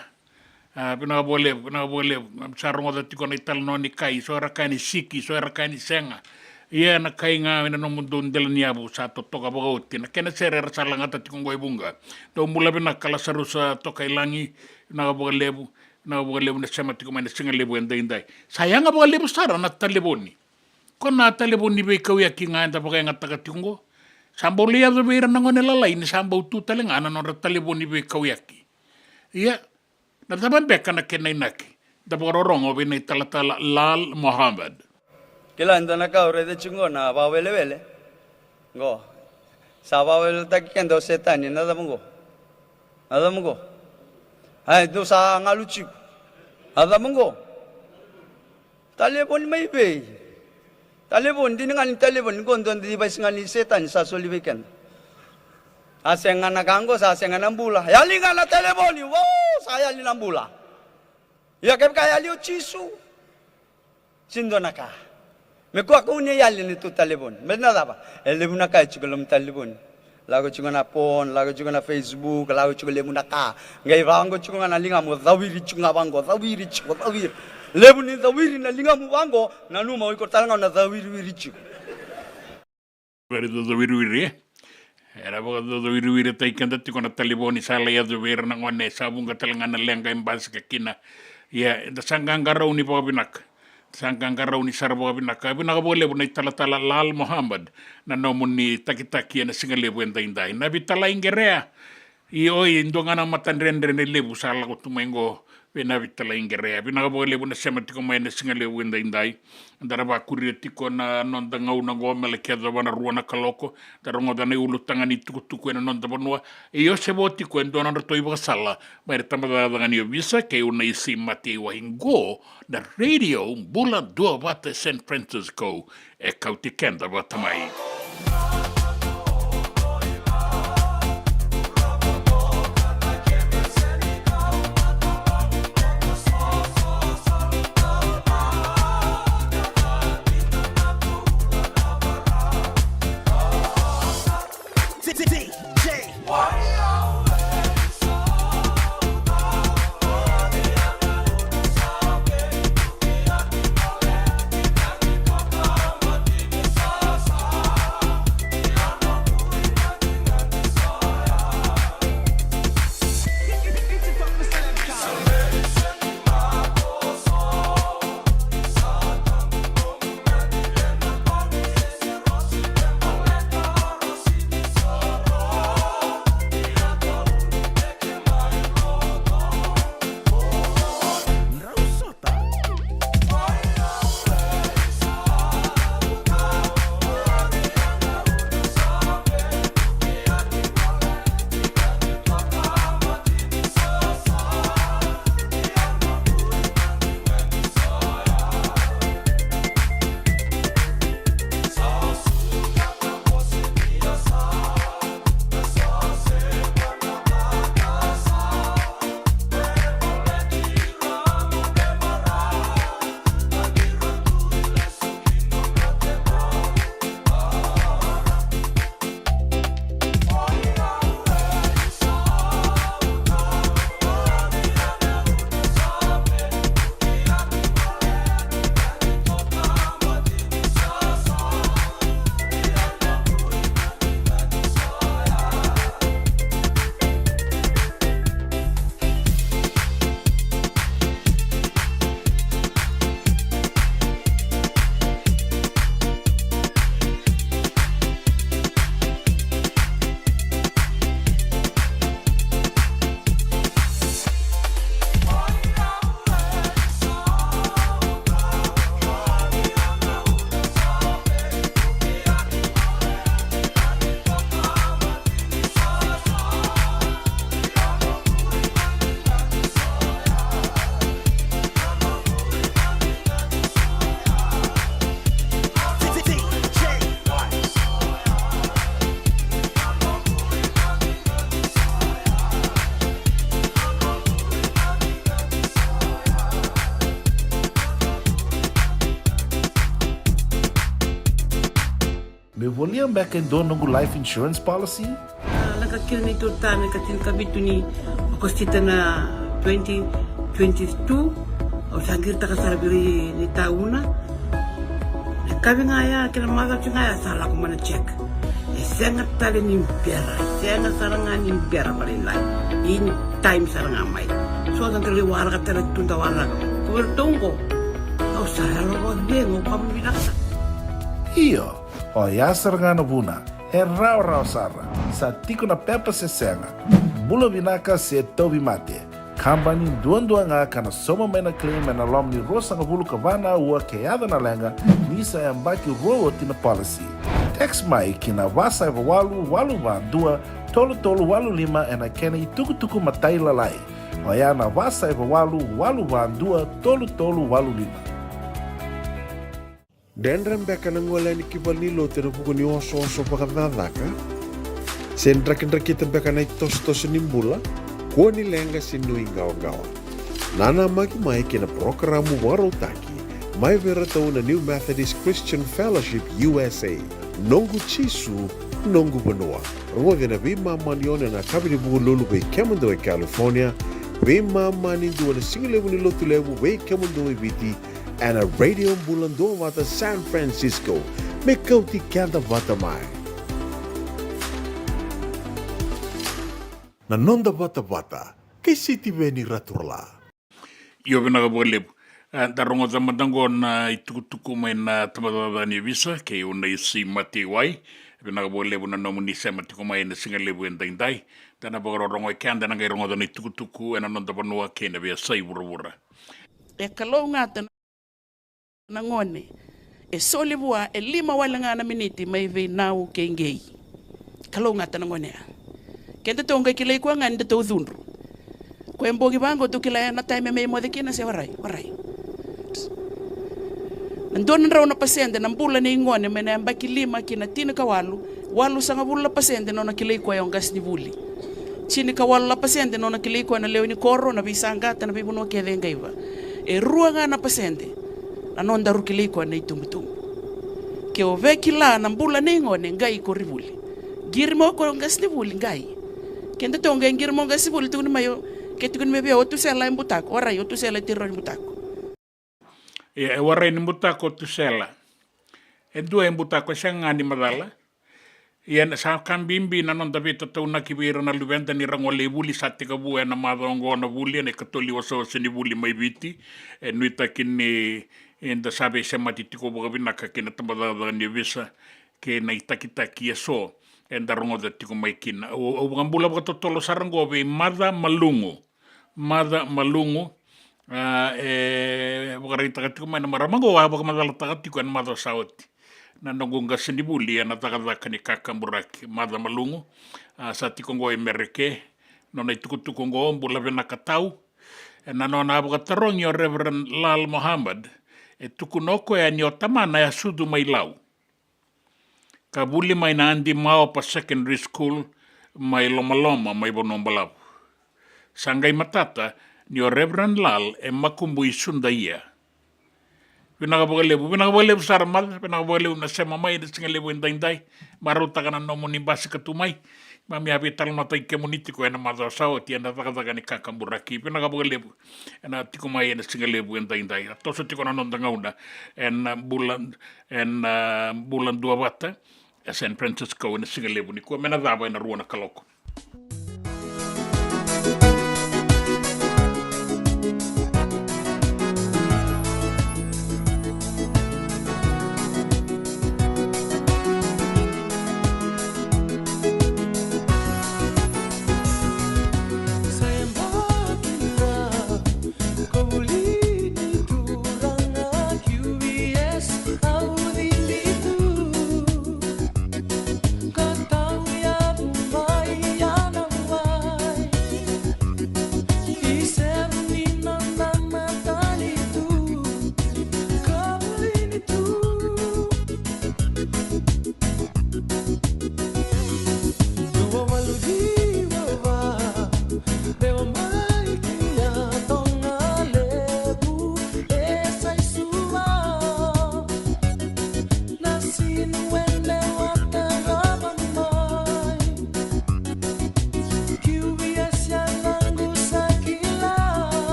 A, vinaka vakalevu, vinaka vakalevu. Sa rogoca tiko na italanoa ni kai, so era kaya ni siki, so era kaya ni sega. Ia na kai ga ena nomudou dela ni yavu sa totoka vakaoti. Na kena sere era sa lagata tiko qo e vuqa. Dou bula vinaka Lasarusa Tokailagi, vinaka vakalevu, vinaka vakalevu na sema tiko mai na siga levu edaidai. Sa yaga vakalevu sara na talevoni. Ko na talevoni veikauyaki ga eda vakayagataka tiko qo. Sa bau lai yaco vei ira na gone lalai ni sa bau tu tale ga na nodra talevoni veikauyaki. Ia, na cava beka na kena inaki? Da vakarorogo vei na italatala Lal Mohammed. Kila e dua na ka au raica tiko qo na vakawelewele. Qo. Sa vakaweleweletaki keda o Setani, na cava qo? Na cava qo? Ai, dou sa galu tiko. Na cava qo? Talevoni mai vei? Talevoni, dina ga ni talevoni, qo dua na device ga ni Setani sa soli vei keda. A sega na ka qo, sa sega na bula. Yali ga na talevoni, wo, sa yali na bula. Ia kevaka yali o Jisu, sega ni dua na ka. Me kua kau ni yali na neitou talevoni. Me na cava? E levu na ka e tiko e loma ni talevoni. Lako tiko na phone, lako tiko na Facebook, lako tiko levu na ka. Qai vaqo tiko ga na ligamu, cawiri tiko ga vaqo, cawiri tiko, cawiri. Levu ni cawiri na ligamu vaqo, nanuma o iko tale ga o na cawiriwiri tiko. Very cawiriwiri, e? Era vakacawiriwiritaki keda tiko na talevoni, sa lai yaco vei ira na gone, sa vuqa tale ga na leqa e basika kina. Ia, eda sa qaqarauni vakavinaka. Sa qaqarauni sara vakavinaka. Vinaka vakalevu na italatala Lal Mohammed, na nomuni takitaki ena siga levu edaidai. Na Vitalai Qerea, io, e dua ga na matadredredre levu sa lako tu mai qo vei na Vitalai Qerea. Vinaka vakalevu na sema tiko mai ena siga levu edaidai. Da na vakuria tiko na noda gauna qo me laki yacova na rua na kaloko. Da rogoca na iulutaga ni tukutuku ena noda vanua. E Josefa tiko e dua na nodratou ivakasala mai na tabacakacaka ni ovisa kei Unaisi Mataiwai, qo na Radio Bula Duavata e San Francisco, e kauti keda vata mai. E volia beka e dua noqu life insurance policy? A, lako kina na neitou ritaya na ika tinikavitu ni Okosita na twenty twenty-two. Au sa qiritaka sara vei ira na itauna. Na yakavi ga ya kei na macawa ga ya sa lako mai na check. E sega tale ni bera, e sega sara ga ni bera vakalailai. Ini time sara ga mai. So da qai waraka tale tu da waraka. Ko iratou qo, au sa yalo vakacegu, au vakavinavinaka. Io. Oya sara ga na vuna, e rawarawa sara, sa tiko na pepa se sega, bula vinaka se tauvimate. Kabani duadua ga ka na sauma mai na claim ena loma ni ruasagavulu ka va na aua ke yaco na leqa, ni sa yabaki rua oti na policy. Text mai ki na va saiva walu walu va dua tolu tolu walu lima ena kena itukutuku matailalai. Oya na va saiva walu walu va dua tolu tolu walu lima. Dredre beka na gole yani ki valenilotu ena vuku ni osooso vakacakacaka? Se drakidrakita beka na itosotoso ni bula? Kua ni leqa se nuiqawaqawa. Nanamaki mai ki na parokaramu vakarautaki mai vei iratou na New Methodist Christian Fellowship U S A, Noqu Jisu, Noqu Vanua. Rogoci ena veimama ni ono ena yakavi ni Vukelulu vei kemudou e California, veimama ni dua na sigalevu ni Lotulevu vei kemudou e Viti, ena Radio Bula Duavata San Francisco, me kauti keda vata mai. Na noda vatavata kei Sitiveni Raturala. Io, vinaka vakalevu. A, da rogoca mada qo na itukutuku mai na tabacakacaka ni ovisa kei Unaisi Mateiwai. Vinaka vakalevu na nomuni sema tiko mai ena sigalevu edaidai. Da na vakarorogo e kea, da na qai rogoca na itukutuku ena noda vanua kei na veiyasai vuravura. E kalougata na gone e soli vua e lima wale ga na miniti mai vei Nau kei Qei. Kalougata na gone ya. Kedatou qai kilai koya ga ni datou cudru. Koya e bogi vaqo tou kila ya na taimi me moce kina se warai, warai. Na dua na drau na pasede na bula nei gone mai na yabaki lima ki na tinikawalu, walusagavulu na pasede na nona kilai koya o qasenivuli. Tinikawalu na pasede na nona kilai koya na lewe ni koro, na veisaqata, na veivanua kece e qaiva. E rua ga na pasede na nodaru kilai koya na itubutubu. Ke o via kila na bula nei gone, qai ko ri vuli. Qiri mai o koya o qasenivuli, qai. Kedatou qai qiri mai o qasenivuli, tukuni mai o, ke tukuni mai vei au o Tusela e butako, warai, o Tusela e tei rau ni butako. Ia, e warai ni butako o Tusela. E dua e butako, e sega ga ni macala. Ia, sa ka bibi na noda veitataunaki vei ira na luveda ni ra gole i vuli, sa tekivu ena macawa oqo na vuli ena ikatolu ni wasewase ni vuli mai Viti. E nuitaki ni eda sa veisemati tiko vakavinaka kei na tabacakacaka ni ovisa kei na itakitaki eso eda rogoca tiko mai kina. Au, au vakabula vakatotolo sara oqo vei Maca Malugu. Maca Malugu, a, e vakaraitaka tiko mai na marama oqo, a vakamacalataka tiko ena macawa sa oti na noqu qasenivuli ena cakacaka ni kakaburaki. Maca Malugu, a, sa tiko oqo e Mereke, nona itukutuku oqo, bula vinaka tau. Ena nona a vakatarogi o Reverend Lal Mohammed, e tukuna o koya ni o tamana e a sucu mai Lau. Ka vuli mai na Adi Maopa Secondary School mai Lomaloma, mai Vanuabalavu. Sa qai matata ni o Reverend Lal e makubui Sudaia. Vinaka vakalevu, vinaka vakalevu sara Maca, vinaka vakalevu na sema mai ena sigalevu edaidai. Marautaka na nomuni basika tu mai. Keimami a veitalanoataki kemuni tiko ena macawa sa oti ena cakacaka ni kakaburaki. Vinaka vakalevu ena tiko mai ena sigalevu edaidai. A toso tiko na noda gauna ena bula, ena, a, Bula Duavata e San Francisco ena sigalevu nikua me na cava ena rua na kaloko.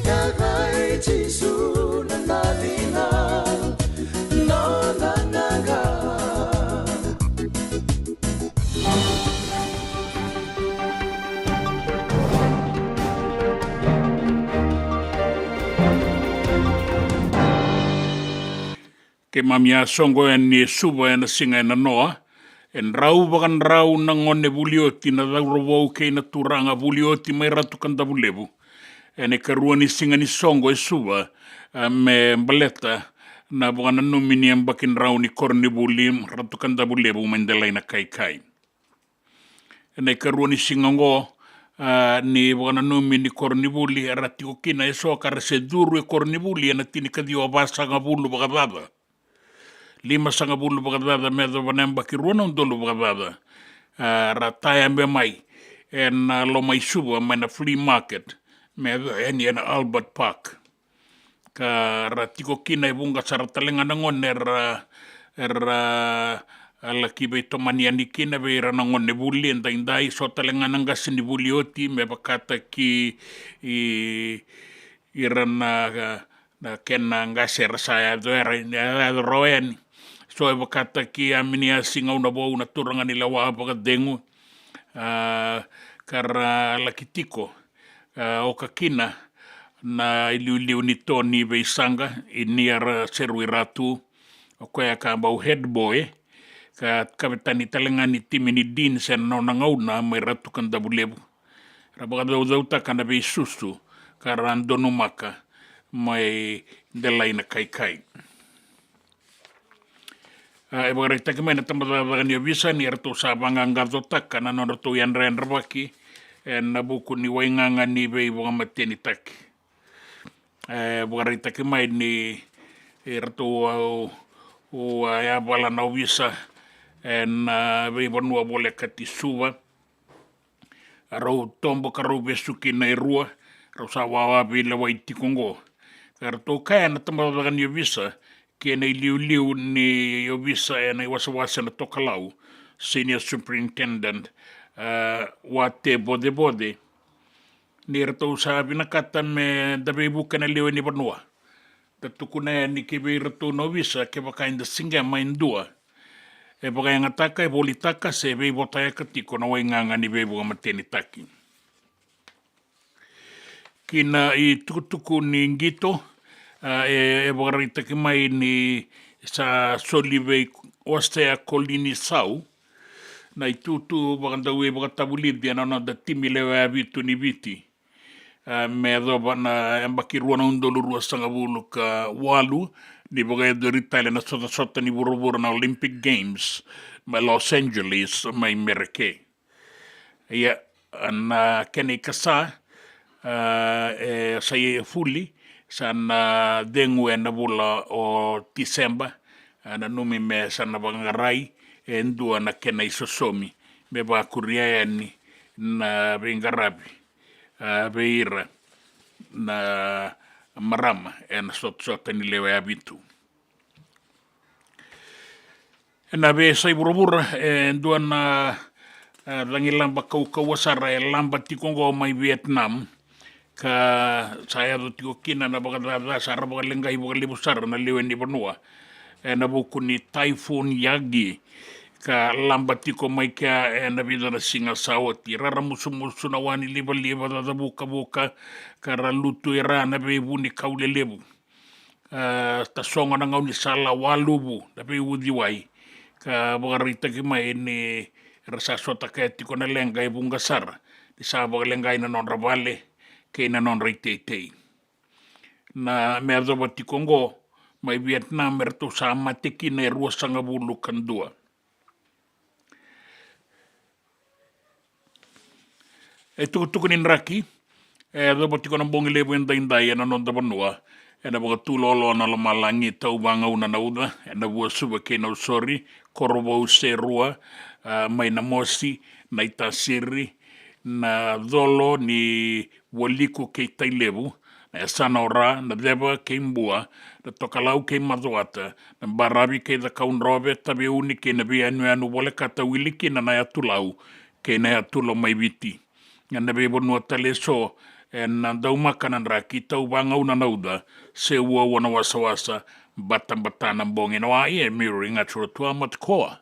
Ka rai Jisu na davina nona qaqa. Keimami a soqo yani e Suva ena siga e nanoa. E drau vakadrau na gone vuli oti na cauravou kei na turaga vuli oti mai Ratu Kadavulevu. Ena ikarua ni siga ni soqo e Suva, a, me baleta na vakananumi ni yabaki drau ni koronivuli Ratu Kadavulevu mai Delainakaikai. Ena ikarua ni siga oqo, a, ni vakananumi ni koronivuli, era tiko kina eso ka ra se curu e koronivuli ena tinikaciwa vasagavulu vakacaca. Limasagavulu vakacaca me yacova na yabaki rua na udolu vakacaca. A, ra tayabe mai ena loma i Suva mai na flea market me yaco yani ena Albert Park. Ka ra tiko kina e vuqa sara tale ga na gone era, era, a, laki veitomani yani kina vei ira na gone vuli edaidai, so tale ga na qase ni vuli oti me vakataki i, ira na, na kena qase era sa yaco, era yaco rawa yani. So e vakataki Aminiasi Gaunavou na turaga ni lewa vakacegu, a, ka ra laki tiko, a, oka kina na iliuliu ni Toni Veisaqa, i Niara Seruiratu, o koya ka bau head boy, ka kavetani tale ga ni timi ni Deans ena nona gauna mai Ratu Kadavulevu. Ra vakacaucautaka na veisusu ka ra donumaka mai Delainakaikai. A, e vakaraitaki mai na tabacakacaka ni ovisa ni ratou sa vaqaqacotaka na nodratou yadrayadravaki ena vuku ni waigaga ni veivakamatenitaki. E vakaraitaki mai ni, e, ratou, a, u, a, yavala na ovisa ena, a, veivanua volekati Suva. A rau tobo ka rau vesuki na e rua, rau sa wawa veilewai tiko oqo. Ka ratou kaya na tabacakacaka ni ovisa kei na iliuliu ni ovisa ena iwasewase na Tokalau, Senior Superintendent, a, Wate Vocevoce, ni ratou sa vinakata me da veivuke na lewe ni vanua. Da tukuna yani ki vei iratou na ovisa kevaka eda siqema e dua e vakayagataka, e volitaka se veivotayaka tiko na waigaga ni veivakamatenitaki. Ki na itukutuku ni qito, a, e, e vakaraitaki mai ni sa soli vei Osea Kolinisau na itutu vakadauveivakatavulici ena noda timi lewe vitu ni Viti. A, me yacova na yabaki rua na udolu ruasagavulu ka walu ni vakayacori tale na sotasota ni vuravura na Olympic Games mai Los Angeles mai Mereke. Ia, na kena ikasa, a, e sa i fuli, sa na cegu ena vula o Tiseba, a, nanumi me sa na vaqarai e dua na kena isosomi me vakuria yani na veiqaravi, a, vei ira na marama ena sotasota ni lewe vitu. Ena veiyasai vuravura, e dua na, a, cagilaba kaukauwa sara e laba tiko oqo mai Vietnam, ka sa yaco tiko kina na vakacaca, sa ra vakaleqai vakalevu sara na lewe ni vanua ena vuku ni Typhoon Yagi, ka laba tiko mai kea ena vica na siga sa oti. Raramusumusu na wa ni livaliva, cacavukavuka, ka ra lutu i ra na veivunikau lelevu. A, tasogo na gaunisala, waluvu na veiuciwai, ka vakaraitaki mai ni ra sa sota kaya tiko na leqa e vuqa sara, ni sa vakaleqai na nodra vale kei na nodra iteitei. Na me yacova tiko oqo, mai Vietnam eratou sa mate kina e ruasagavulu ka dua. E tukutuku ni draki, e yacova tiko na bogi levu edaidai ena noda vanua, ena vakatuloaloa na lomalagi, tau vagauna na uca ena Vuasuva kei Nausori, Korovou, Serua, a, mai Namosi, Naitasiri, na colo ni Vualiku kei Tailevu, na yasana o Ra, na Ceva kei Bua, na Tokalau kei Macuata, na Baravi kei Cakaudrove, Taveuni kei na veiyanuyanu volekata, wili kina na Yatu Lau kei na Yatu Lomaiviti. Ena veivanua tale eso, Ena daumaka na draki, tau vagauna na uca, se uaua na wasawasa, batabata na bogi na wai, e Miri Gatuatua Matukoa,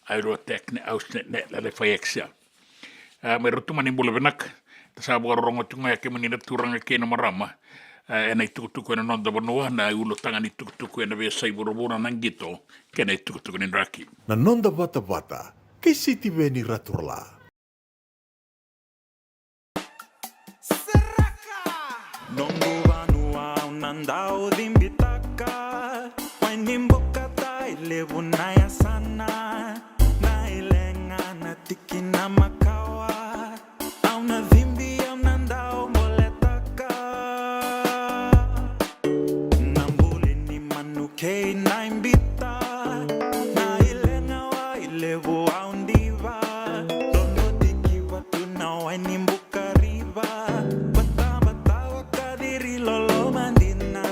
Airua Tekne Ausne ne Lale Faiakisia. A, me rau tu mani bula vinaka. Da sa vakarorogo tiko ga ya kemuni na turaga kei na marama. A, ena itukutuku ena noda vanua, na ulutaga ni tukutuku ena veiyasai vuravura, na qito kei na itukutuku ni draki. Na noda vatavata kei Sitiveni Raturala. Noqu vanua au na dau cibitaka, Wainibuka, Tailevu na yasana, na ilega na tikina makawa, au na cibi au na dau boletaka. Na buli ni manu kei na ibita, na ilega Wailevu au diva, dodotiki vatu na Wainibuka riva, batabata vakaciri loloma dina.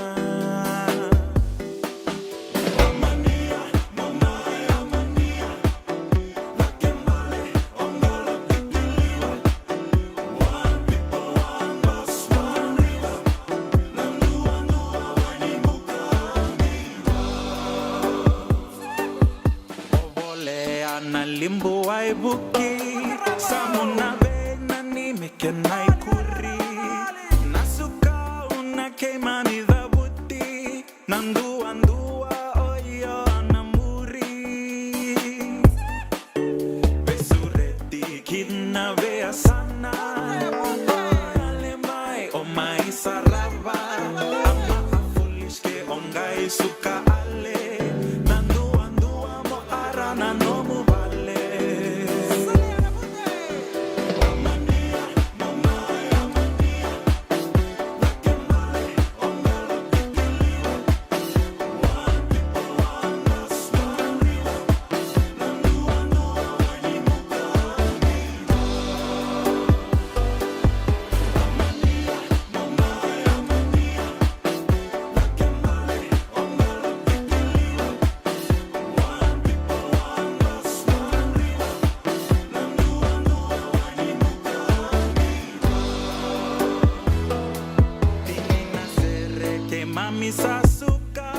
O volea na libu waivuki, samu na vei na nimi kei na ikuri, na sukau na keimami cavuti, na duadua o io na muri. Veisureti ki na veiyasana, yale mai o mai sarava, a ma'a foolish ke o qai suka ale, na duadua mo ara na nomu vale. Tini na sere keimami sa suka,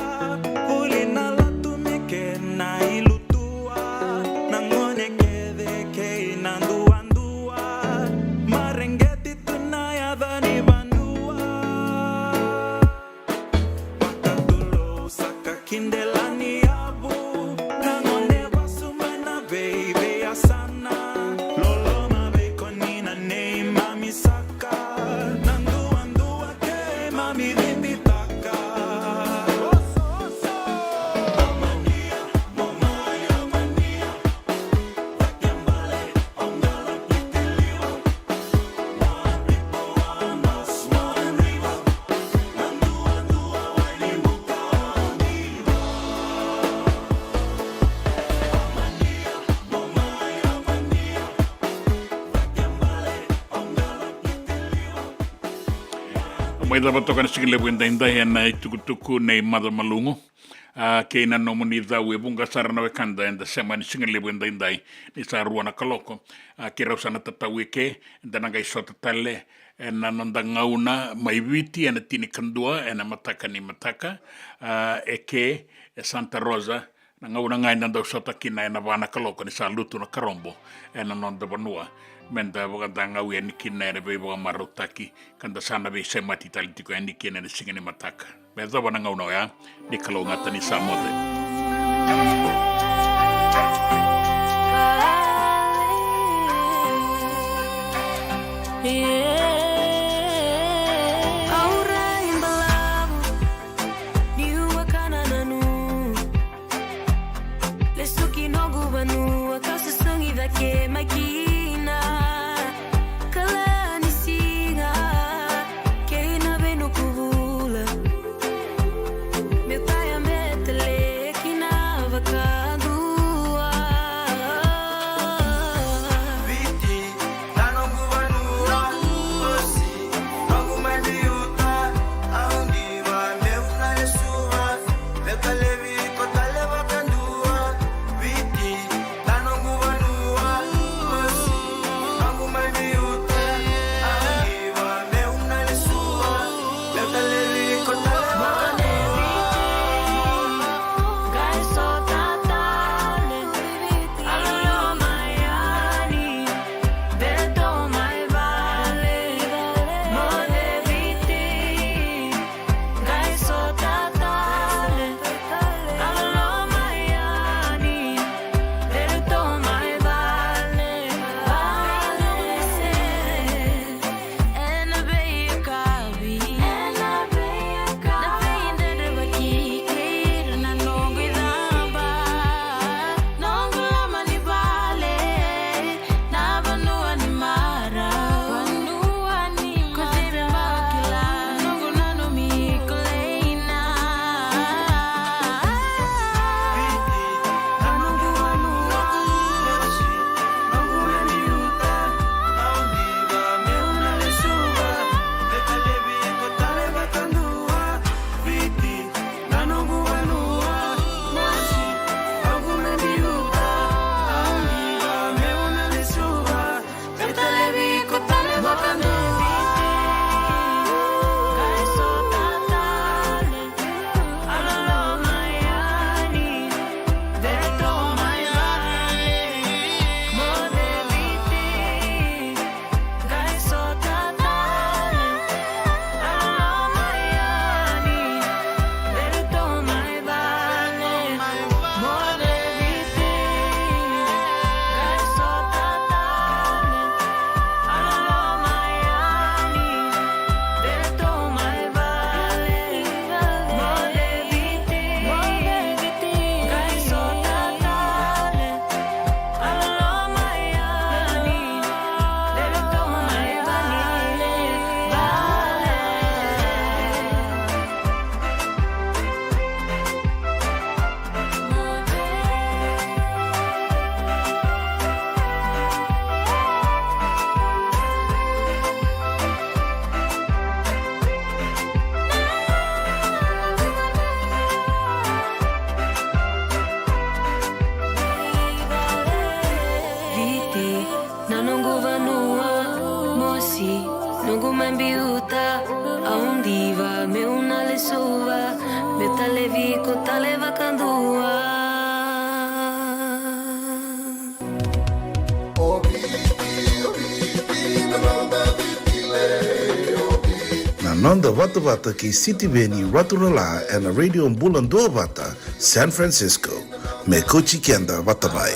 vuli na lotu me kena ilutua, na gone kece kei na duadua, mareqeti tu na yaca ni vanua. Vakatulou saka ki dela ni yavu, na gone vasu mai na veiveiyasana, loloma vei koni na neimami saka, na duadua keimami cibitaka. Mai cava toka na sigalevu edaidai ena itukutuku nei Maca Malugu. A, kei na nomuni cau e vuqa sara na wekada eda sema ena sigalevu edaidai, ni sa rua na kaloko. A, keirau sa na tatau eke, eda na qai sota tale ena noda gauna mai Viti ena tinikadua ena mataka ni mataka. A, eke e Santa Rosa, na gauna ga eda dau sota kina ena va na kaloko ni sa lutu na karobo ena noda vanua. Meda vakadagau yani kina ena veivakamarautaki ka da sa na veisemati tale tiko yani kina ena siga ni mataka. Me yacova na gauna oya, ni kalougata ni sa moce. Au rai balavu, niu a kana na nu. Lesu ki noqu vanua kau sa sogi cake mai kina. Kala ni siga kei na vei noqu vula. Meu taya me tale kina vakadua. Viti na noqu vanua. Tale viko, tale vakadua. Na noda vatavata kei Sitiveni Raturala ena Radio Bula Duavata, San Francisco. Me kauti keda vata mai.